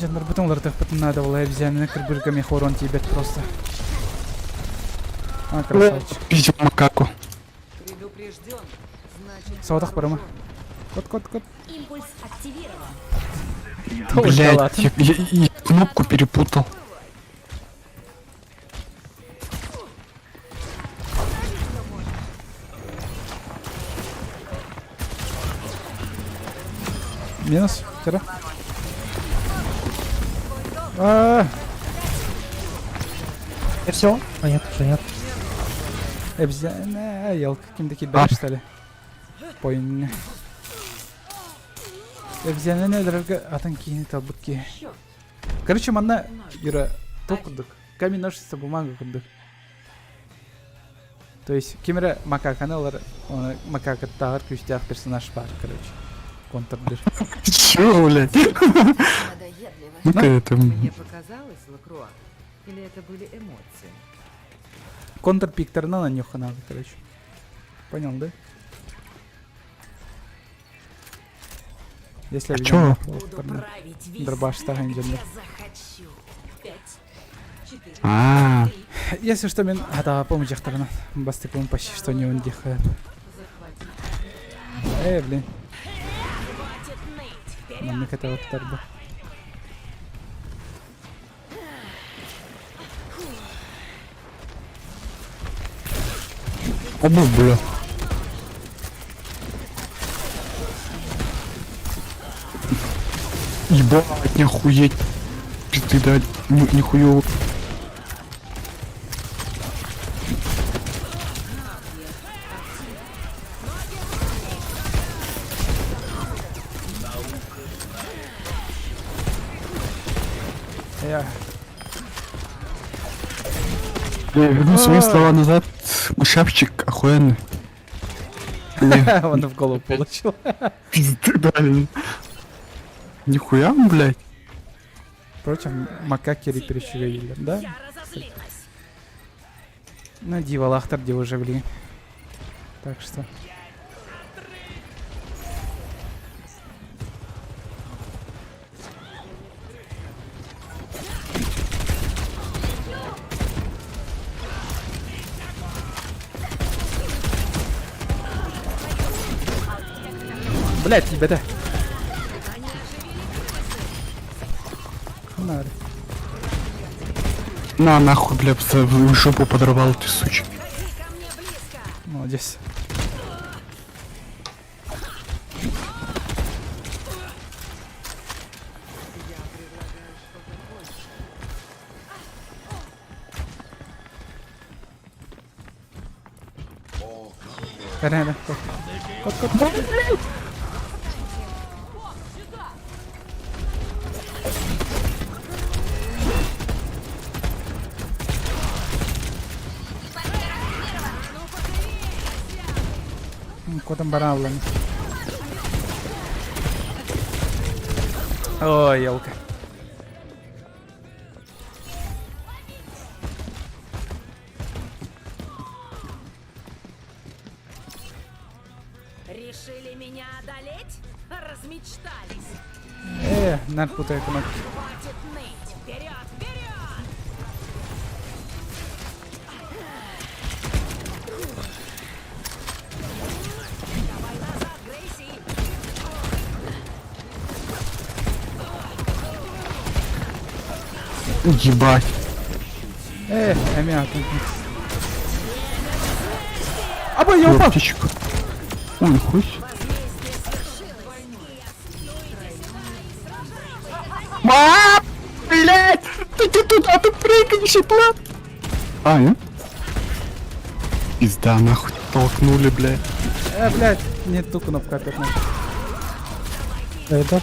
Джандар потом лартах потом надо было обезьяны кырбырками хорон тебе просто. А, красавчик. Пиздил макаку. Предупрежден. Значит, Саудах барама. Кот, кот, кот. Импульс активирован. Блять, я кнопку перепутал. Минус, тира. А, И все? А нет, уже нет. Эбзяна, елка, ким такие баш что ли? Поин. Эбзяна дорога атын киини талбыт ки. Короче, манна Юра, туох курдук. Камень, ножницы, бумага курдук. То есть ким эрэ макаканы ылар, оны макакаттааҕар күүстээх персонаж баар, короче. Контрдыр. Чё, блядь? Надоедливо. Ну-ка это... Мне показалось, Лакруа, или это были эмоции? Контр пиктарынан анньыахха наада, короче. Понял, да? Если А чё? Буду править везде, Дробаш где дьоннор. захочу. Пять, четыре, А, Если что, мен... А, да, помню, дьахтарынан. Бастыкпын почти что не ундиха. Э, блин. Хватит ныть. Вперед! Маннык это вот тарба. оба, бля. Ебать, нихуеть. Пизды дать, нихуёво. Я... Я верну свои слова назад. Шапчик охуенный. Не, Он в голову получил. пизды дали. Нихуя, блядь. Впрочем, макаки перечугайили, да? Я разозлилась. Ну, Дива Лахтар, где уже вли. Так что... Блять, ребята. Надо. На нахуй, бля, в жопу подорвал ты, сучка. Молодец. Рядом. Кот, кот, кот. Котом баран Ой, елка. Решили меня одолеть? Размечтались. Нар путаю кнопки. Хватит ныть. Вперед, вперед! Давай назад, Грейси! Ебать. Эмиат. Аба, я упал! Птичку. Ой, хуй. Ма, блядь, ты ты тут, а ты прыгаешь, еблан. А, нет? Пизда, нахуй, толкнули, блядь. Блядь, не ту кнопку опять нажал. Это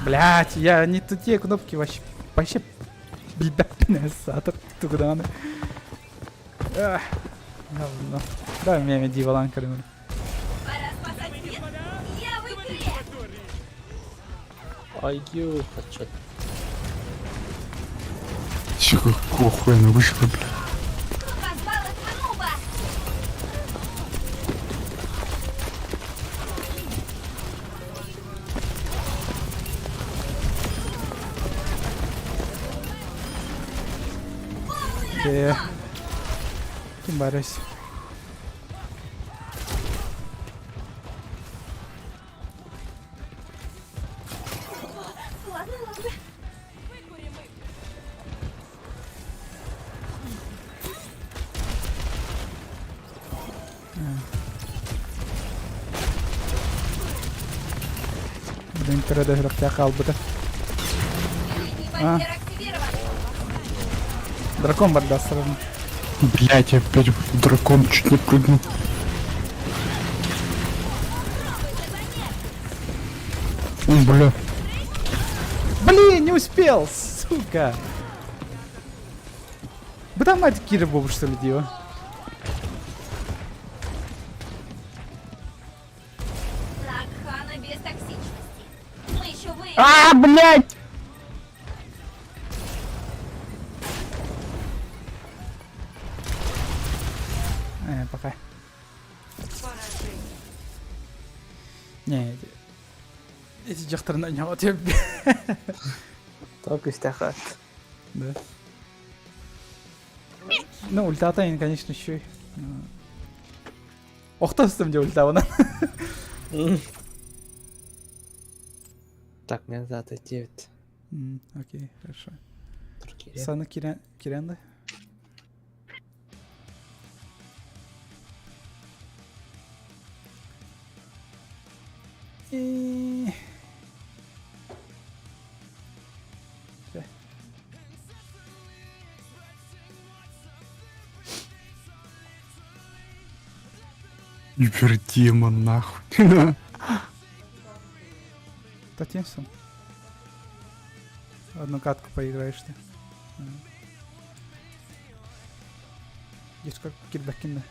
Блядь, я не ту те кнопки вообще. Вообще, блядь, сатор, тугданы. Ах, говно. Да, меня дивалан кормили. Пора спасать мир. Я в игре! IQ хачат. Чё, какого хуя она вышла, блядь. Позвал этого нуба! Ким барась. Блинкера да сүрэхтээх хаалбыта. А. Дракон барда осторожно. Блять, опять дракон чуть не прыгнул. Ой, бля. Блин, не успел, сука. Быта мать Кира Бобу, что ли, дела? Ракхана без токсичности. Мы еще выиграем. А, блять! Э, пока. Не, эти дьахтарына ньоҕо Тоқ күүстээх Да. Ну, ультата, конечно, еще. Охтостым де ультабынан. Так, мне надо отойти. Окей, хорошо. Саны кирен да? И... Гипердемон, нахуй. Татьяна. Одну катку поиграешь ты. Есть как кирбакин да.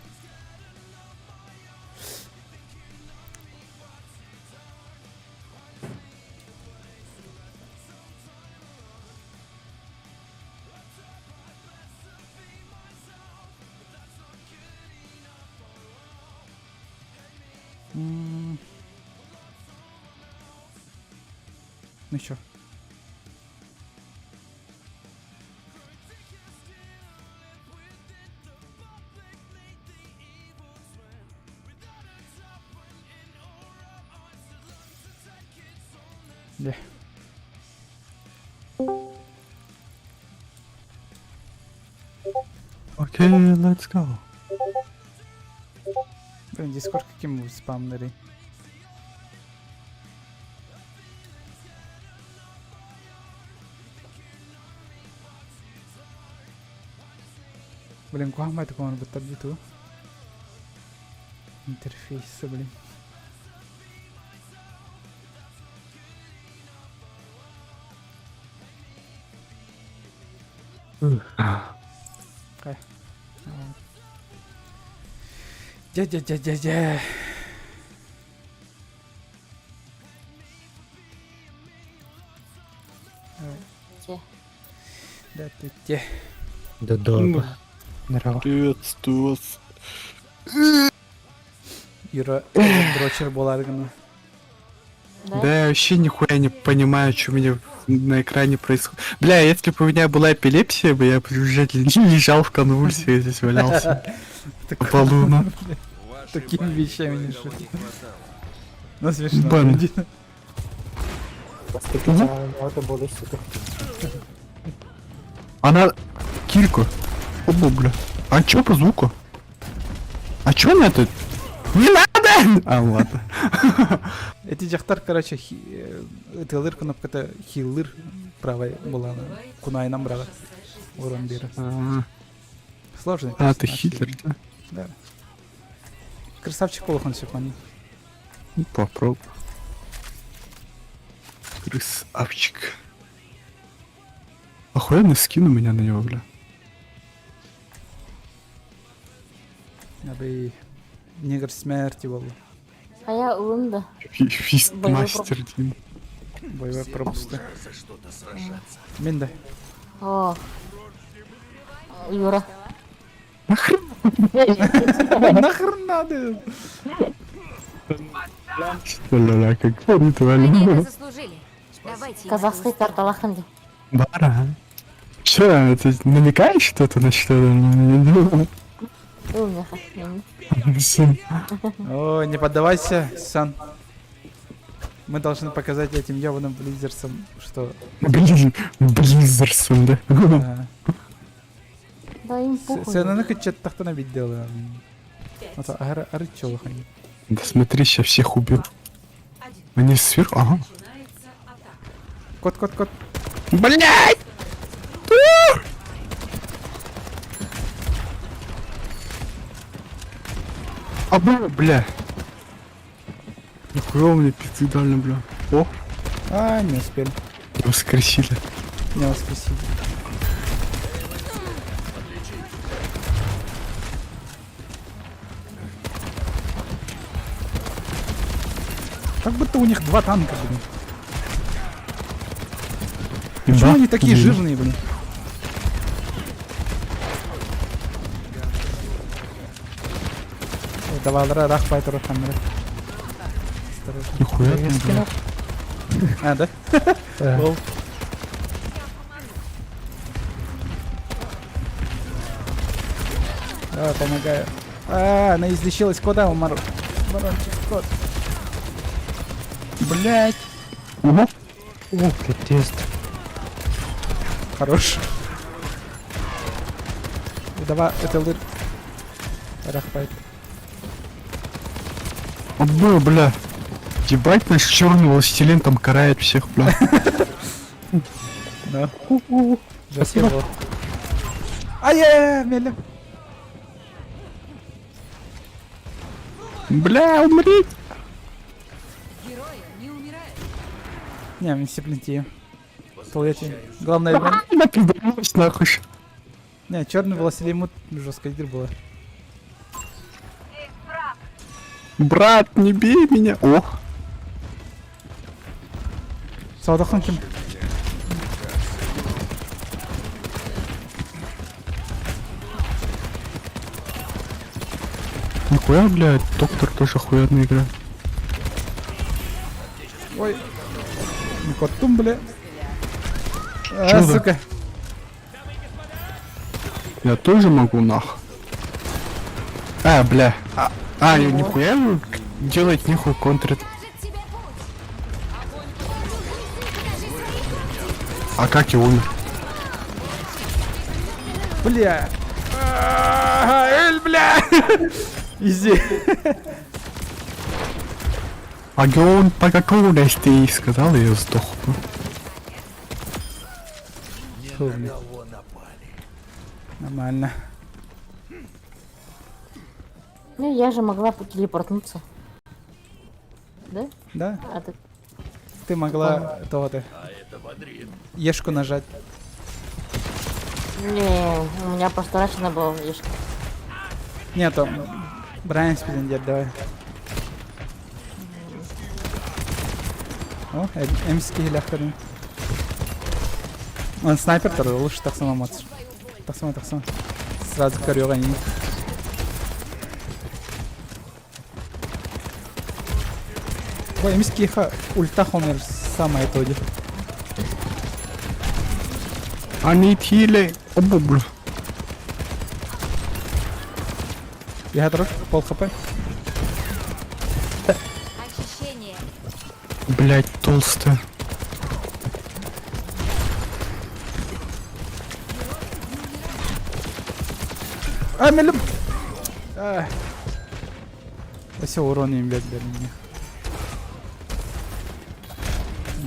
Ну чё? Де. Окей, let's go. Блин, Дискорд каким спамнери. Блин, куда такого баттар ту? Интерфейс, блин. Дя-дя-дя-дя-дя. Да ты те. Да да. Здорово. Приветствую вас. Юра, дрочер буолар гына. Да я вообще нихуя не понимаю, что у меня на экране происходит. Бля, если бы у меня была эпилепсия, бы я бы уже лежал в конвульсии здесь валялся. По полу, ну. Такими вещами не шути. Ну смешно. Бан. Она... Кирку. Опа, бля. А чё по звуку? А чё на это? Не надо! А, ладно. Эти дьахтар, короче, тылыр кнопката хилыр правой была кунайынан браға. Урон бері. А, Сложный. а, ты персонаж, хиллер, да? Да. Красавчик Олахан Сюпани. Ну, попробуй. Красавчик. Охуенный скин у меня на него, бля. Абы негр смерти был. А я ылым да. Фист Боевой мастер, Дим. Боевой пропуск. Мен да. О. Юра. Нахрен надо? Ля-ля, как Они ритуально. это заслужили. Давайте им Казахский карталахан ди. Бара. Че, ты намекаешь что-то на что-то? Ылмеха. О, не поддавайся, Сан. Мы должны показать этим ебаным близерсам, что... Блин, Близзерсон, да? а, Да им похуй. Сэнаны кыччаттахтана видела. Это ары чолохани. Да смотри, сейчас всех убил. Они сверху? Ага. Кот, кот, кот. Блять! А бля. Нихуя у меня пизды дали, бля. О, А, не успели. не воскресили. Не воскресили. Как будто у них два танка, блин. Почему они такие жирные, блин? Давай, рах файтер хаммер. Нихуя там, бля. А, да? Да. Лол. Давай, помогаю. А, она излечилась. Куда, Умар? Барончик, кот. Блять. Ого. О, тест. Хорош. Давай, это лыр. Рахпайт. Абы, бля. Ебать, наш черный властелин там карает всех, бля. Да. Спасибо. Ай, меля. Бля, умри! Герои не умирают. Не, мне все пленти. Туалете. Главное, А, Она пизданулась нахуй. не, черный властелин ему жестко игры было. Брат, не бей меня. О, Саудахан ким? нихуя, блядь, доктор тоже охуенная игра. Ой. Котум, бля. А, Чё за- сука. Я тоже могу нах. А, бля. А, я нихуя делать нихуй контрит. А как я умер? Бля. А, Эль, бля. Изи. Огонь по какому ты сказал, и я сдох. Фу, бля. Нормально. Ну, я же могла телепортнуться. Да? Да? А ты... Ты могла того ты. Ешку нажать. Не, у меня просто раньше было ешка. Нет, там Брайан Спидендер, давай. О, эмский легко. Он снайпер тоже, лучше так сама моц. Так сама, так сама. Сразу корёга не. Ой, эмский ха ульта хомер самое то де. Они хили. Оба, бля. Я трог пол хп. Очищение. Блять, толстая. А, мелюб. А. Все урон им бед для меня.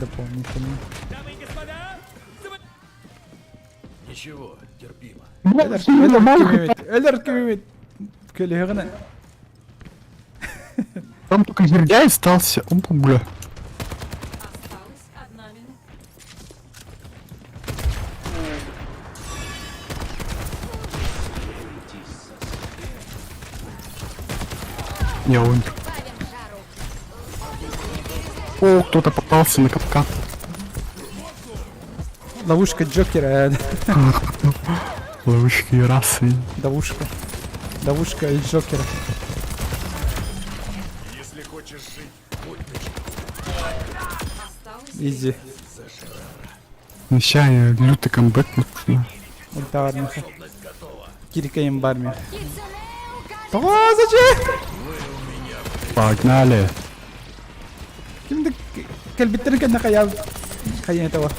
Дополнительно. Ничего, терпимо. Эллер кимимит. Көлүһүгүнэ. Там только жердяй остался. Оба, бля. Осталась одна минута. Я умер. О, кто-то попался на капкан. Ловушка Джокера. Ловушки расы. Давушка. Давушка и Джокера. Изи. Ну ща я лютый камбэк. ну, Ульта армиха. Кирика им бармих. Того, зачем? Погнали. Кимди кэлбиттэрин кэннэ хайа хайа этого.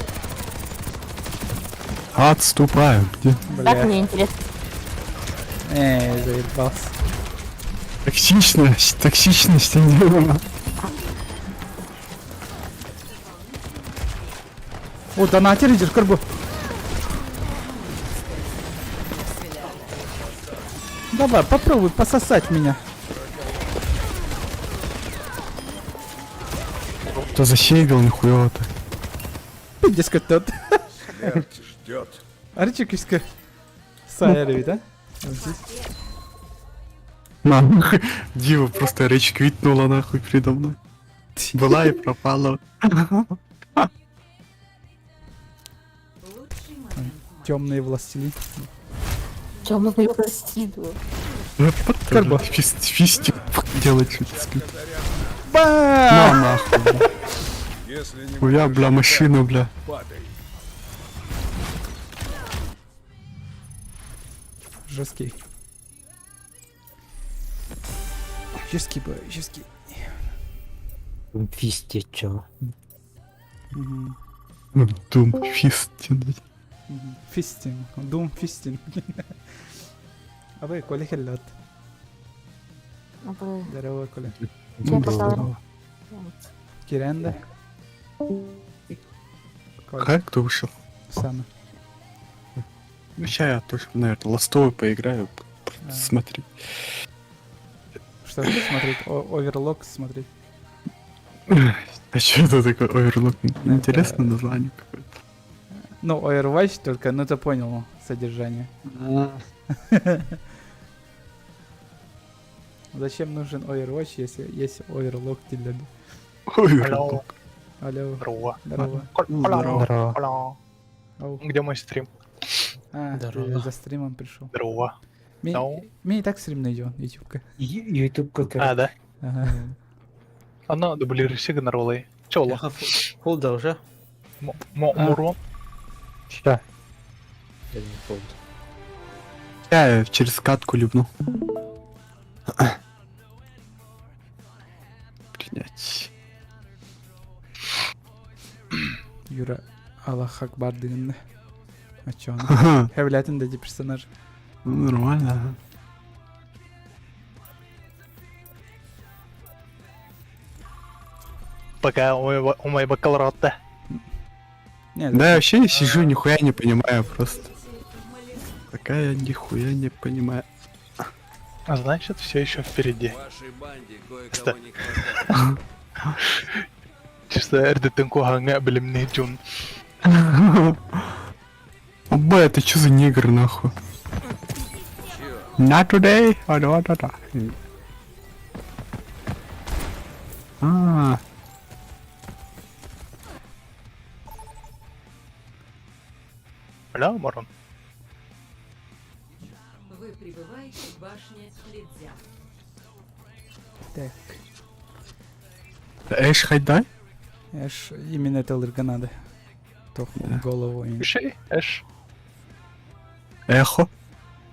Отступаем. Где? Так Бля. мне интересно. Эй, заебался. Токсичность, токсичность не было. О, донатер идешь, карбу. Давай, попробуй пососать меня. Кто засейвил, нихуево-то. Пиздец, тот. Смерть ждет. Арчикиска. Сайя, да? На, нахуй. Дива просто речь квитнула нахуй передо мной. Была и пропала. Темные властелин. Темный властелин. Карбо. Фист, фистик делать что-то. Ба! На нахуй, бля. Если не Хуя, бля, машина, бля. падай. Жесткий. Жесткий бой, жесткий. Фисти, чё. Мгм. Дум, фист. блядь. Мгм. Фистинг. Дум фистинг. А вы Коля хеллот. Абы. Здорово, Коля. Я пошла. Здорово. Киренда. Коля, Как кто вышел? Сана. Ну, ща я тоже, наверное, ластовый поиграю. А. Смотри. Что смотреть? Оверлок смотреть. А что это такое оверлок? Интересно название какое-то. Ну, Overwatch только, ну ты понял содержание. Зачем нужен Overwatch, если есть Overlock для... Оверлок. Алло, Здорово. здорово. Здорово. Здорово. Алло. Ау. Где мой стрим? А, ты Здорово. за стримом пришел. Здорово. Мне, Ну. мне и так стрим найдет, ютубка. Ютуб как А, да? Ага. Ана дублируйся гоноролой. Чоло. Холда уже. А. Мурон. Ща. Я через катку любну. Принять. Юра Аллах Акбар дегенде. А чё он? Ага. Хевлятин эти персонажи. Ну, нормально. ага. Пока у моего бакалаврата. Не, Да, я вообще сижу, нихуя не понимаю просто. Такая нихуя не понимаю. А значит, все еще впереди. В вашей банде кое-кого не хватает. Чисто эрдетен куханга билимне джун. Оба, это что за негр нахуй? Not today. А, да, да, да. А, Бля, Мурон. Вы прибываете к башне Лидзя. Так. Эш Хайдай? Эш, именно это надо. То в голову. и- Ишей, эш. Эхо?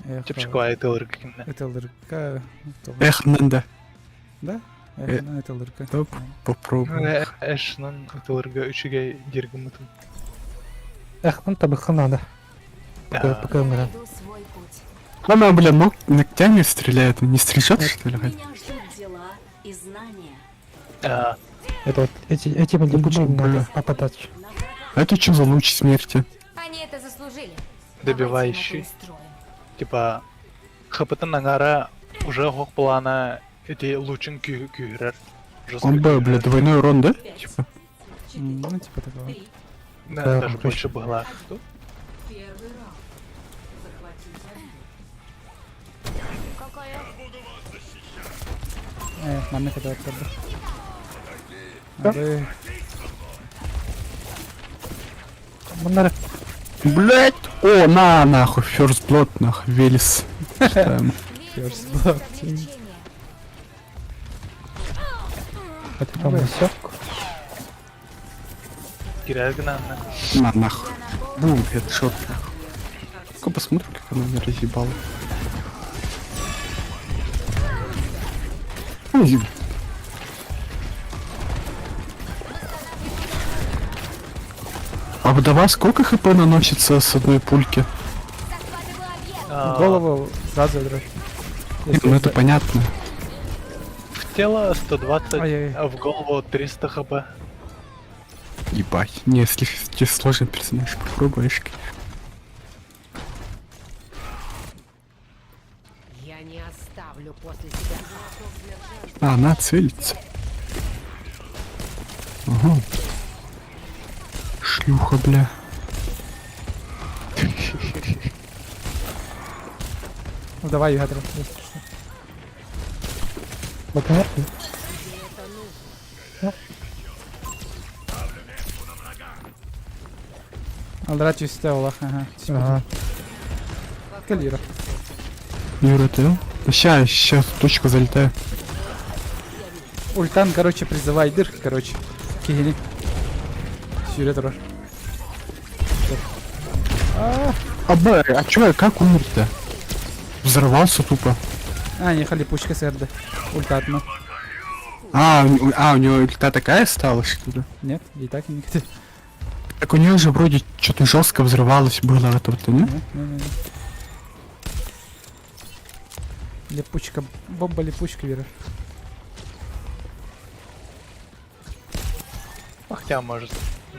Эхо. Чепчикова это лыркин. Это ЛРК. Эх, Нанда. Да? Эхо, ну, это ЛРК. Да, попробуй. Эш, нан это лырга үчүгэй дергімітім. Эх, ну табыха надо. Пока мы Найду свой путь. Она, бля, ног, ногтями стреляет. Не стрижет, что ли? хоть? Меня ждут дела и знания. А, Это вот эти, этими липучками Бля. надо попадать. А это что за луч смерти? Они это заслужили. Добивающий. Давайте им это устроим. Типа, хпт нангара уже хох плана эти лучин күйрер. Он, бля, бля, двойной урон, да? Типа. Ну, типа такого. Да, Да, даже точно. больше было. Первый раунд. Захватить объект. Нам не хотелось бы. Абы. Маннары. Блять! О, на, нахуй, First Blood, нахуй, Велес. Читаем. First Blood. Это там высок. Кирягна. На, нахуй. Бум, хедшот, нахуй. Ну-ка посмотрим, как она меня разъебала. Ой, А вдова сколько хп наносится с одной пульки? А, Голову сразу дрожь. Ну это понятно. В тело 120, Ай-яй. а в голову 300 хп. Ебать. Не, слишком сложный персонаж. Попробуй, Ашки. Я не оставлю после себя. А, она целится. Ага. Шлюха, бля. Ну давай, Югатр. Например, Алдра чисто Аллах, ага. Ага. Кэл Юра. Юра, ты? Да ща, ща в точку залетаю. Ультан, короче, призывай дыр, короче. Кигини. Сюрет турар. А, б, а чё, я как умер-то? Взорвался тупо. А, не, халипучка сэрдэ. Ультатна. А, у него ульта такая стала, что ли? Нет, и так и не хотел. Так у нее же вроде что-то жестко взрывалось было это вот, не? Не, не, не. Липучка, бомба липучка, Вера. А хотя, может,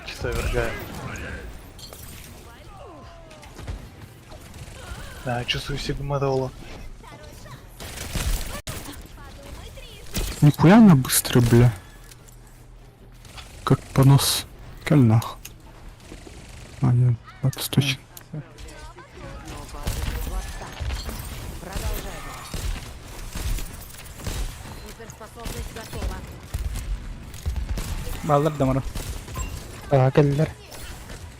чисто вергаю. Да, чувствую сигмадола. Нихуя она быстрая, бля. Как понос. Кальнах. А, нет, это точно. Продолжай. Суперспособность готова. Баллар дамара. А, кэллэр.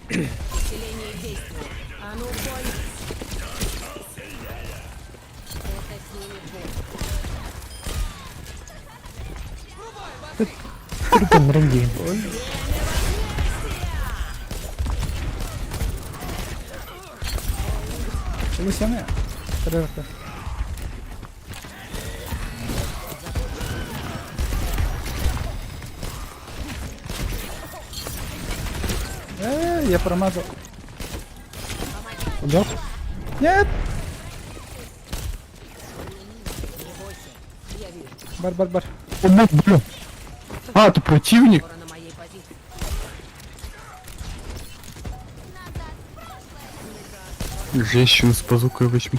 Усиление действует. А ну, в бой! Это снимет боль. Түргэн диин. Лысяны. Трерка. Я промазал. Убил? Нет! Бар, бар, бар. О, бля, бля. А, это противник? Скоро на моей позиции. Женщину с базукой возьму.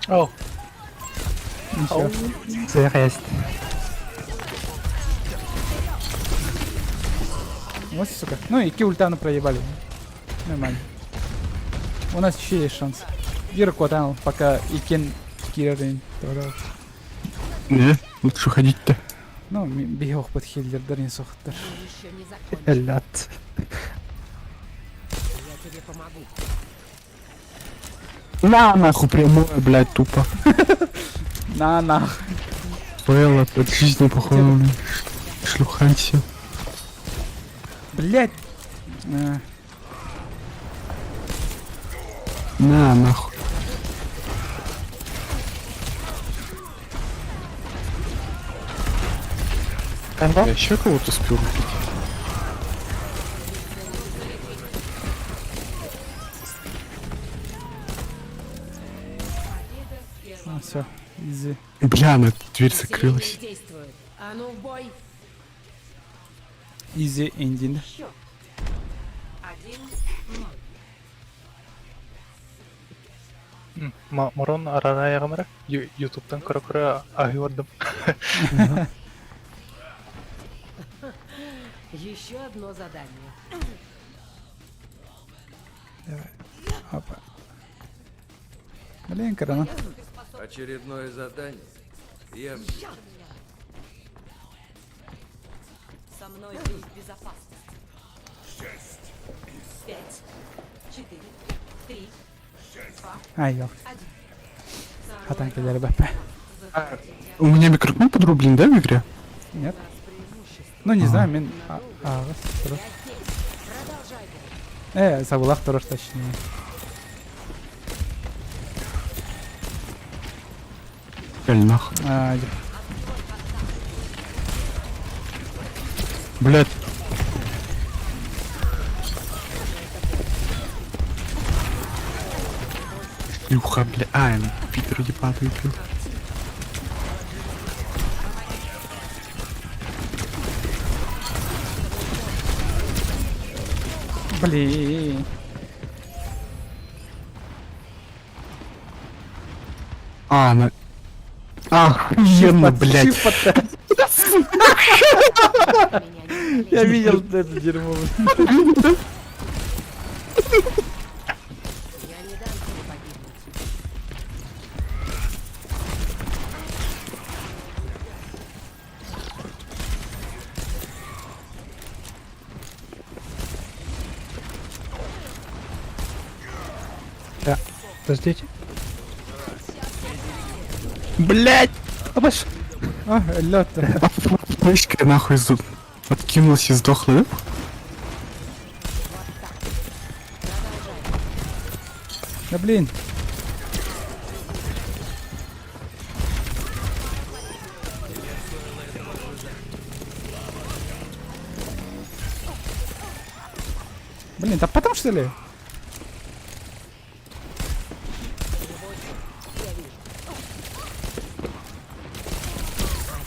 О, Ничего. Цех есть. Вот, сука. Ну и ультану проебали. Нормально. У нас еще есть шанс. Вира Котанал, пока Икен Кирин. Не, лучше ходить-то. Ну, бег под хиллер, не сохтар. Мы еще не закончили. Блядь. Я тебе помогу. На нахуй прямое, блядь, тупо. На нах. Фейл от жизни, походу, блин. Шлюханси. Блять. На нахуй. Кэнбо? Я еще кого-то успел убить. А, все. Изи. Бля, она дверь закрылась. Усиление действует. А ну, в бой! Easy ending. 1-0. Морон арара Ютубтан көрө-көрө аһыырдым. Еще одно задание. Опа. Блин, корона. Очередное задание. Я Со мной ты в безопасности. 5, 4, 3, Ай, ёл. Хатан кэлэр бэппэ. У меня микрофон подрублен, да, в игре? Нет? Ну, не знаю, мен... А, а, турар. Сабылах турар, точнее. Кальнах. А, Блядь. Шлюха, бля. А, я Питер ебаный убил. Блин. А, она... Охуенно, блядь. Я видел это дерьмо. Я не дам тебе погибнуть. Да. Подождите. Блядь! Абаш! А, лед. Флешка нахуй зуб. Откинулась и сдохла, да? Да блин. Блин, да потом что ли?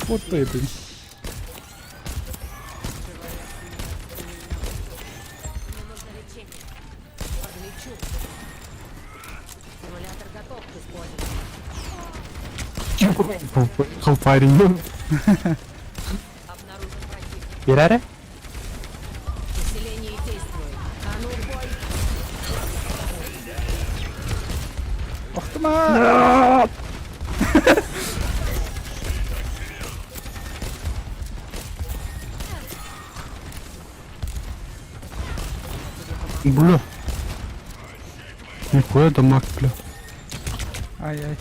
Вот ты, блин. Мне нужно лечение. Подлечу. Симулятор готов к использованию. Поехал парень. Обнаружен противник. Бераре? Усиление действует. А ну в бой! Ох ты ма! Бля. Нихуя дамаг, бля. Ай-ай.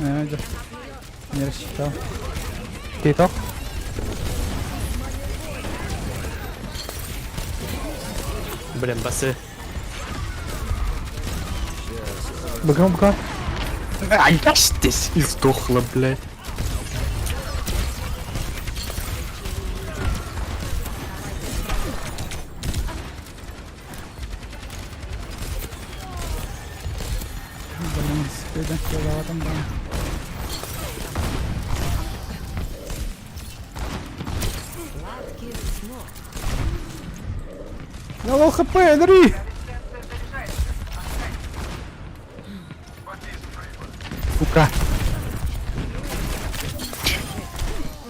А, да. Не рассчитал. Ты то? Блин, басы. Бегом, бегом. А я здесь и сдохла, блядь. Блин, спида, я там, да. Сладких снов. Я low HP, Андрей! Сука.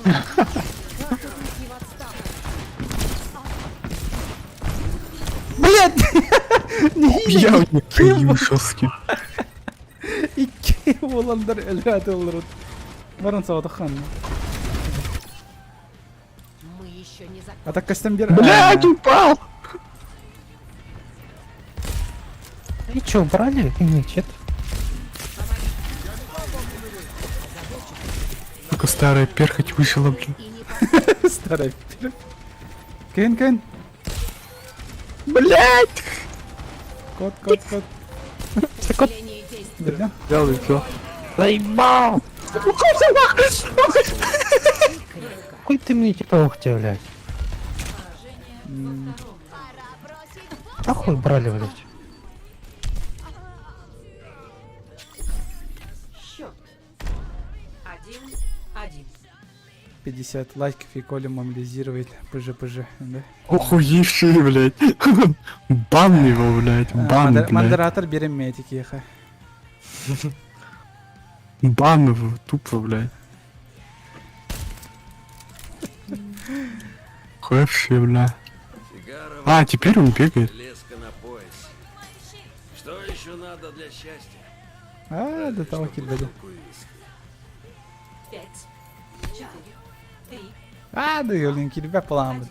Уйди в отставку. Блять! Я у них жесткий. Икки боландар өлі олар. Баран сауатахан. Мы еще не закончили. А так костям бер. Блядь, упал! И чё, убрали? Нет. Сука, старая перхоть вышла, блин. Старая пер. Кен, кен. Блядь! Кот, кот, кот. Усиление действует. Да? Взял и взял. Заебал! Какой ты мне типа ухте, блядь? Нахуй брали, блядь? Счет. 1-1. 50 лайков и Коля мобилизирует ПЖ-ПЖ, да? Охуевшие, блядь. Бан его, блядь. Бан, блядь. Модератор берем метики, еха. Бан его, тупо, блядь. Охуевшие, бля. Сигара А, теперь он бегает. леска на пояс. Что еще надо для счастья? А, до того килбеди. Бутылку виски. 5, 4, 3, А, да, блин, килбе план.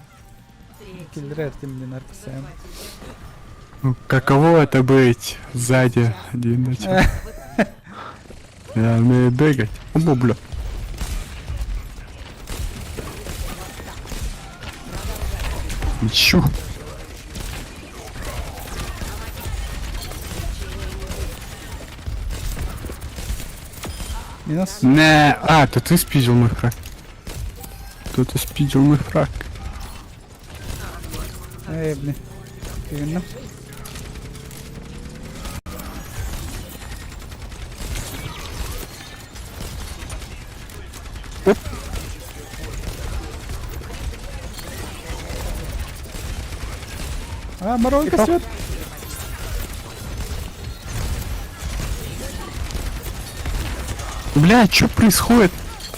3. Киллер тем не нарпсем. Ну, каково это быть сзади один на тебя? Я умею бегать. Оба, бля. Ничего. Минус. Не, а, то ты спиздил мой фраг. То ты спиздил мой фраг. Эй, блин. Именно. А, Морой костер! Бля, что происходит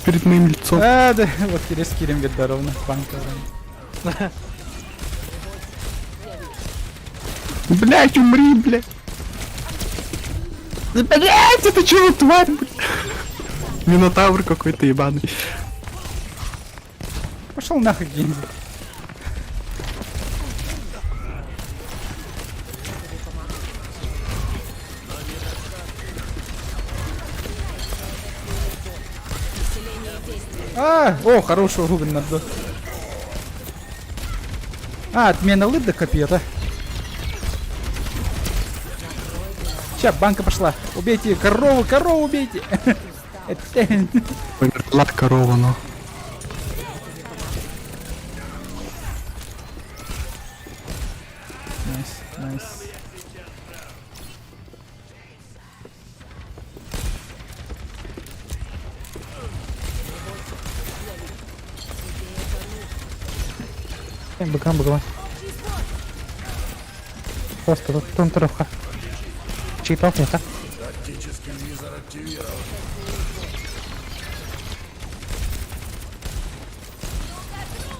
перед моим лицом? А, да, вот через кирим говорит, ровно, банка. Блять, умри, блядь. Блять, это чего тварь, блядь? Минотавр какой-то ебаный. Пошел нахуй, Гензи. А, о, хорошего Рубин надо. А, отмена лыбда копьета. Сейчас, банка пошла. Убейте корову, корову убейте. Это- Померла корова, ну. Nice, nice. Быган быган. Просто тут тунтуровка. Читов нет, а?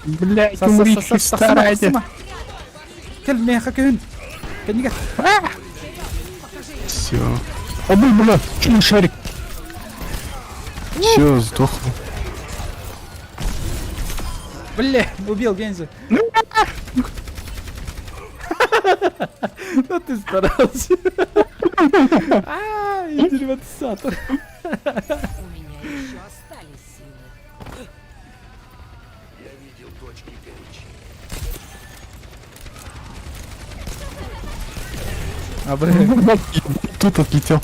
Блять, Сас, умри, сас, сас, Христа ради. Кел, меха күн. Кәниге. Все. А бля, бля, че на шарик? Все, сдохну. Бля, убил Гензи. Ну ты старался. А, идиотсатор. У меня еще остались силы. А, блин. Тут отлетел.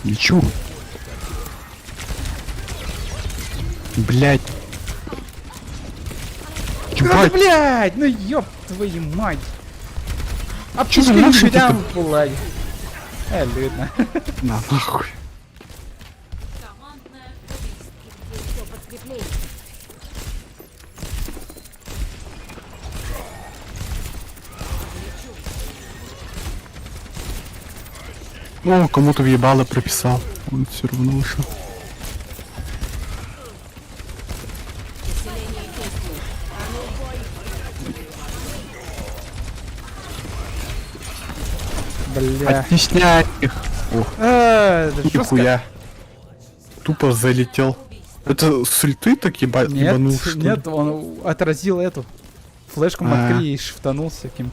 Лечу. Блять. Да, Ебать, блядь, ну ёб твою мать. А Чё за птичка не лошадь беда, блядь. Видно. на нахуй. Командное убийство. Где еще подкрепление? О, кому-то въебало прописал. Он все равно ушел. Бля. Оттесняй их. Ох, А, это жестко. нихуя. Тупо залетел. Это с ульты так Нет, ебанул, что ли? нет, он отразил эту флешку А. Макри и шифтанулся кем.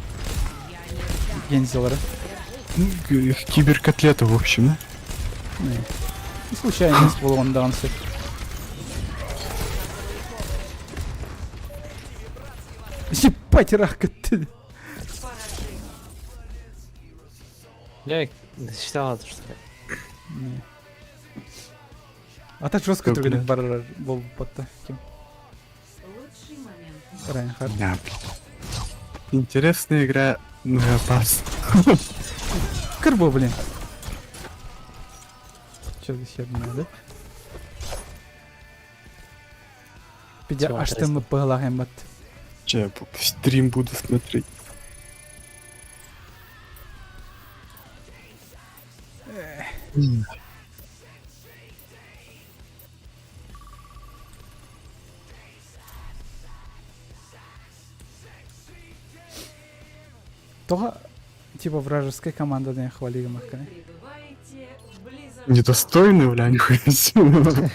Гензелера. Ну, Киберкотлеты, в общем, да? Не. Ну, Случайно с он дансы. Ебать, рака ты. Я считал это, что ли? Не. А так жестко Как, трогает блядь? бар был потта. Кем? Лучший момент. Райнхард. Да, блин. Интересная игра, но я пас. Карбо, блин. Че за херня, да? Пидя Всё, аж там пылагаем Че, я стрим буду смотреть. Того, типа вражеская команда не хвалили махканы. Прибываете в Blizzard. Недостойный, бля, нихуя себе.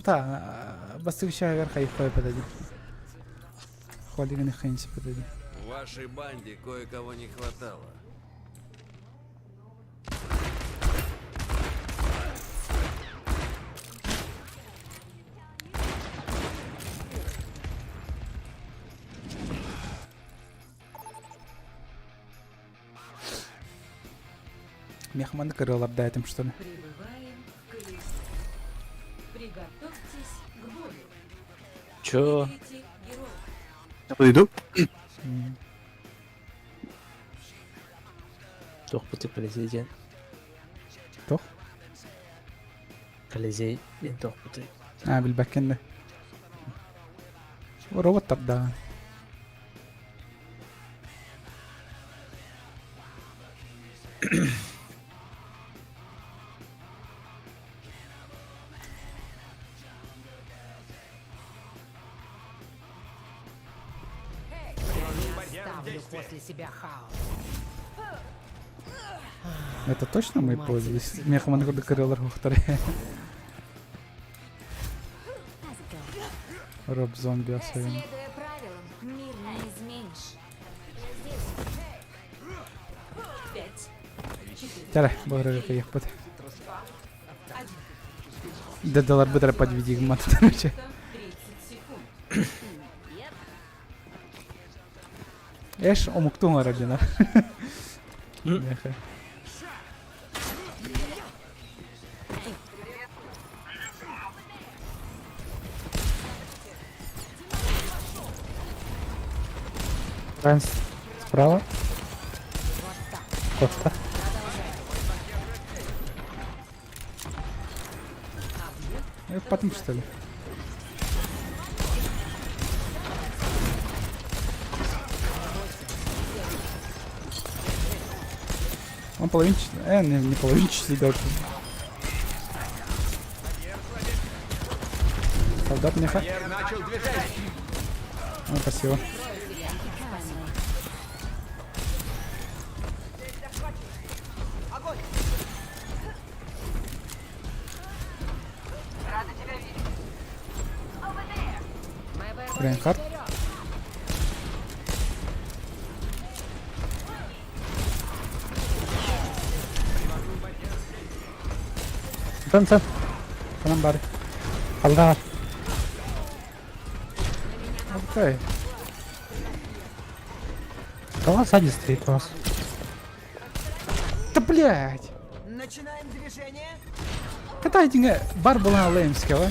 Та, бастыгща верха их подойди. Хвалили не хэнси подойди. В вашей банде кое-кого не хватало. Мехман крыл обдает им, что ли? Прибываем в Колизей. Приготовьтесь к бою. Чё? Выберите героя. Я подойду. Туох бу президент. Тох? Колизей диэн туохпутуй? А, билбэккин да. Роботтар да. Оставлю после себя хаос. Это точно мы пользовались? Меха маны курдук кырыалар хуохтар. Роб зомби особенно. Следуя правилам, мир не изменишь. Пять. Тәрэ, бу кыйыхпыт. Дедалар бытара подведи гыммат короче. Эш омуктуң ара дина. Меха. Ранс справа. Коста. Потом что ли? Он половинчатый. Не, не половинчатый даже. Солдат меха. О, спасибо. Рейнхард. Сан сан. Ханан бар. Алда. Окей. Да он сзади стоит у нас. Да блять. Начинаем движение. Катайтинге бар була леймского.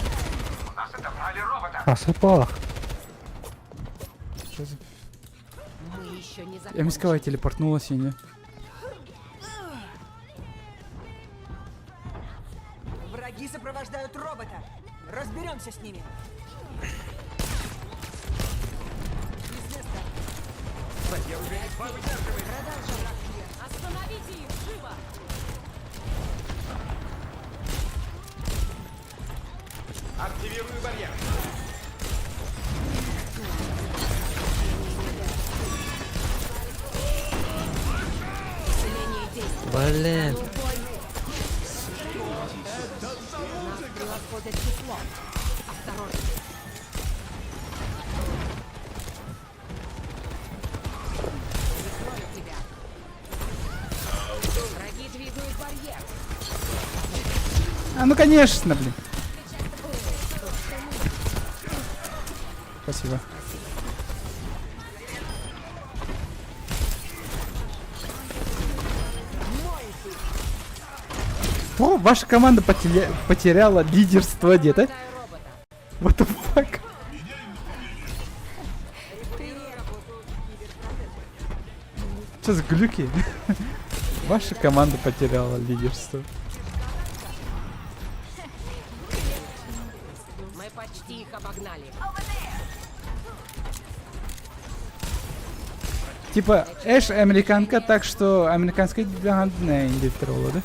А, сыпалах. Что за... Мы еще не Я закончили. мискала телепортнулась и не. Враги сопровождают робота. Разберемся с ними. Остановите их, живо! Активирую барьер. Усиление действий. Блин. Нас превосходят числом. Осторожно. Прикрою тебя. Враги двигают барьер. А, ну конечно, блин. Спасибо. О, ваша команда потеряла лидерство где-то. What the fuck? Что за глюки? Ваша команда потеряла лидерство. Мы почти их обогнали. Типа, Эш американка, так что американская не индивидуала, да?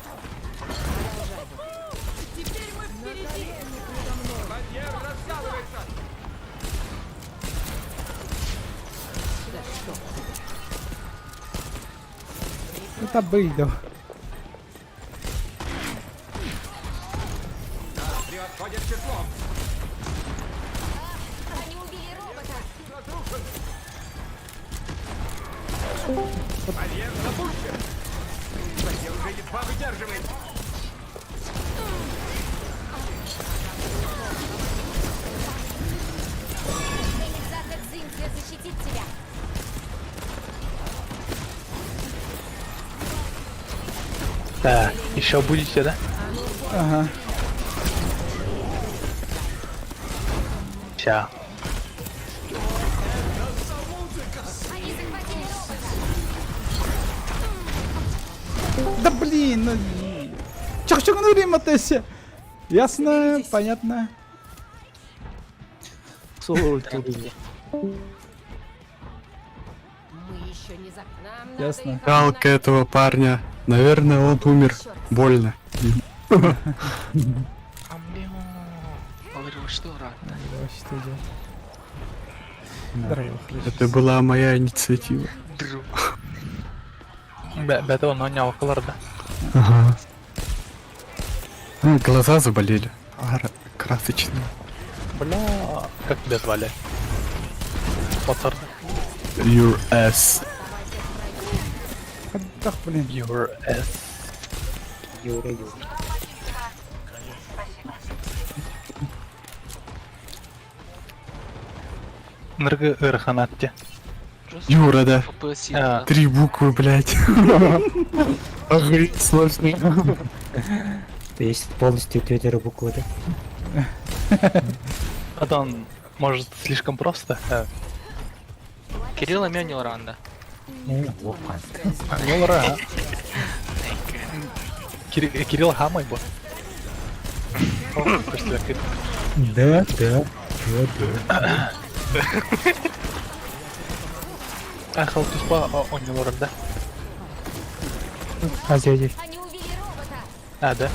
Это быйдо. Превосходят числом. Они убили робота. Барьер запущен. Барьер уже едва выдерживает. Феникс Дзинтия защитит тебя. Так, еще будете, да? Ага. Ща. Они захватили робота. Да блин, ну... Чак-чак ну время-то. Ясно, понятно. Соло ульту убили. Мы еще не за... Нам надо Ясно. их Жалко этого парня. Наверное, он умер. Больно. Давай, что делать? Здорово, Это была моя инициатива. Бәті оны нялқылар да. Ага. А, глаза заболели. Ара, красочные. Бля, как тебя звали? Моцарт. Your ass. Ах, блин. Your ass. Юра, Юра. Ныргы ырханатте. Юра, да. А, Три буквы, блядь. Охуеть сложно. То есть полностью твиттера буквы, да? Потом, может, слишком просто? Кирилл Амёнил Ранда. Опа. Ну, ра. Кирилл Хамай был. Да, да, да, да. Ахал туспа онньолор да. Азия здесь. Они увели робота. А, да?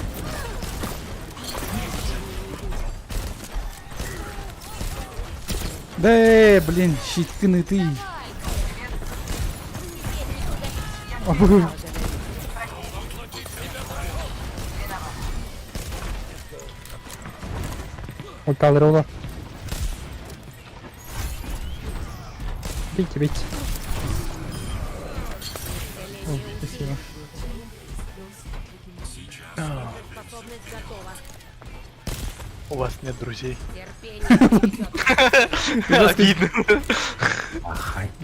Да, э, блин, щитканы ты. Ультал рула. Бейте, бейте. О, спасибо. Способность готова. У вас нет друзей. Терпение подведет. Обидно.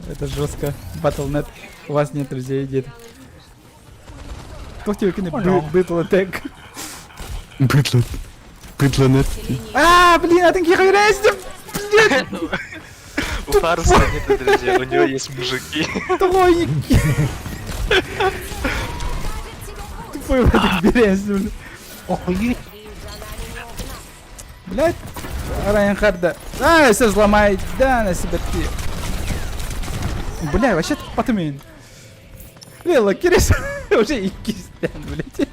Это жестко. Battle.net. У вас нет друзей, дед. Кто тебе кинет Battle.tech? Быдло. Быдло нет. А, блин, а ты Блин, У Фаруса нет друзей, у него есть мужики. тройники. Тупой в этих березь, Охуеть. Блять, Райнхарда. А, все взломает. Да, на себя ты. Бля, вообще потмин. Лела, Кирис уже и кистен, блять.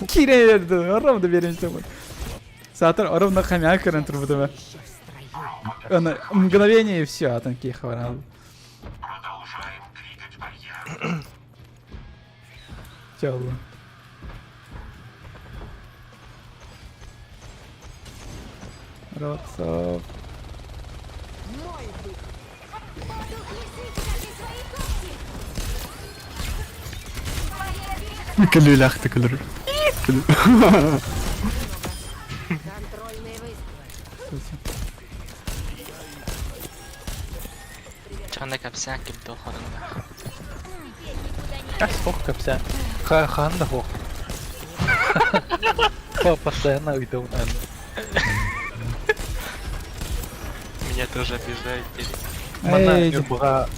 Кирерді, ровно беремся. Сатыр ровно хомяк турбутума. Аны мгновение и все, атын кихварал. Чаллы. Ротсов. Көлүлэхти көлөр. Контрольные выстрелы. Чанда капсян ким хорунда. А сколько капсян? Ха хан да хох. Постоянно уйду, наверное. Меня тоже обижают теперь. Мана Эй, Нюрбуга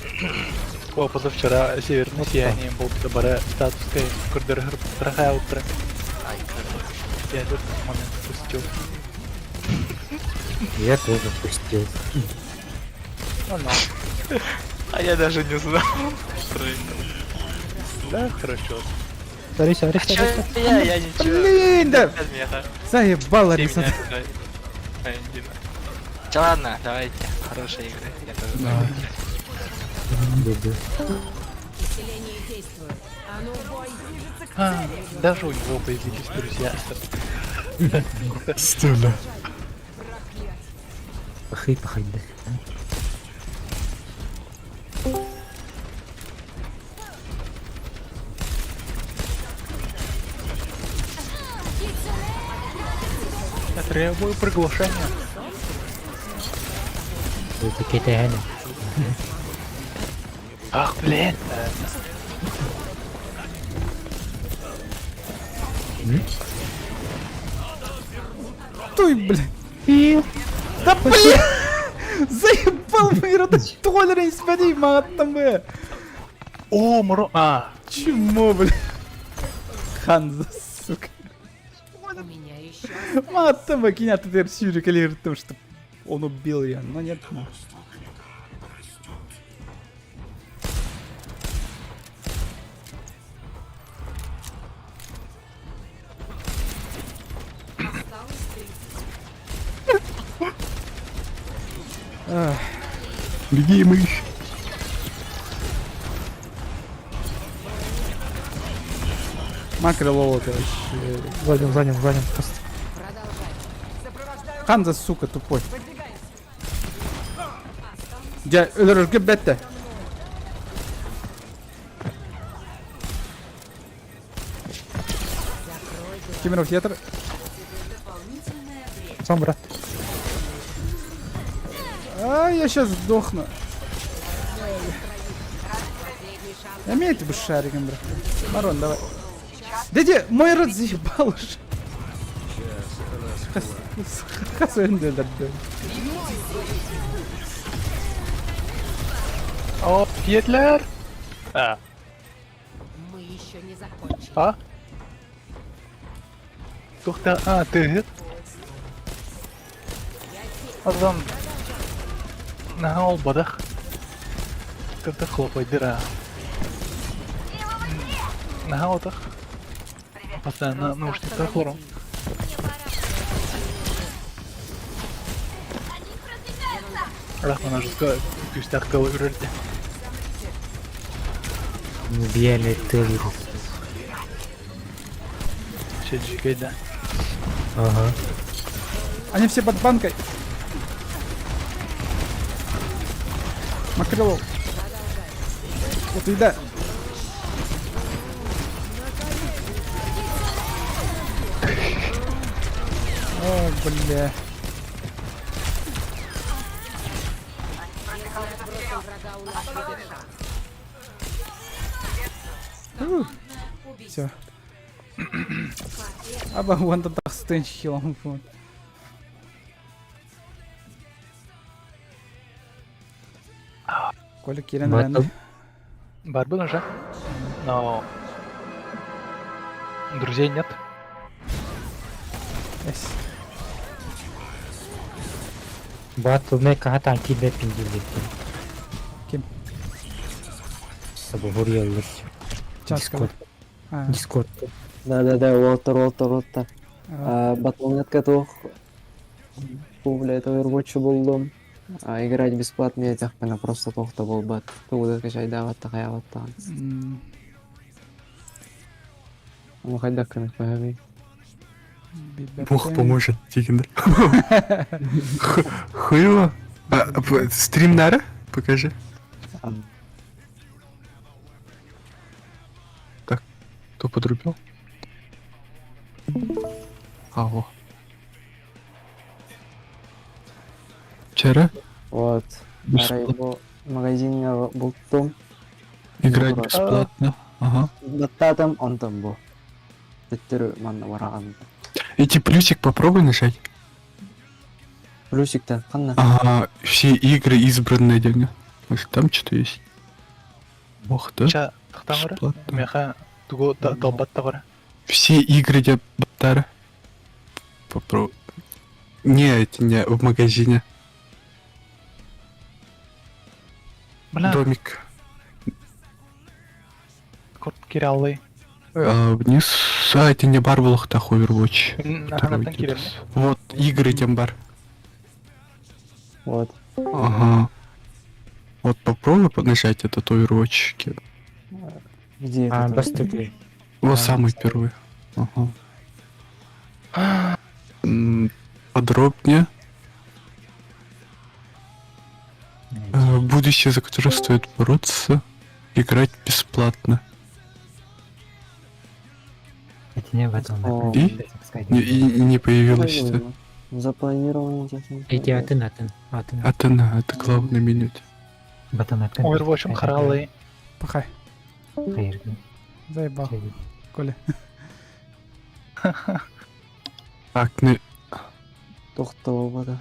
О, позавчера северное сияние был бара статуской курдер утро. Я этот момент пустил. Я тоже пустил. Ну, ну. А я даже не знал. Что это. Да, хорошо. Ариса, А Ариса, чё Ариса. я, я ничего. Блин, да. Меня, Заебал, все Ариса. меня обижают. Ай, Дина. Чё, ладно, давайте. Хорошие игры. Я тоже Да. Люблю. Усиление действует. А ну, в бой. А, даже у него появились друзья. Стыдно. Пахай, пахай, да. Я требую приглашения. Это КТН. Ах, блин. Туй, блин. Да блин! Заебал мой рот, толеренс, матом бы. О, мро... А, Чмо, блин. Ханза, сука. Маттым, кине теперь сюрикалиртым, что он убил ее, но нет. Беги, мышь. Макролол это вообще. Задним, задним, задним. Просто. Ханза, сука, тупой. Дьэ, өлөрөргө бэтте. Кемеров театр. Сам, брат. А, я сейчас сдохну. Имеете бы шариком, брат. Барон, давай. Дядя, мой рот заебал уже. О, Гитлер! А. Мы еще не закончили. А? Тухта, а, ты? Азам. Наһаа олбадах. Кырта хлопайдыр а. Наһаа отах. Постоянно наушниктар хлором. Рахман жестко күүстээх тыл үрэрдэ. Убияли тыл. Чэджикэй да. Ага. Они все под банкой. Макрелов. Вот еда. О, бля. Все. Аба вон там тахстынч хилом фон. Коля кирен Батл. Барбын уже. Но... Друзей нет. Эс. Батл не кахатан кибе пиндилити. Ким? Сабы Часка. Дискорд. Дискорд. Да-да-да, Уолтер, Уолтер, Уолтер. Батлнетка туох. Бу, блядь, Overwatch буллум. А играть бесплатно этих просто туох буолбат. Тугу да качайдаабатта хайаабаттаан. Ону хайдах гыныахха Бог поможет, Тигин. Хуево. Стрим нара? Покажи. Так, кто подрубил? А, во. Вчера? Вот. Бесплатно. Магазиҥҥа бултум. Играть бесплатно. Ага. Баттаатым онтон бу. Төттөрү манна бараҕын. Эти плюсик попробуй нажать. Плюсиктан ханна. Ага, все игры избранные деньги. Может там что-то есть? Ох, да? Ча, тахтаҥыра. Меха тугу талбаттаҕыра. Все игры где Батара. Попробуй. Не, эти не, в магазине. Бля. Домик. Корт кираллый. А, вниз. А, это не бар был Overwatch. Киирэн. Вот, игры тем бар. Вот. Ага. Вот попробуй нажать этот Overwatch. Где А, это? бастык. Вот самый первый. Ага. Подробнее. Будущее, за которое стоит бороться. Играть бесплатно. Это не в этом. И? Не, и не появилось. это. Запланировано. Эти атын атын. Атын. Атена, это главное меню. Батон атын. Overwatch'ым хараллый. Пахай. Заебал. Коля. Так, на Тохтоба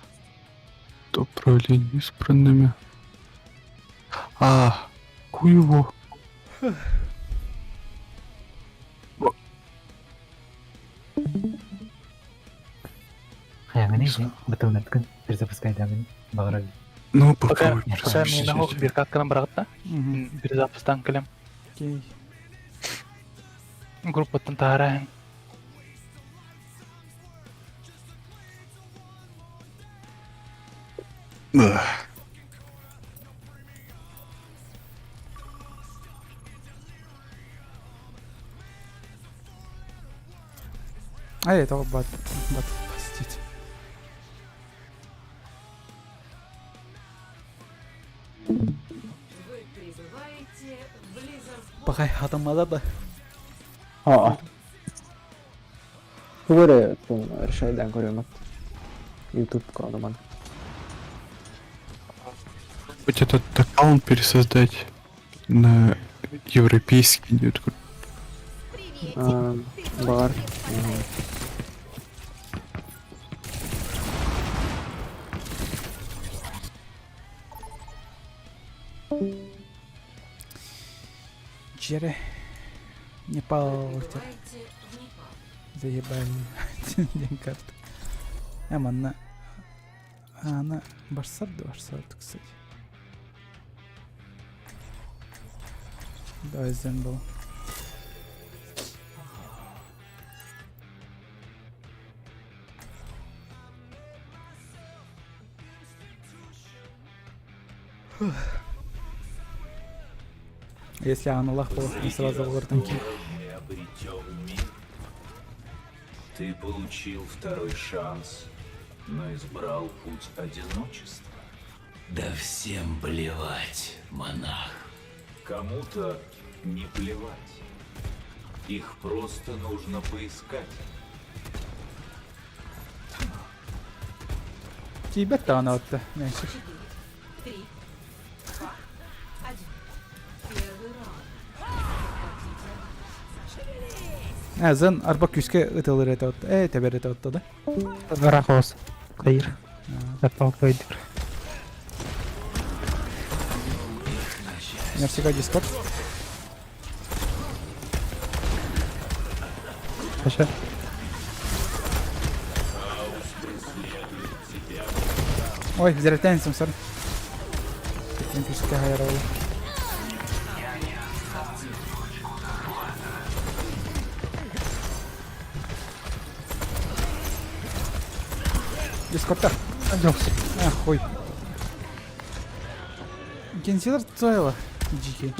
управление избранными. А, хуево. Хайаҥыный бытылнаргын перезапускайдаамын баҕарар. Ну, Пока попробуй пока перезапустить. мин бир катканан барахта. Мгм. Перезапустан кэлем. Окей. Группаттан таһараһын. Да. А это бат, бат, простите. Вы прибываете в Blizzard Пахай хатамада да. Аа. Тугу тун решайдан көрөмөт. YouTube кодуман. Хоть этот аккаунт пересоздать на европейский. нет, Аа, Бар. Джере. Непал. Прибываете в Непал. Заебали. День карт. Эм, она... А, она... Барсар да Барсар, кстати. Давай Зембл. Если Аналах был, не сразу в Мы обретем мир. Ты получил второй шанс, но избрал путь одиночества. Да всем плевать, монах. Кому-то не плевать. Их просто нужно поискать. Тибет она вот меньше. Три, два, один. Первый раунд. А, зен арба күскә ытылыр это вот. Э, тебер это вот да? Рахос. Кайыр. Апал кайдыр. Мерсика Дискорд. Аша. Ой, зрятенсим, сор. Мен күскә хайралы. Дискордта. Жокс. А, хуй. Генсилар Цойла. Джики.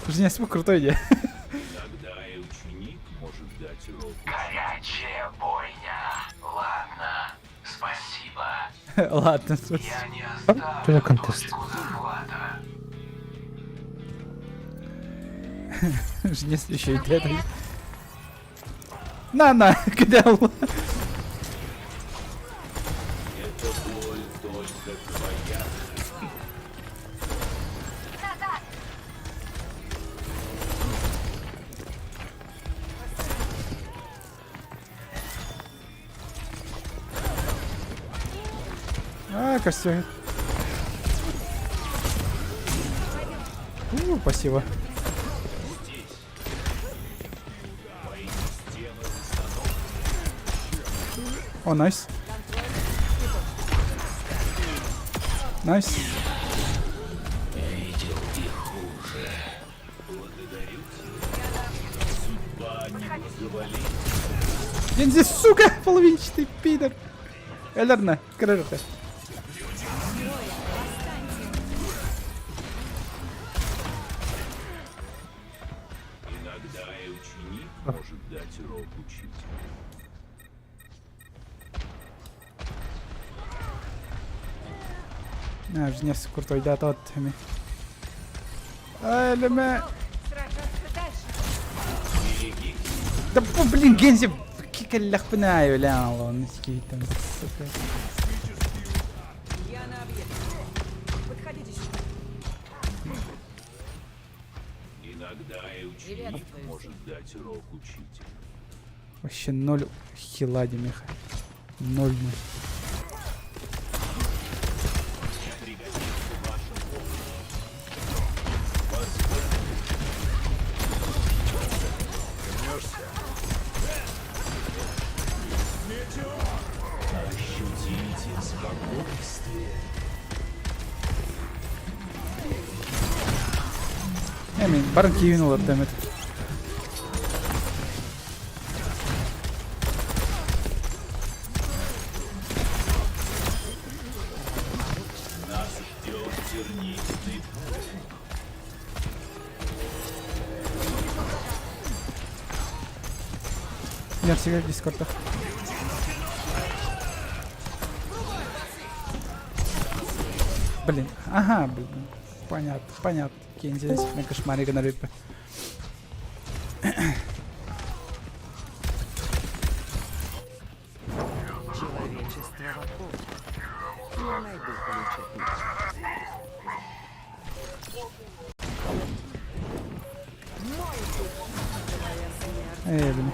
Женя, крутой идея. Тогда и ученик может дать урок. Горячая бойня. Ладно, спасибо. Ладно, слушай. Я не оставлю Тоже контест. точку захвата. Женя, еще идея. На, на, кидал. Эта боль только твоя. А, костер. У, спасибо. О, nice. Nice. Видел и хуже. Благодарю тебя. Судьба не благоволит. Гензи, сука, половинчатый пидор. Элерна, крыша. Иногда и ученик может дать урок учителю. А, Женевский крутой, да, тот. Элеме. Сражаться дальше. Да блин, Гензи, кикалляхпинаю, ля, он там, сука. Я на объекте. Подходите сюда. Иногда и ученик может дать урок учителю. Вообще ноль хила, Демиха. Ноль ноль. Эмин, баран киин олордо эмит. Нас ждет тернистый путь. Мерсига дискордах. Блин, ага, блин. Понятно, понятно. Кензи на кошмаре гонорит. Человечество вокруг. Я найду ключ от них. Ээ, блин.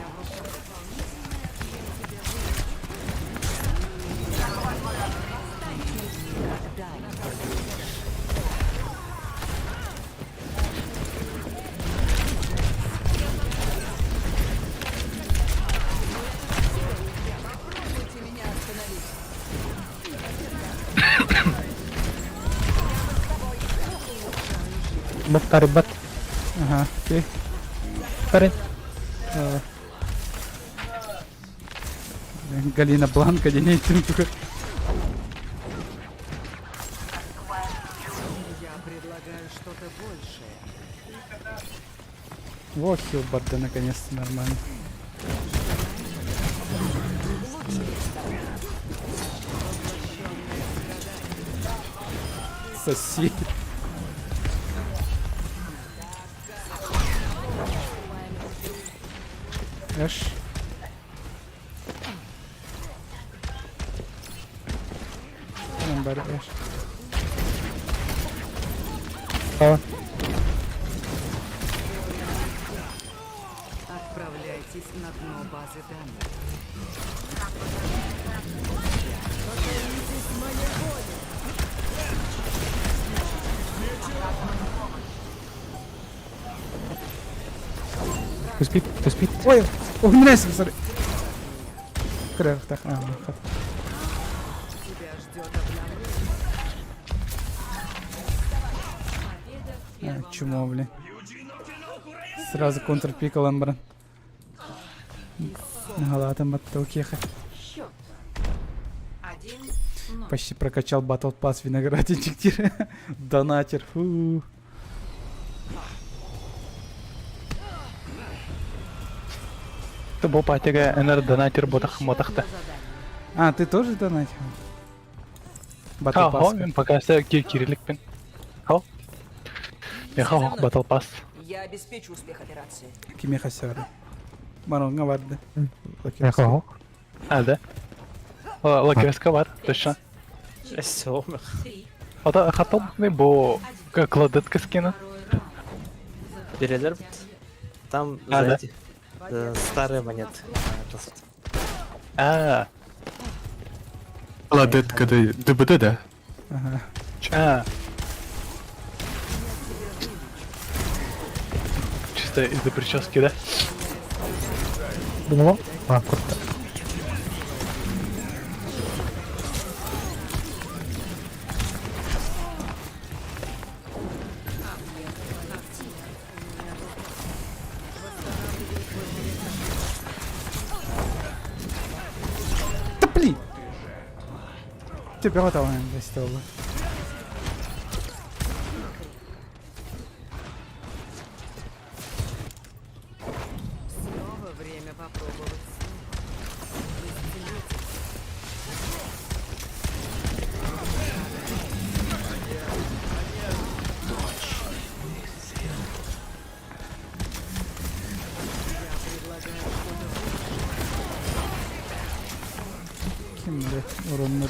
Баттарыбат. Ага, окей. Парень. Галина Бланка, денейтин тугар. Я предлагаю что-то большее. Во, хилбарда наконец-то нормально. Соси. Эш. Бар эш. А. Отправляйтесь на дно базы данных. Түспит, түспит. Ой, угнайся, sorry. Кырыктах, а, хат. Тебя ждет обновление. А, чмо, блин. Сразу контрпик ылан баран. Галатан баттау кеха. Счет. Почти прокачал Battle Pass виноградинчик Донатер. Фу. Ты был патига энер донатер ботах мотахта. А, ты тоже донатил? Battle Ха, Pass. мен пока все кирилликпин. Хо. Меха хох Battle Pass. Я обеспечу успех операции. Кимеха сяры. Маронга барды. Меха хох. А, да? Лакерска бар, точно. Все, Ата хатал не бо кладетка скина. Перелер Там, А, за да? эти старые монеты. А, Ладетка ДБД, да? Ага. а. Чисто из-за прически, да? Думала? А, круто. Да блин! Тебе готово, наверное, Снова время попробовать снова. Ким, блядь, урон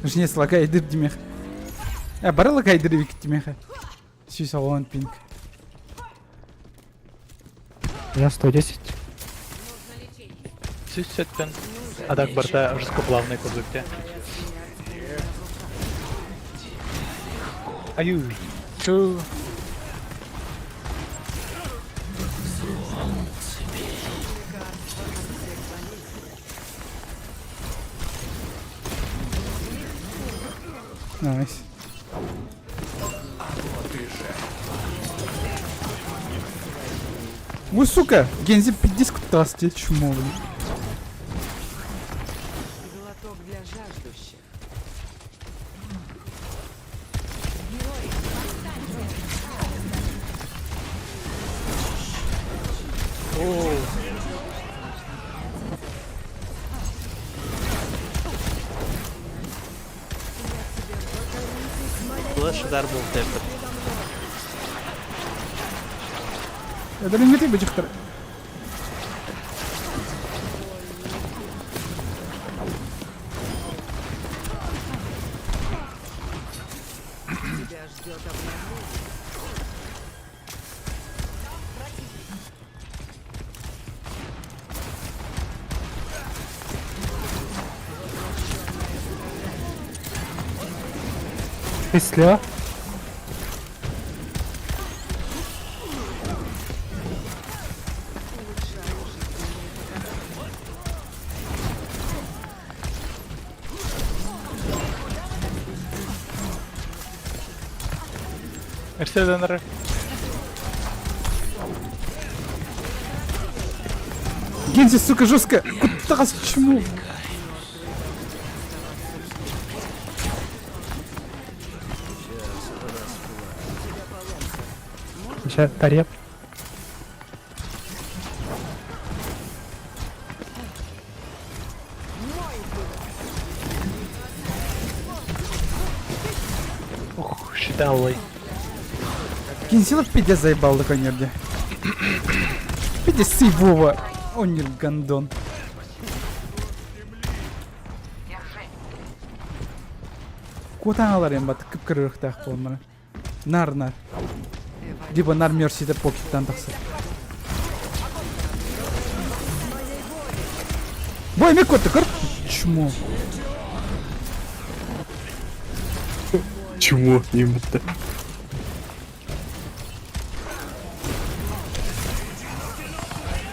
Жнец лагайдыр демех. А, бары лагайдыр вик демех. Сүйс алуан пинг. У меня 110. Сүссөттен. А так барта жестко плавный курдукте. Аю. Чу. Найс. Ой, сука! Гензи пиздец куттаас дии, чмо, блин. Глоток для жаждущих. Флеш удар был тэппит. Эдэлиҥҥитий быдьыктар. Тебя ждет обновление. Ты слева? Мерседенер. Гензи, сука, жестко! Куттаас чмо! Сейчас тареп. Ух, считалый. Гензила пиздец заебал такой нерде. Пиздец Вова. Он гондон. Куотаҥалар эм бат кып-кырыахтаах буолмара. Нар-нар. Либо нар мерсиде покиттан тахсар. Бой, мен куотта көр. Чмо. Чего именно?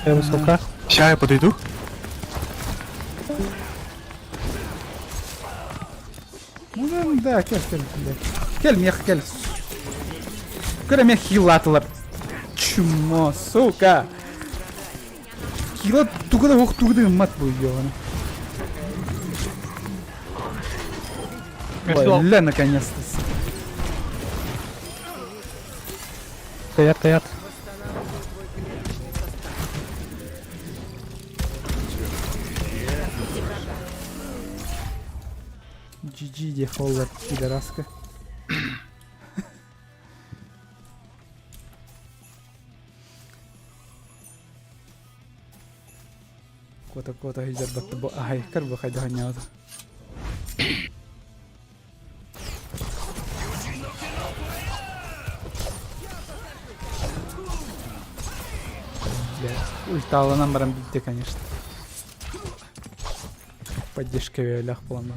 Я высока. Ща я подойду. Ну да, кел, кел, блядь. Кел, мех, кел. Көр мех хилатылар. Чмо, сука. Хила тугуда ох тугуда мат бу ёбана. Ой, ля, наконец-то. Стоят, стоят. GG, дехоллар, пидораска. Кота кота хизер батты бу ахай кар бу хайда ханьяды. Бля, ульталанан баран битте, конечно. Поддержка лях буолан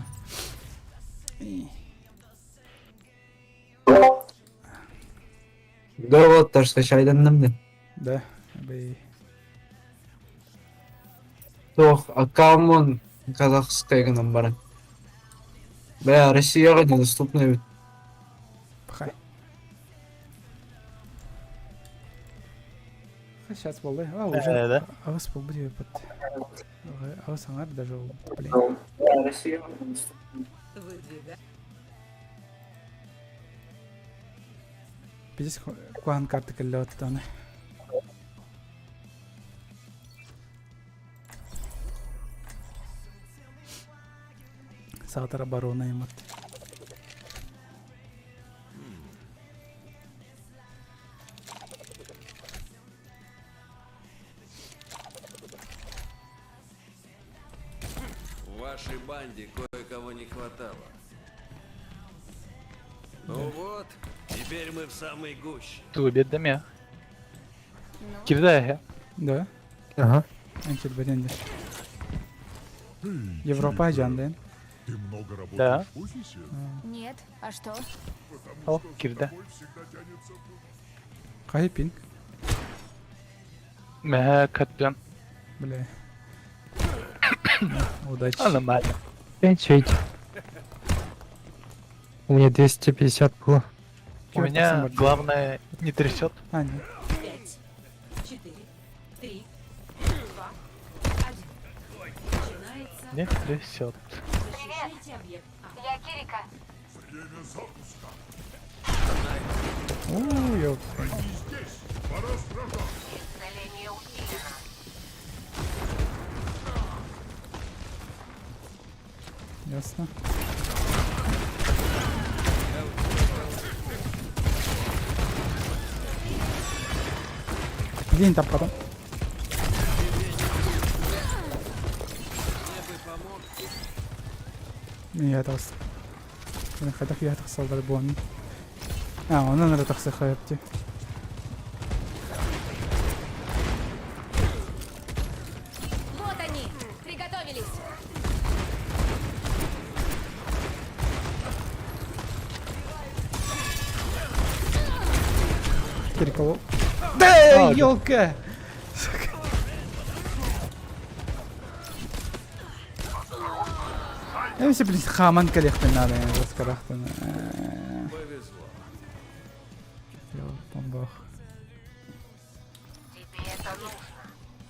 Да вот, тоже скачайданным да. Да, бэй. Туох, аккаунмун казахскай гынан баран. Бля, Россияҕа недоступна эбит. Пахай. Сейчас буолла. А, уже. Да. Аҕыс буолбут диэбиппит. Аҕыс аҥар даже блин. Россияҕа недоступна. Выдвигай. Пиздец куһаҕан карта кэллэ оттону. Саатар оборона имат. В вашей банде кое-кого не хватало. Ну вот, теперь мы в самой гуще. Ту беддем Кирда Да? Ага. Анчет бэтэнде. Европа жандын. Да. Нет, а что? О, кирда. Кайы пинг? Мэ каттан. Бля. Удачи. Нормально. Пять У меня 250 было. У меня главное не трясет. А, нет. 5, 4, Три, два, один. Начинается. Не трясет. Защищайте объект А. Я Кирика. Уу, ёп. Исцеление усилено. Ясно. Блин, там потом. Я тас. Хайдах я тахсаллар буон. А, онон эрэ тахса хайапти. Вот они! Приготовились! Кириколов. Да, елка! Сука. Эмсе, блин, хаман кэлиэхпин надо, раскарахтан. Бомбах.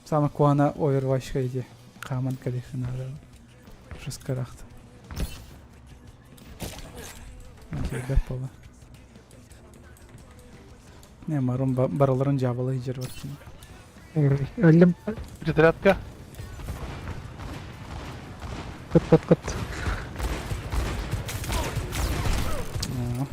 Самый куана Overwatch иди. Хаман кэлиэхпин надо. Раскарахт. Окей, пола. Не, марун бараларын жабалы жер бар. Өллүм. Перезарядка. Кыт кыт кыт. О.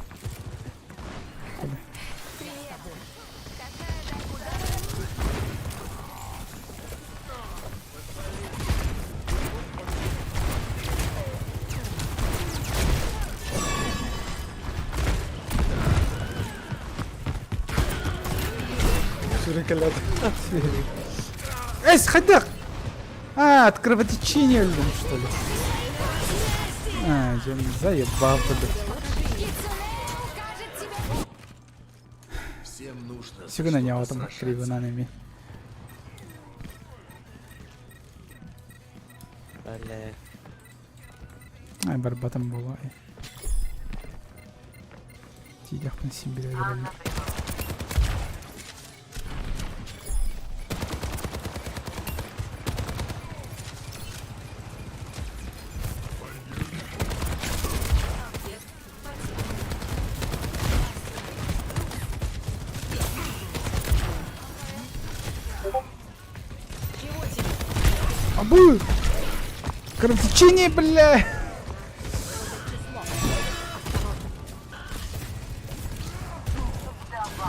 Эс, хайдах! А, от кровотечения өлдүм, что ли? А, дьэ, заебал блядь. Всем нужно Сүгүн аньаатым кривынан эми. Бля. Ай, барбатым буолуо. Тиийдэхпин син билэ берэллэр. Абы! Кровотечение, бля!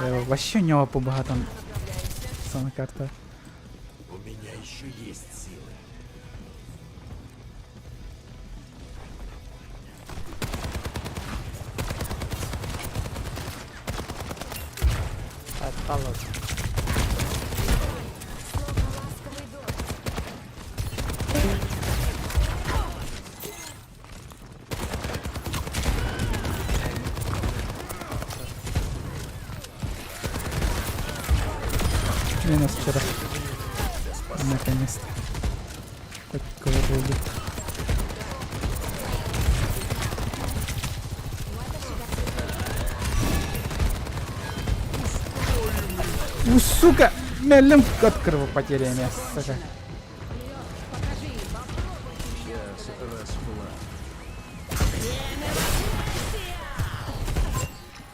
Э, Вообще у него по богатым сама карта. У меня еще есть силы. Осталось. Минус вчера. Наконец-то. Хоть кого-то убил. У, сука! Мелем от кровопотери, сука. Сейчас расплата.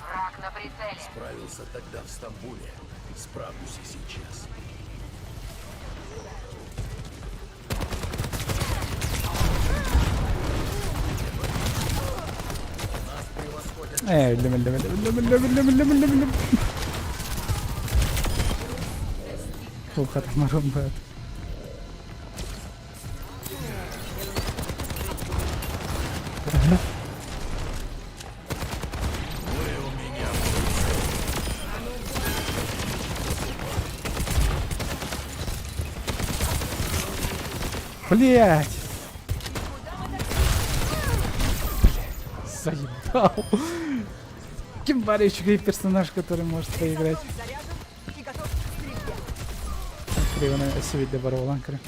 Враг на прицеле. Справился тогда в Стамбуле. Справлюсь и сейчас. Э, өллүм, өллүм, өллүм, өллүм, өллүм, өллүм, өллүм, өллүм. Фу, хатамарым бат. Блять! Заебал. Кимбари еще персонаж, который может поиграть. Кривона себе барваланкры.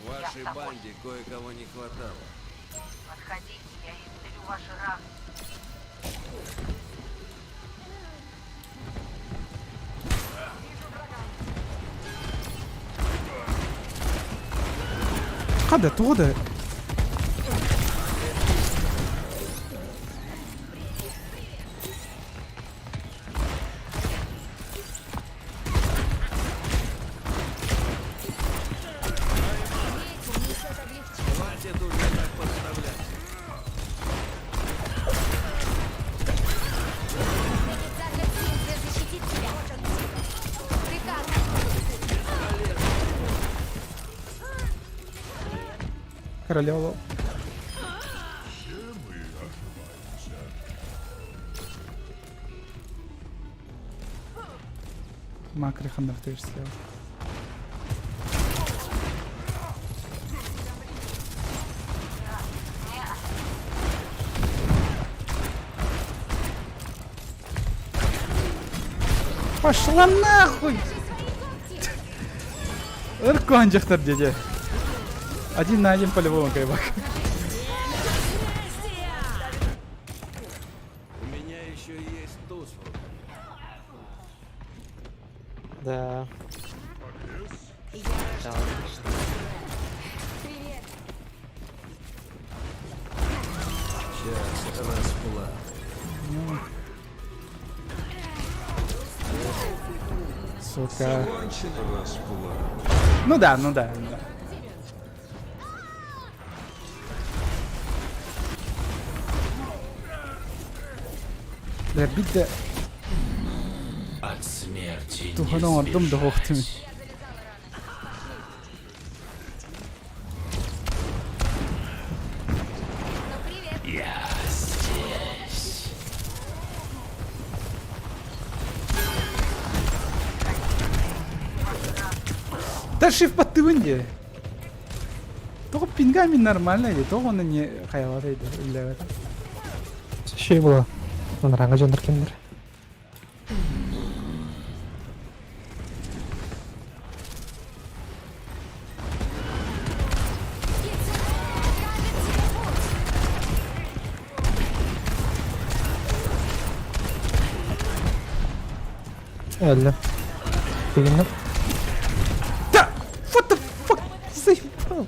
В вашей банде кое-кого не хватало. Подходите, я исцелю ваши раны. Хада, тугу да? Хватит уже так подставлять. Защитить тебя. Ты как? Королева. Макри ханнартыыр слева. Пошла нахуй! Ыркуан дьахтар дядя. Один на один по-любому кайбак. У меня еще есть туз в рукаве. Да. Да, Привет. Сейчас расплата. Сука. Ну да, ну да, ну да. Бля, биирдэ От смерти туһана оҥордум да оһохтум. Я здесь. Да шиф баттыбын дии. Тоҕо пингами нормально дии, тоҕо оны не хайалатай да үллэбэт. Şey була. Анараҥа дьоннор кимнэр. Өллө. Тигиннэ. Да! What the fuck? Заебал!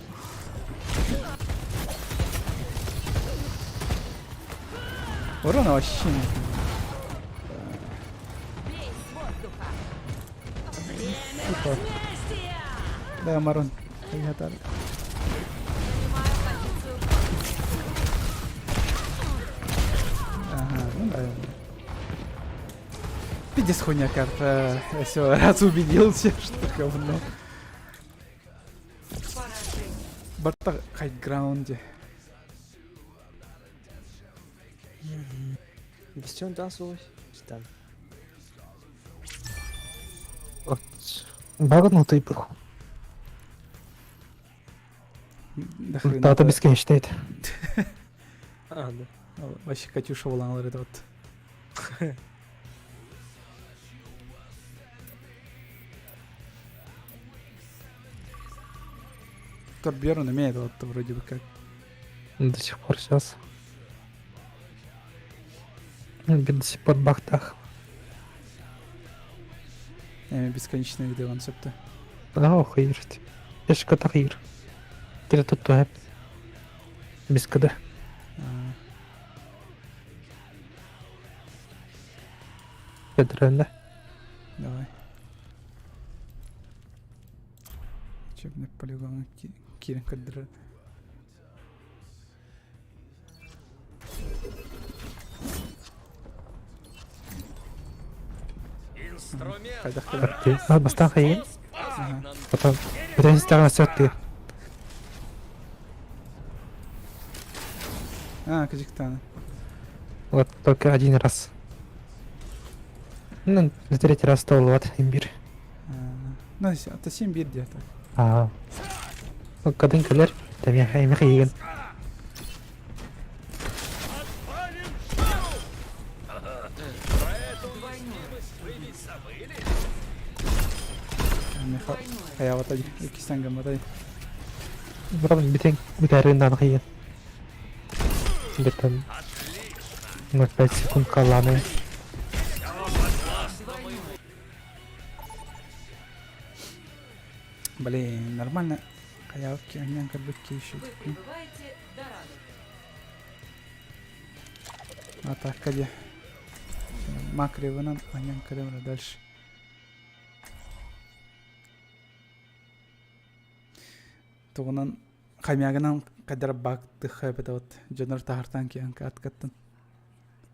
Урона вообще нет. Сука. Да, Марон. Я Ага, ну да. Пиздец хуйня карта. Я все раз убедился, что говно. Барта хайграунде. Бастион тасылась. Там. Багнутый был. Да хрена. Тата бесконечный. А, да. Вообще Катюша уланалар это вот. Торбьерн умеет вот вроде бы как. До сих пор сейчас. До сих пор бахтах. Бесконечный видео концепты. А, охуеть. Эшка тахир. Ты тут туэп. Без КД. Кедренде. Давай. Учебный полигон кирин кадры. Инструмент. Бастан хайын. Потом. Бүтэн все-таки. А, Казахстан. Вот только один раз. Ну, на третий раз стол, вот, имбирь. Ну, это 7 бир где-то. Аа. Кадын кэлэр, тэмиэхэ эмиэхэ иигин. Хайаватай, иккистэн гамматай. Бұрын бүтэн бүтәрин дааны хийгин. Где-то 0,5 секунд каллааны. Блин, нормально. Хайаабыт киһи көрбүт киһи Вы прибываете до радуги. Атака дии. Макривынан аньан көрөм дальше. Тугунан хомягынан кадар бактыха эбит дьонор таһартан киһэн каткаттын.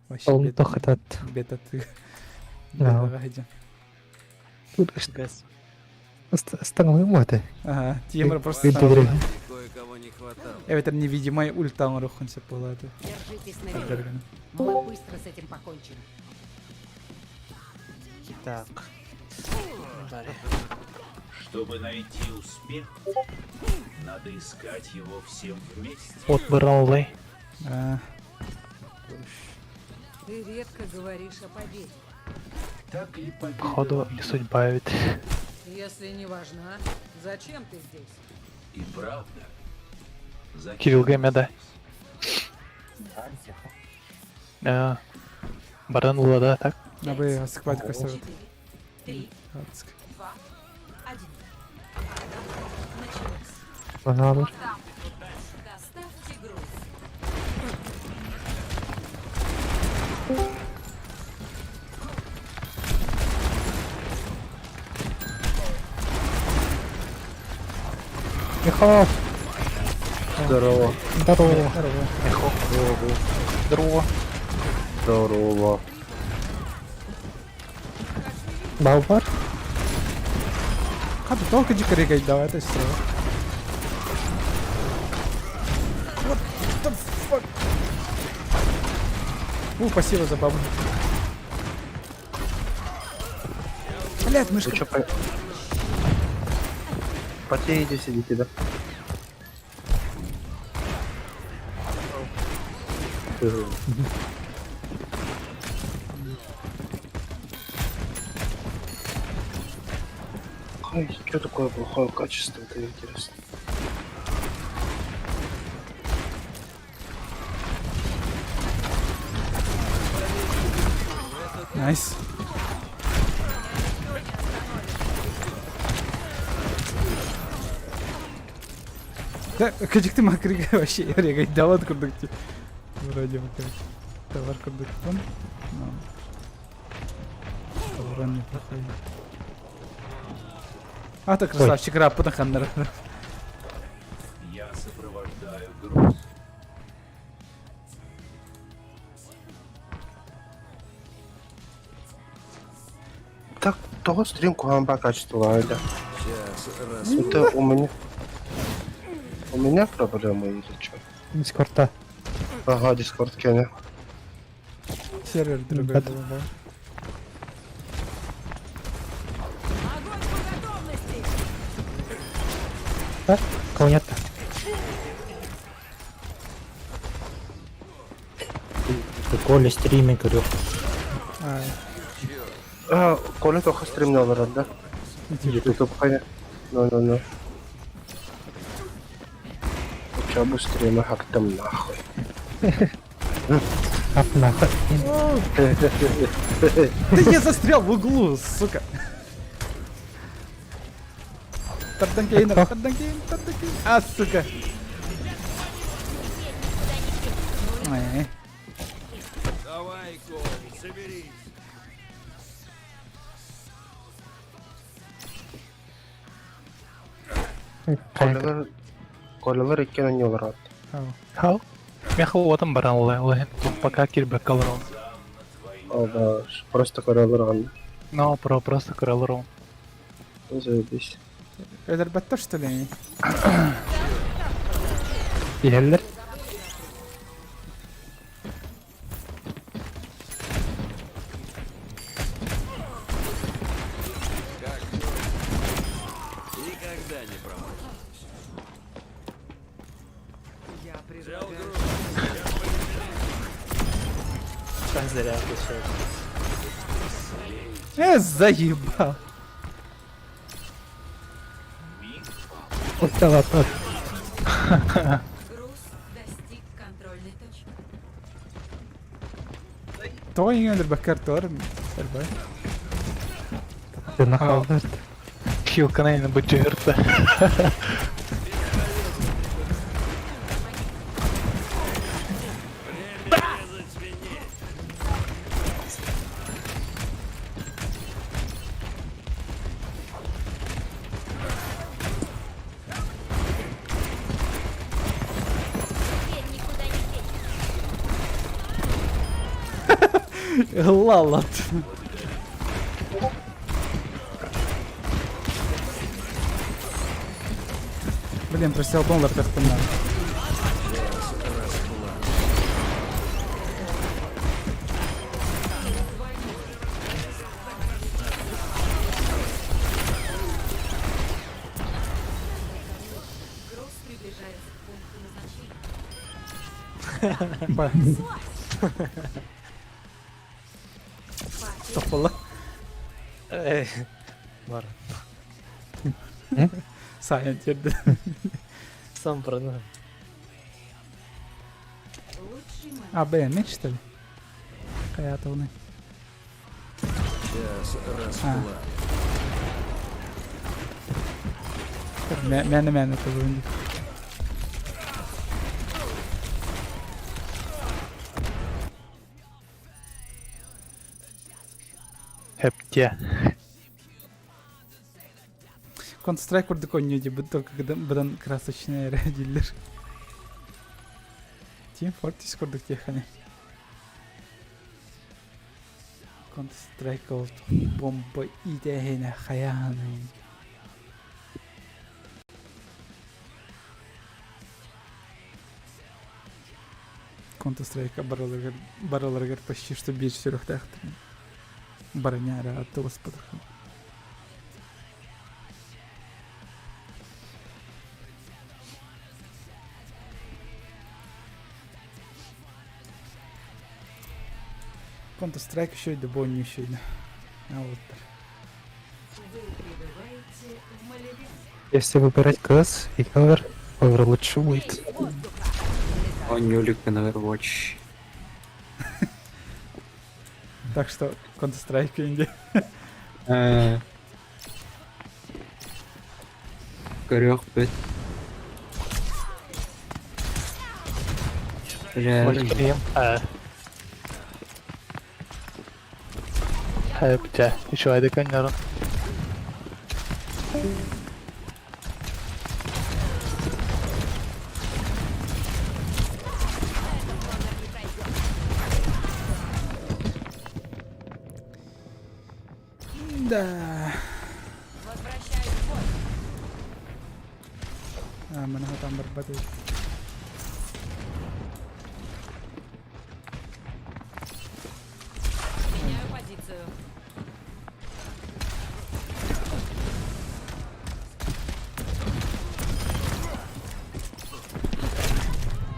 Вообще Ол тохтат. бетаты. Бетаға хыдьан. Газ. Ыстаҥалыым уота. Ага, Тимур просто Билдигире. Кое-кого не хватало. Эбэтэр невидимый ульта оҥоруоххун сөп буолааты. Держитесь наверху. Мы быстро с этим покончим. Так. Далее. Чтобы найти успех, надо искать его всем вместе. От быраллай. А, Ты редко говоришь о победе. Так ли победа Походу, не судьба ведь. Если не важна, зачем ты здесь? И правда. Зачем Кирилл Гэмеда. здесь? А, Баран да, так? Абы асыкпат көстөр. Четыре, три, Адск. два, один. Началось. Аналар. Доставьте груз. Михаил. Здорово. Здорово. Здорово. Здорово. Здорово. Балбар. Хата только дикарей давай это все. What the fuck? У, спасибо за бабу. Блять, мышка. Вы чё, по... Потеете сидите, да? Ой, что такое плохое качество, это интересно. Nice. Да, кыдьыкты макрига вообще регайдалат курдук ти. Вроде бы как. Товар курдуктун. Но... Урон неплохой. А, ты красавчик, раппытын ханнар. Я сопровождаю груз. Так, того стрим куһаҕан качество да. Это у меня... У меня проблемы или что? Дискордта. Ага, Дискорд кеня. Сервер другой Да. был, да. Огонь по готовности! Да? Кого нет-то? Коля стриминг, говорю. А, А, Коля только стримнал, да? Ютуб ханя. Ну, ну, ну. Учебу стрима как там нахуй. Ап нахуй. Да я застрял в углу, сука. Тарданкейн, Тарданкейн, Тарданкейн. А, сука. Эй. Давай, Коль, соберись. Колялар... Колялар иккен ойнолар Ау. Хау? Меха уотан баран лэ, тут пока кирбек калрон. Ага, просто колялар ан. Но про просто кралрон. Заебись. Это баттер, что ли? Иһэллэр. Никогда не промахнусь. Я предлагаю... Так зря отвечаешь. Заебал. Устала от Груз достиг контрольной точки. Тоҕо иҥэн баккар тор. Эрбай. Нахалдар. Хилканайна быджырта. Ылла Блин, просил доллар тахтынна. Ба. Тохполла. Бар. Сайын тиэрдэ. Сам продам. А, блин, меч что ли? Хайатовны. Мээнэ мээнэ тобун. Хептя. Counter-Strike курдук оонньуу диэбит только быдан красочная эрэ дииллэр. Team Fortress курдук тиэхэни. Counter-Strike ол бомба иитээһинэ хайааны. Counter-Strike барыларыгар барыларыгар почти что биир сүрэхтээхтэр. Броня эрэ аттыласпатах. Counter-Strike үчүгэй бу оонньуу үчүгэй. Аалыттар. Если выбирать КС и Овер, Овер лучше будет. Оонньуу на Overwatch. Так что Counter-Strike инди. Көрүөхпүт. Бля, Мультфильм. Хептя. Еще айда коннорон. Да. А, маны хатан барбат эбит. Меняю позицию.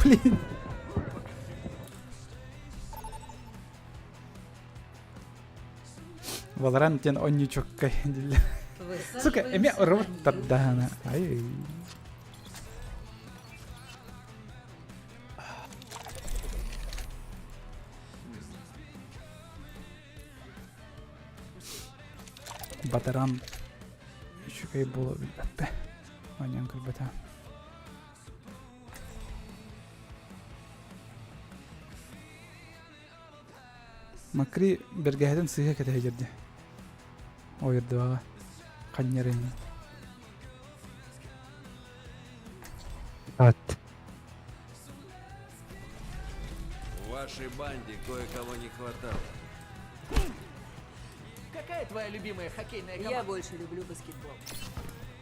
Блин. Valorant диэн оонньуу чоккай дииллэр. Сука, эмиэ робот тардаана. Ай. Батаран үчүгэй буола билбэппэ. Оонньоон көрбөтө. Макри бэргэһэтин сыыһа кэтэһэ дьэрдэ. Ойордуоҕа. Ханньарын. Ат. В вашей банде кое-кого не хватало. Какая твоя любимая хоккейная команда? Я больше люблю баскетбол.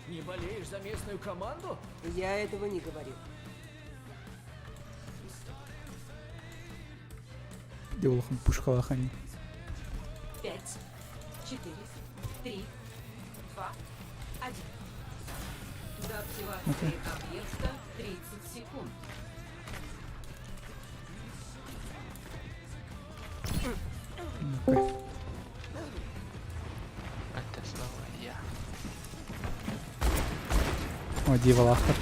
Не болеешь за местную команду? Я этого не говорил. Дии улахан пушкалаах ини. Пять, четыре, три, два, один. До активации объекта 30 секунд. Ну-ка. Это снова я. О, дивалаахтар.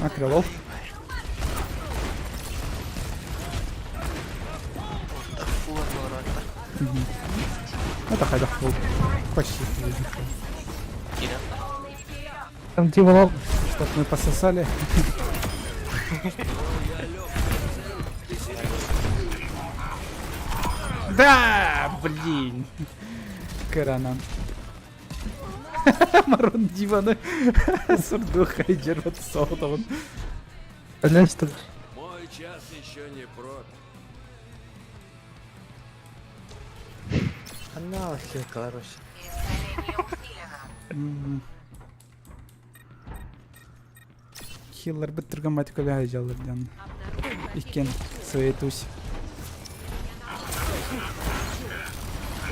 А, Крылов. Это хайдах был. Почти. Там Дивалал. Чтоб мы пососали. Да, блин. Кыранан. Марон диваны сурду хайдер соҕотоҕун. Өлөстүм. Мой час еще не пропил. Она короче. Хилларбыт түргэн батик өлө дьаллар диэн. Иккен суетусь.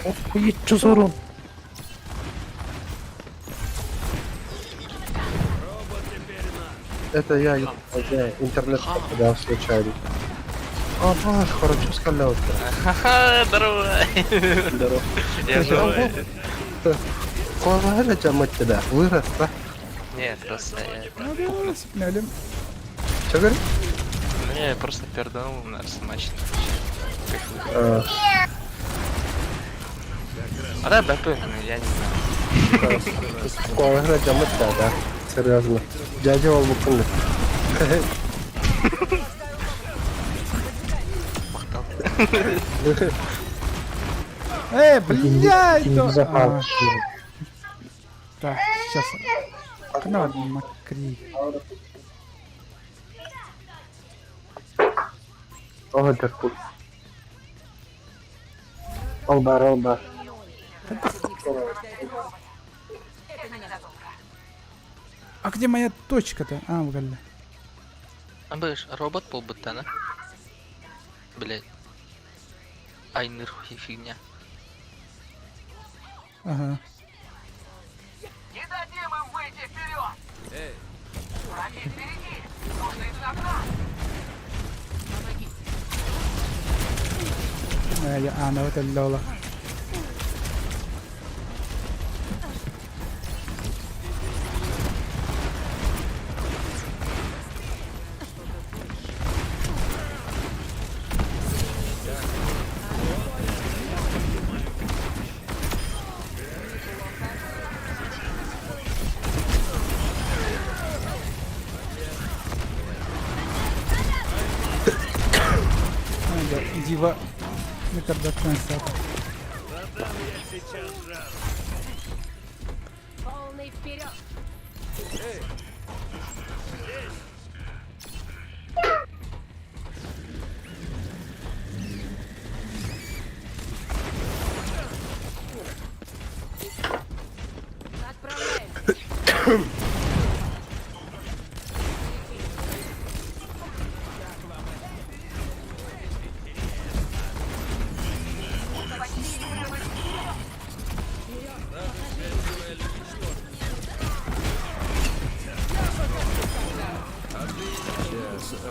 Охуеть, что за урон? Это я, я интернет потерял случайно. А, баш, хорошо сказал. Ха-ха, здорово! Здорово. Я живой. Кого тебя? Вырос, да? Нет, просто я... Сипнелим. Что говоришь? Ну, я просто перданул на смачно. А, А да, БП, ну, я не знаю. Кого да? Серьезно. Дядя ол буквально. Махтал. Э, блядь! то- Захар. А, Так, сейчас. Ну, макри. Ого, терпу. Олбар, олбар. А где моя точка-то? А, угольная. А быш, робот полбытана. Блять. Ай, нырхуй фигня. Ага. Не дадим им выйти вперед! Эй, Враги впереди! Нужно из окна! Я, а, ну это Лола. Дива. Полный вперед! Отправляемся!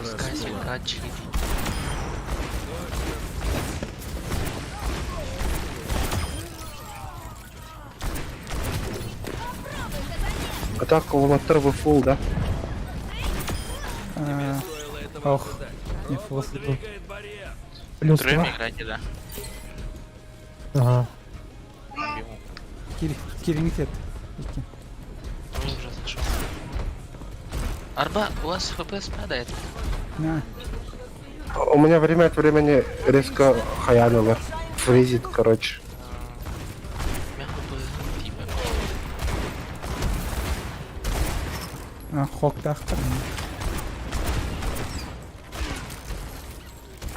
Пускай сверкает А так, Улатар вы фул, да? А, Ох, не фул. Плюс Втроем два. играйте, да. Ага. Кири, Кирингтет. Икки. Ну, уже зашел. Арба, у вас ФПС падает. На. У меня время от времени резко хаянуло. Фризит, короче. У меня ФПС типа. А, хоктахтар.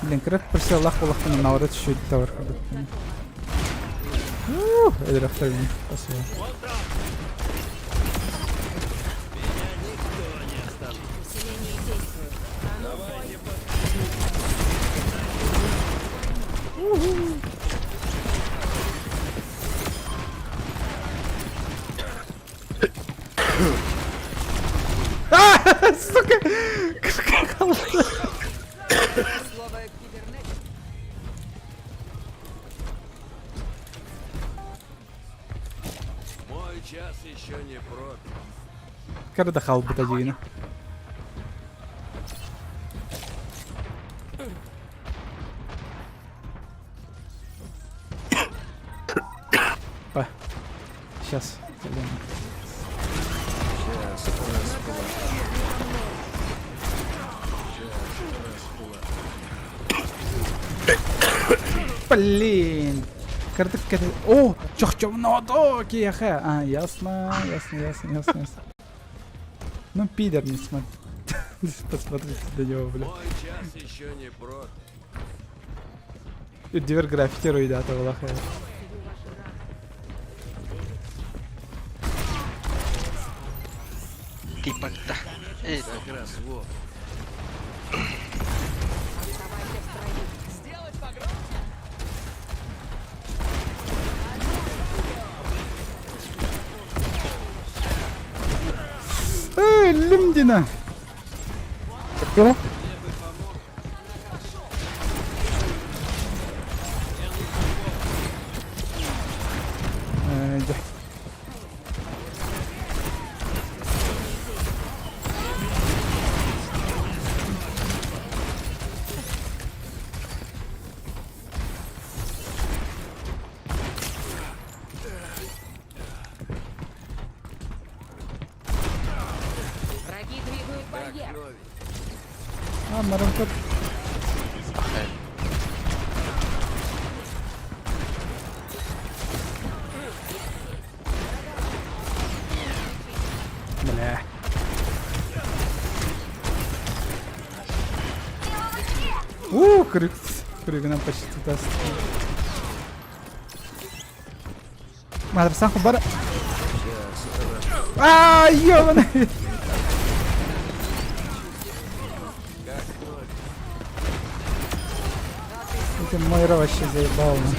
Блин, кырат персе Аллах булахтан наурат чуть тавар кырдык. Эдрахтар Спасибо. Усиление действует. А, сука! Слово кибернетика. мой час еще не пропил. Карда халбыта дигина. Па. Сейчас. Блин! Кырдык кэт... О, чохчомноото киэхэ. А, ясно, ясно, ясно, ясно, ясно. Ну, пидор не смотри. Посмотрите на него, бля. Мой час еще не прод. Үрдүбэр граффити руйдаата балаха. Типа-то. Эй, Как раз вот. Эй, Лимдина! Э, дьэ. Враги двигают барьер. А, Маранкот. Бля. У, крюк. Крюк нам почти даст. Мадрасан хубара. А, ёбаный. Это Мойра вообще заебал. ну.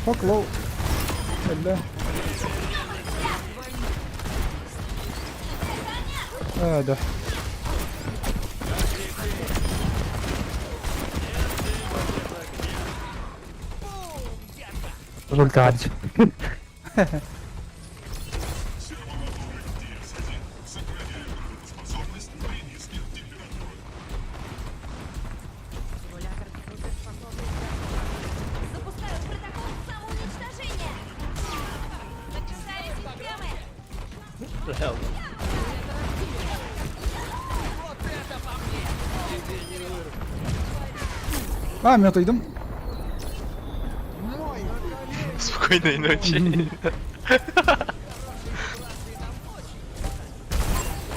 Фок лоу. Бля. А, да. Результат. Запускаю протокол самоуничтожения. Подключаю системы. А, мед идем. Спокойной ночи.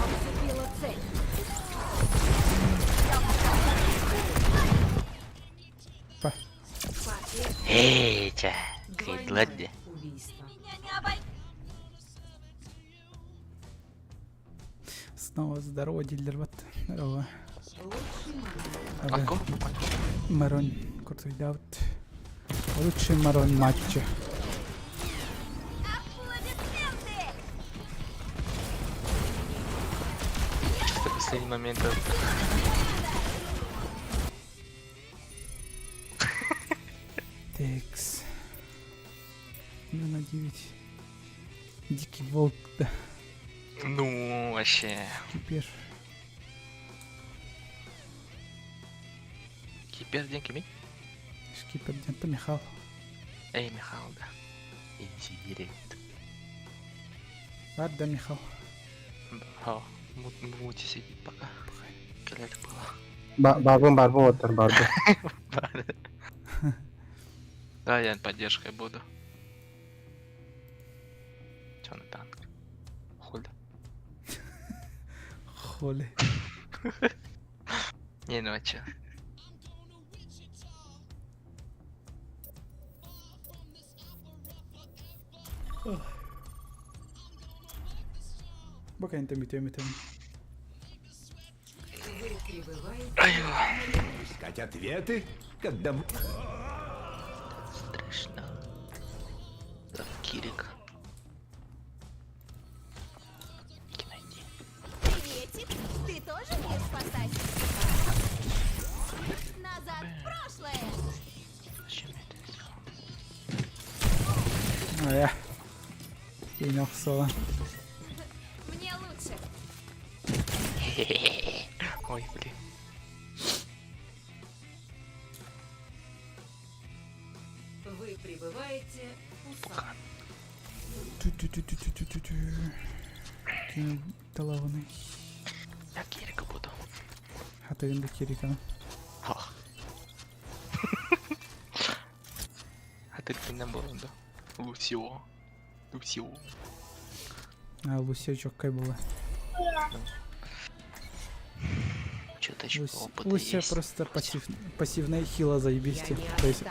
Зацепила цель. Па. Эй, ча. Кайдладди. Убийство. Меня не обойти. Снова здорово, дилер. Вот. Здорово. Ако? Марон. Крутой даут. Лучший Марон матча. Аплодисменты! Чисто последний момент. Текс. Ну, на 9. Дикий волк, да. Ну, вообще. Кипер. Кипер день кими? Шкипер, где-то Михал. Эй, Михаил, да. Иди, Ладно, Михал. О, мути сидит пока. Когда это было? Барбон, барбон, оттар, барбон. Да, я поддержкой буду. Чё на танк? Хули. Холи. Не, ну а чё? Пока не там и там. Искать ответы, когда... Страшно. Да, Кирик. Найди. Приветик, ты тоже мир спасать? Назад в прошлое. Зачем я это сделал? А я. Кинул соло. Мне лучше. Ой, блин. Вы прибываете в Пусан. Ту-ту-ту-ту-ту-ту. Ким талабыный? Я Кирика буду. Хатыгын да Кириканы. Ох. А ты кимнен буолан да? Лусио. Лусио. А, Лусио чоккай була. Чуточку опыта Лусио есть. просто пассив, пассивная хила заебись. То есть,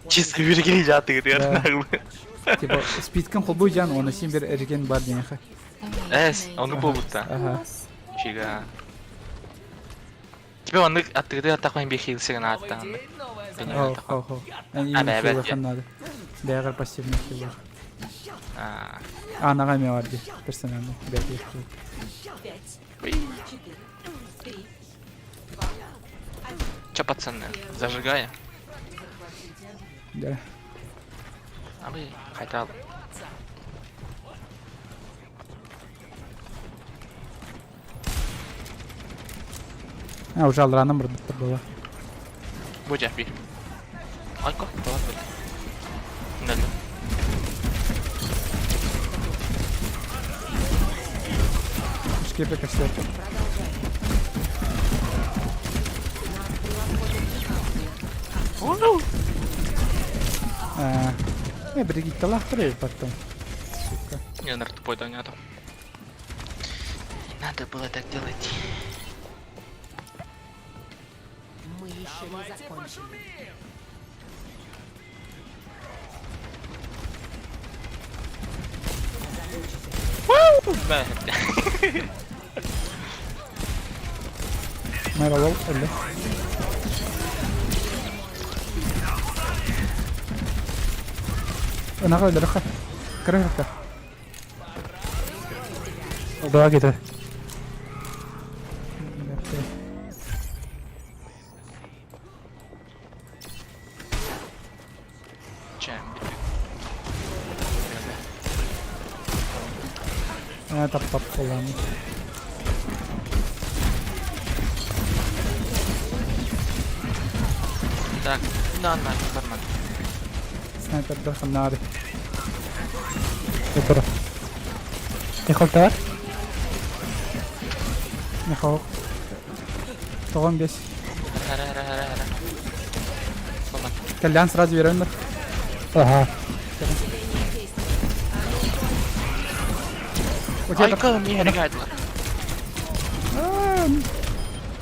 Чисто Виргилий Да. Типа, спидком холбу жан, он син бир эрген бар денеха. Эс, ону буолбутта. Ага. Фига. Тебе он аттыгды аттахман бихилсеген аттаан. Хо, хо, хо. Они А, бэ, хила бэ. надо. Бэҕэр пассивный хила. А, А, нагами варди. Персонально. Бэҕэр хила. Че, пацаны, зажигаем? Да. А мы хотя бы. А, уже алраным бұрдыттыр была. Будя, би. Айко, давай, давай. Шкипе костер. А, Бригитта лахтыры потом. Сука. Не, наверное, тупой да нету. Не надо было так делать. Мы еще не закончили. Бә. Майралол, әлі. Ынаға өлі, рыха. Кірі рыха. Давай где-то. Чем битик? А, тап-тап қоланы. Так, на, на, бармен. Снайпер дырхым нары. Это. Не холтар? Михаил. Тоғын бес. Хара, хара, хара, хара. Сломан. Кальян сразу веренер. Ага. У тебя Айко, не регайдлар.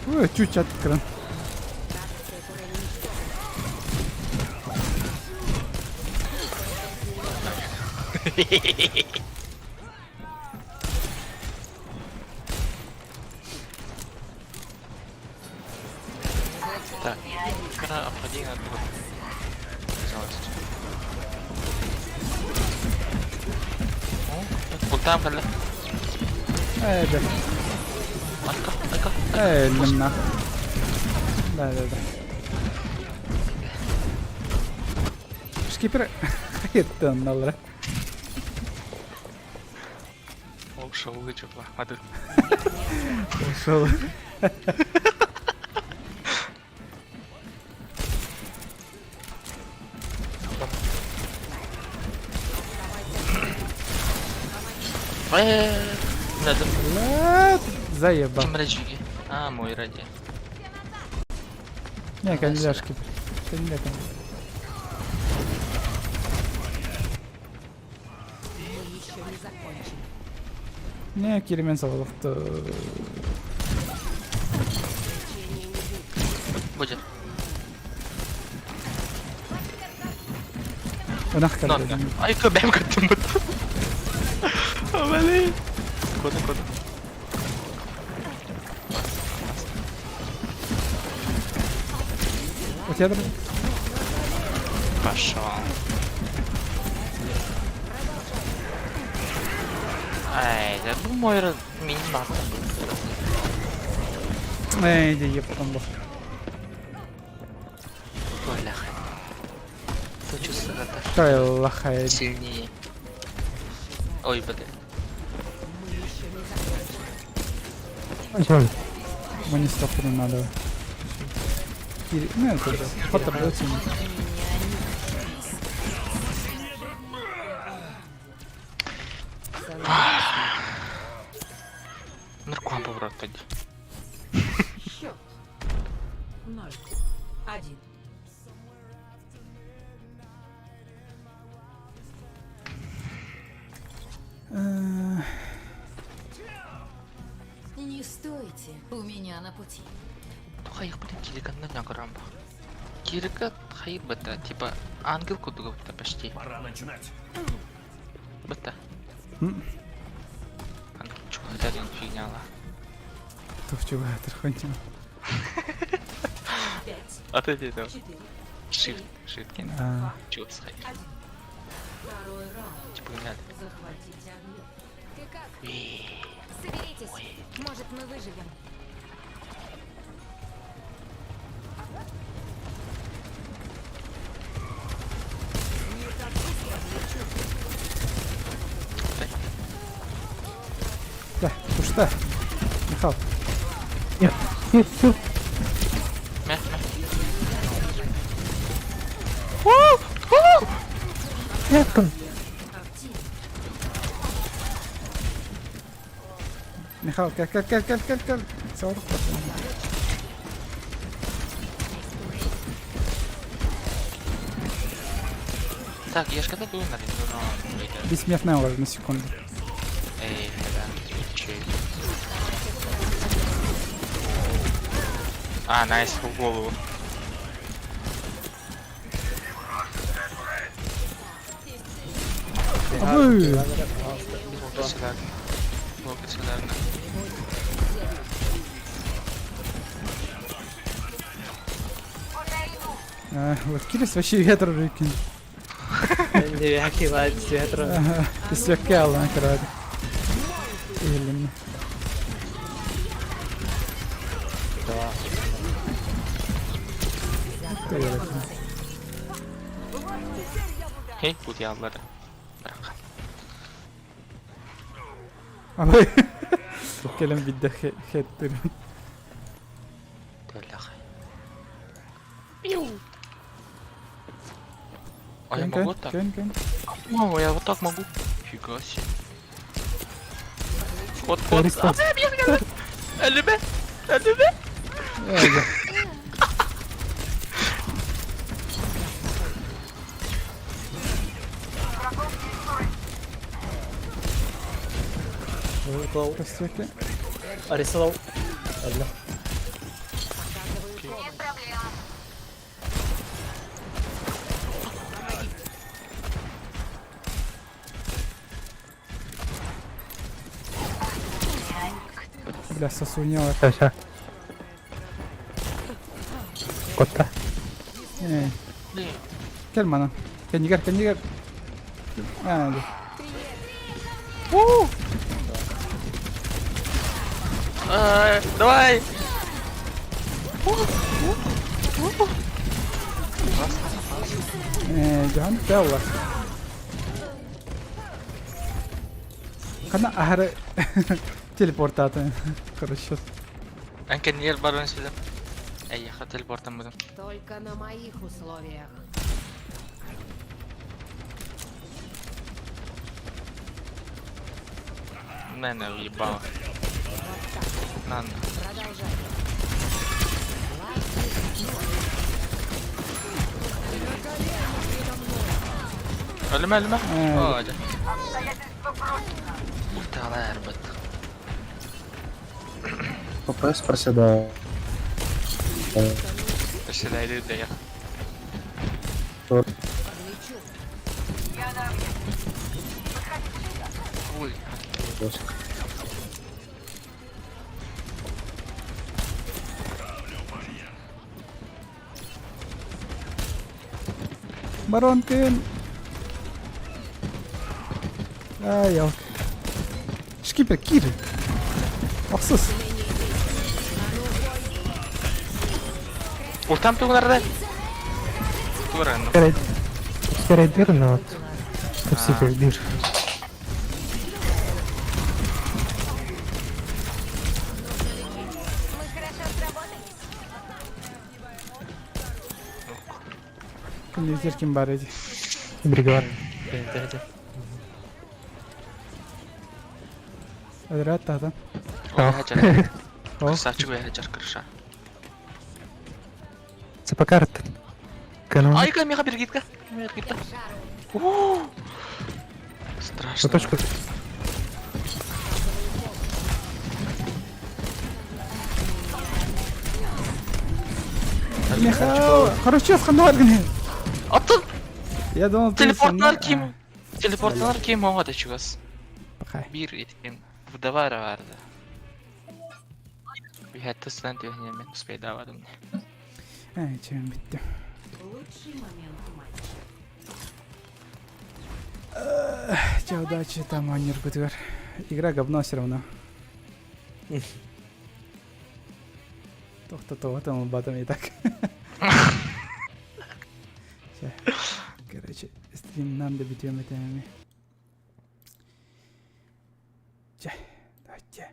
Ой, чуть открын. Так, кара обходи надо было. Пожалуйста. О, там калла. Эй, да. Айко, айко. Эй, нах. Да, да, да. Шкипер. Это налра. Ушел, вычепла. А ты Ушел. Надо. Заебал. Чем раджиги? А, мой ради. Не, конечно, шкипер. Конечно, конечно. Мы еще не закончили. Не, киремен салалықты. Будет. Ынақ На, на. Айко, бэм каттым бут. Амали. Кода, кода. У тебя Пошел. Ай, да был мой мини-мап был. Эй, иди, еб был. Бляха. То чувство это Ой, лохай. сильнее. Ой, блин. Мы не стопну надо. Ну, это да. Фото бьется. Куһаҕан поворотта дии. Счет. 0-1. Не стойте у меня на пути. Хайыхпытын Кириканна ньаҕырамба. Кирика хайбыта, типа ангел курдуга бытта почти. Пора начинать. Бытта. Ангел чугатарын фигняла. Тух чугатыр хончим. Пять, А ты где там? четыре, Shift, shift кин. А, Чего схай. один. Второй раунд. Типа гнали. Захватить объект. Ты как? Соберитесь. Может, мы выживем. Да, тушта. Михал. Нет, нет, нет. Мэ, мэ. Нет, он. Михал, кэл, кэл, кэл, кэл, кэл, кэл. Сорок. Так, я ж когда был на но это... Бессмертная уже на секунду. Эй, да, че А, nice, в голову. Абы! Лока сюда. Лока сюда. А, вот Кирис вообще ветер выкинь. Ветра. Исвекала, короче. Или... Хей, утуйаллар. Быраха. Абы! Кэлэн бидде хеттер. Төлөх. А я могу так? Кэн, кэн. О, я вот так могу. Фига себе. Вот, вот. Аристо. Әліме! Әліме! Костяки. Арестовал. Ладно. Бля, сосунила. Все, все. Котта. Эй. Кэл мана. Кэннигэр, кэннигэр. А, да. А, Давай! Жан Телла. Хана ахары телепортаты. Хорошо. Әнкен ер бар сюда. Эй, я телепортом буду. Только на моих условиях. Мене уебало. На, на. Продолжай. Ölüme ölüme. Эй. О, hadi. Уталар быт. ППС проседает. Проседает да я. Ой, Жестко. Барон кэн. Ай, ялк. Шкипер, кир. Охсус. Ультам тугунарда. Туран. Стерайдер, но вот. Стерайдер. Мы хорошо сработались. Кэннигэр ким бар эди. Бригад. Өлөрөөт таһтан. Ой, Красавчик уехать крыша. Сапакарт. Канон. Айка, меха бергитка. Бергитка. Страшно. Точку. Михаил, хорошо, схандовать гни. Аттın. Я думал, ты Телепортнар ким? Телепортнар ким оңа да чугас. Bir etken вдова vardı. We had to stand to him and успейдавадым. Ай, чем битти. Лучший момент матча. Ча, удачи, там анер бытыгар. Игра говно все равно. Тохто там батом и так. Короче, стрим нам добитем этими. Ча, давайте.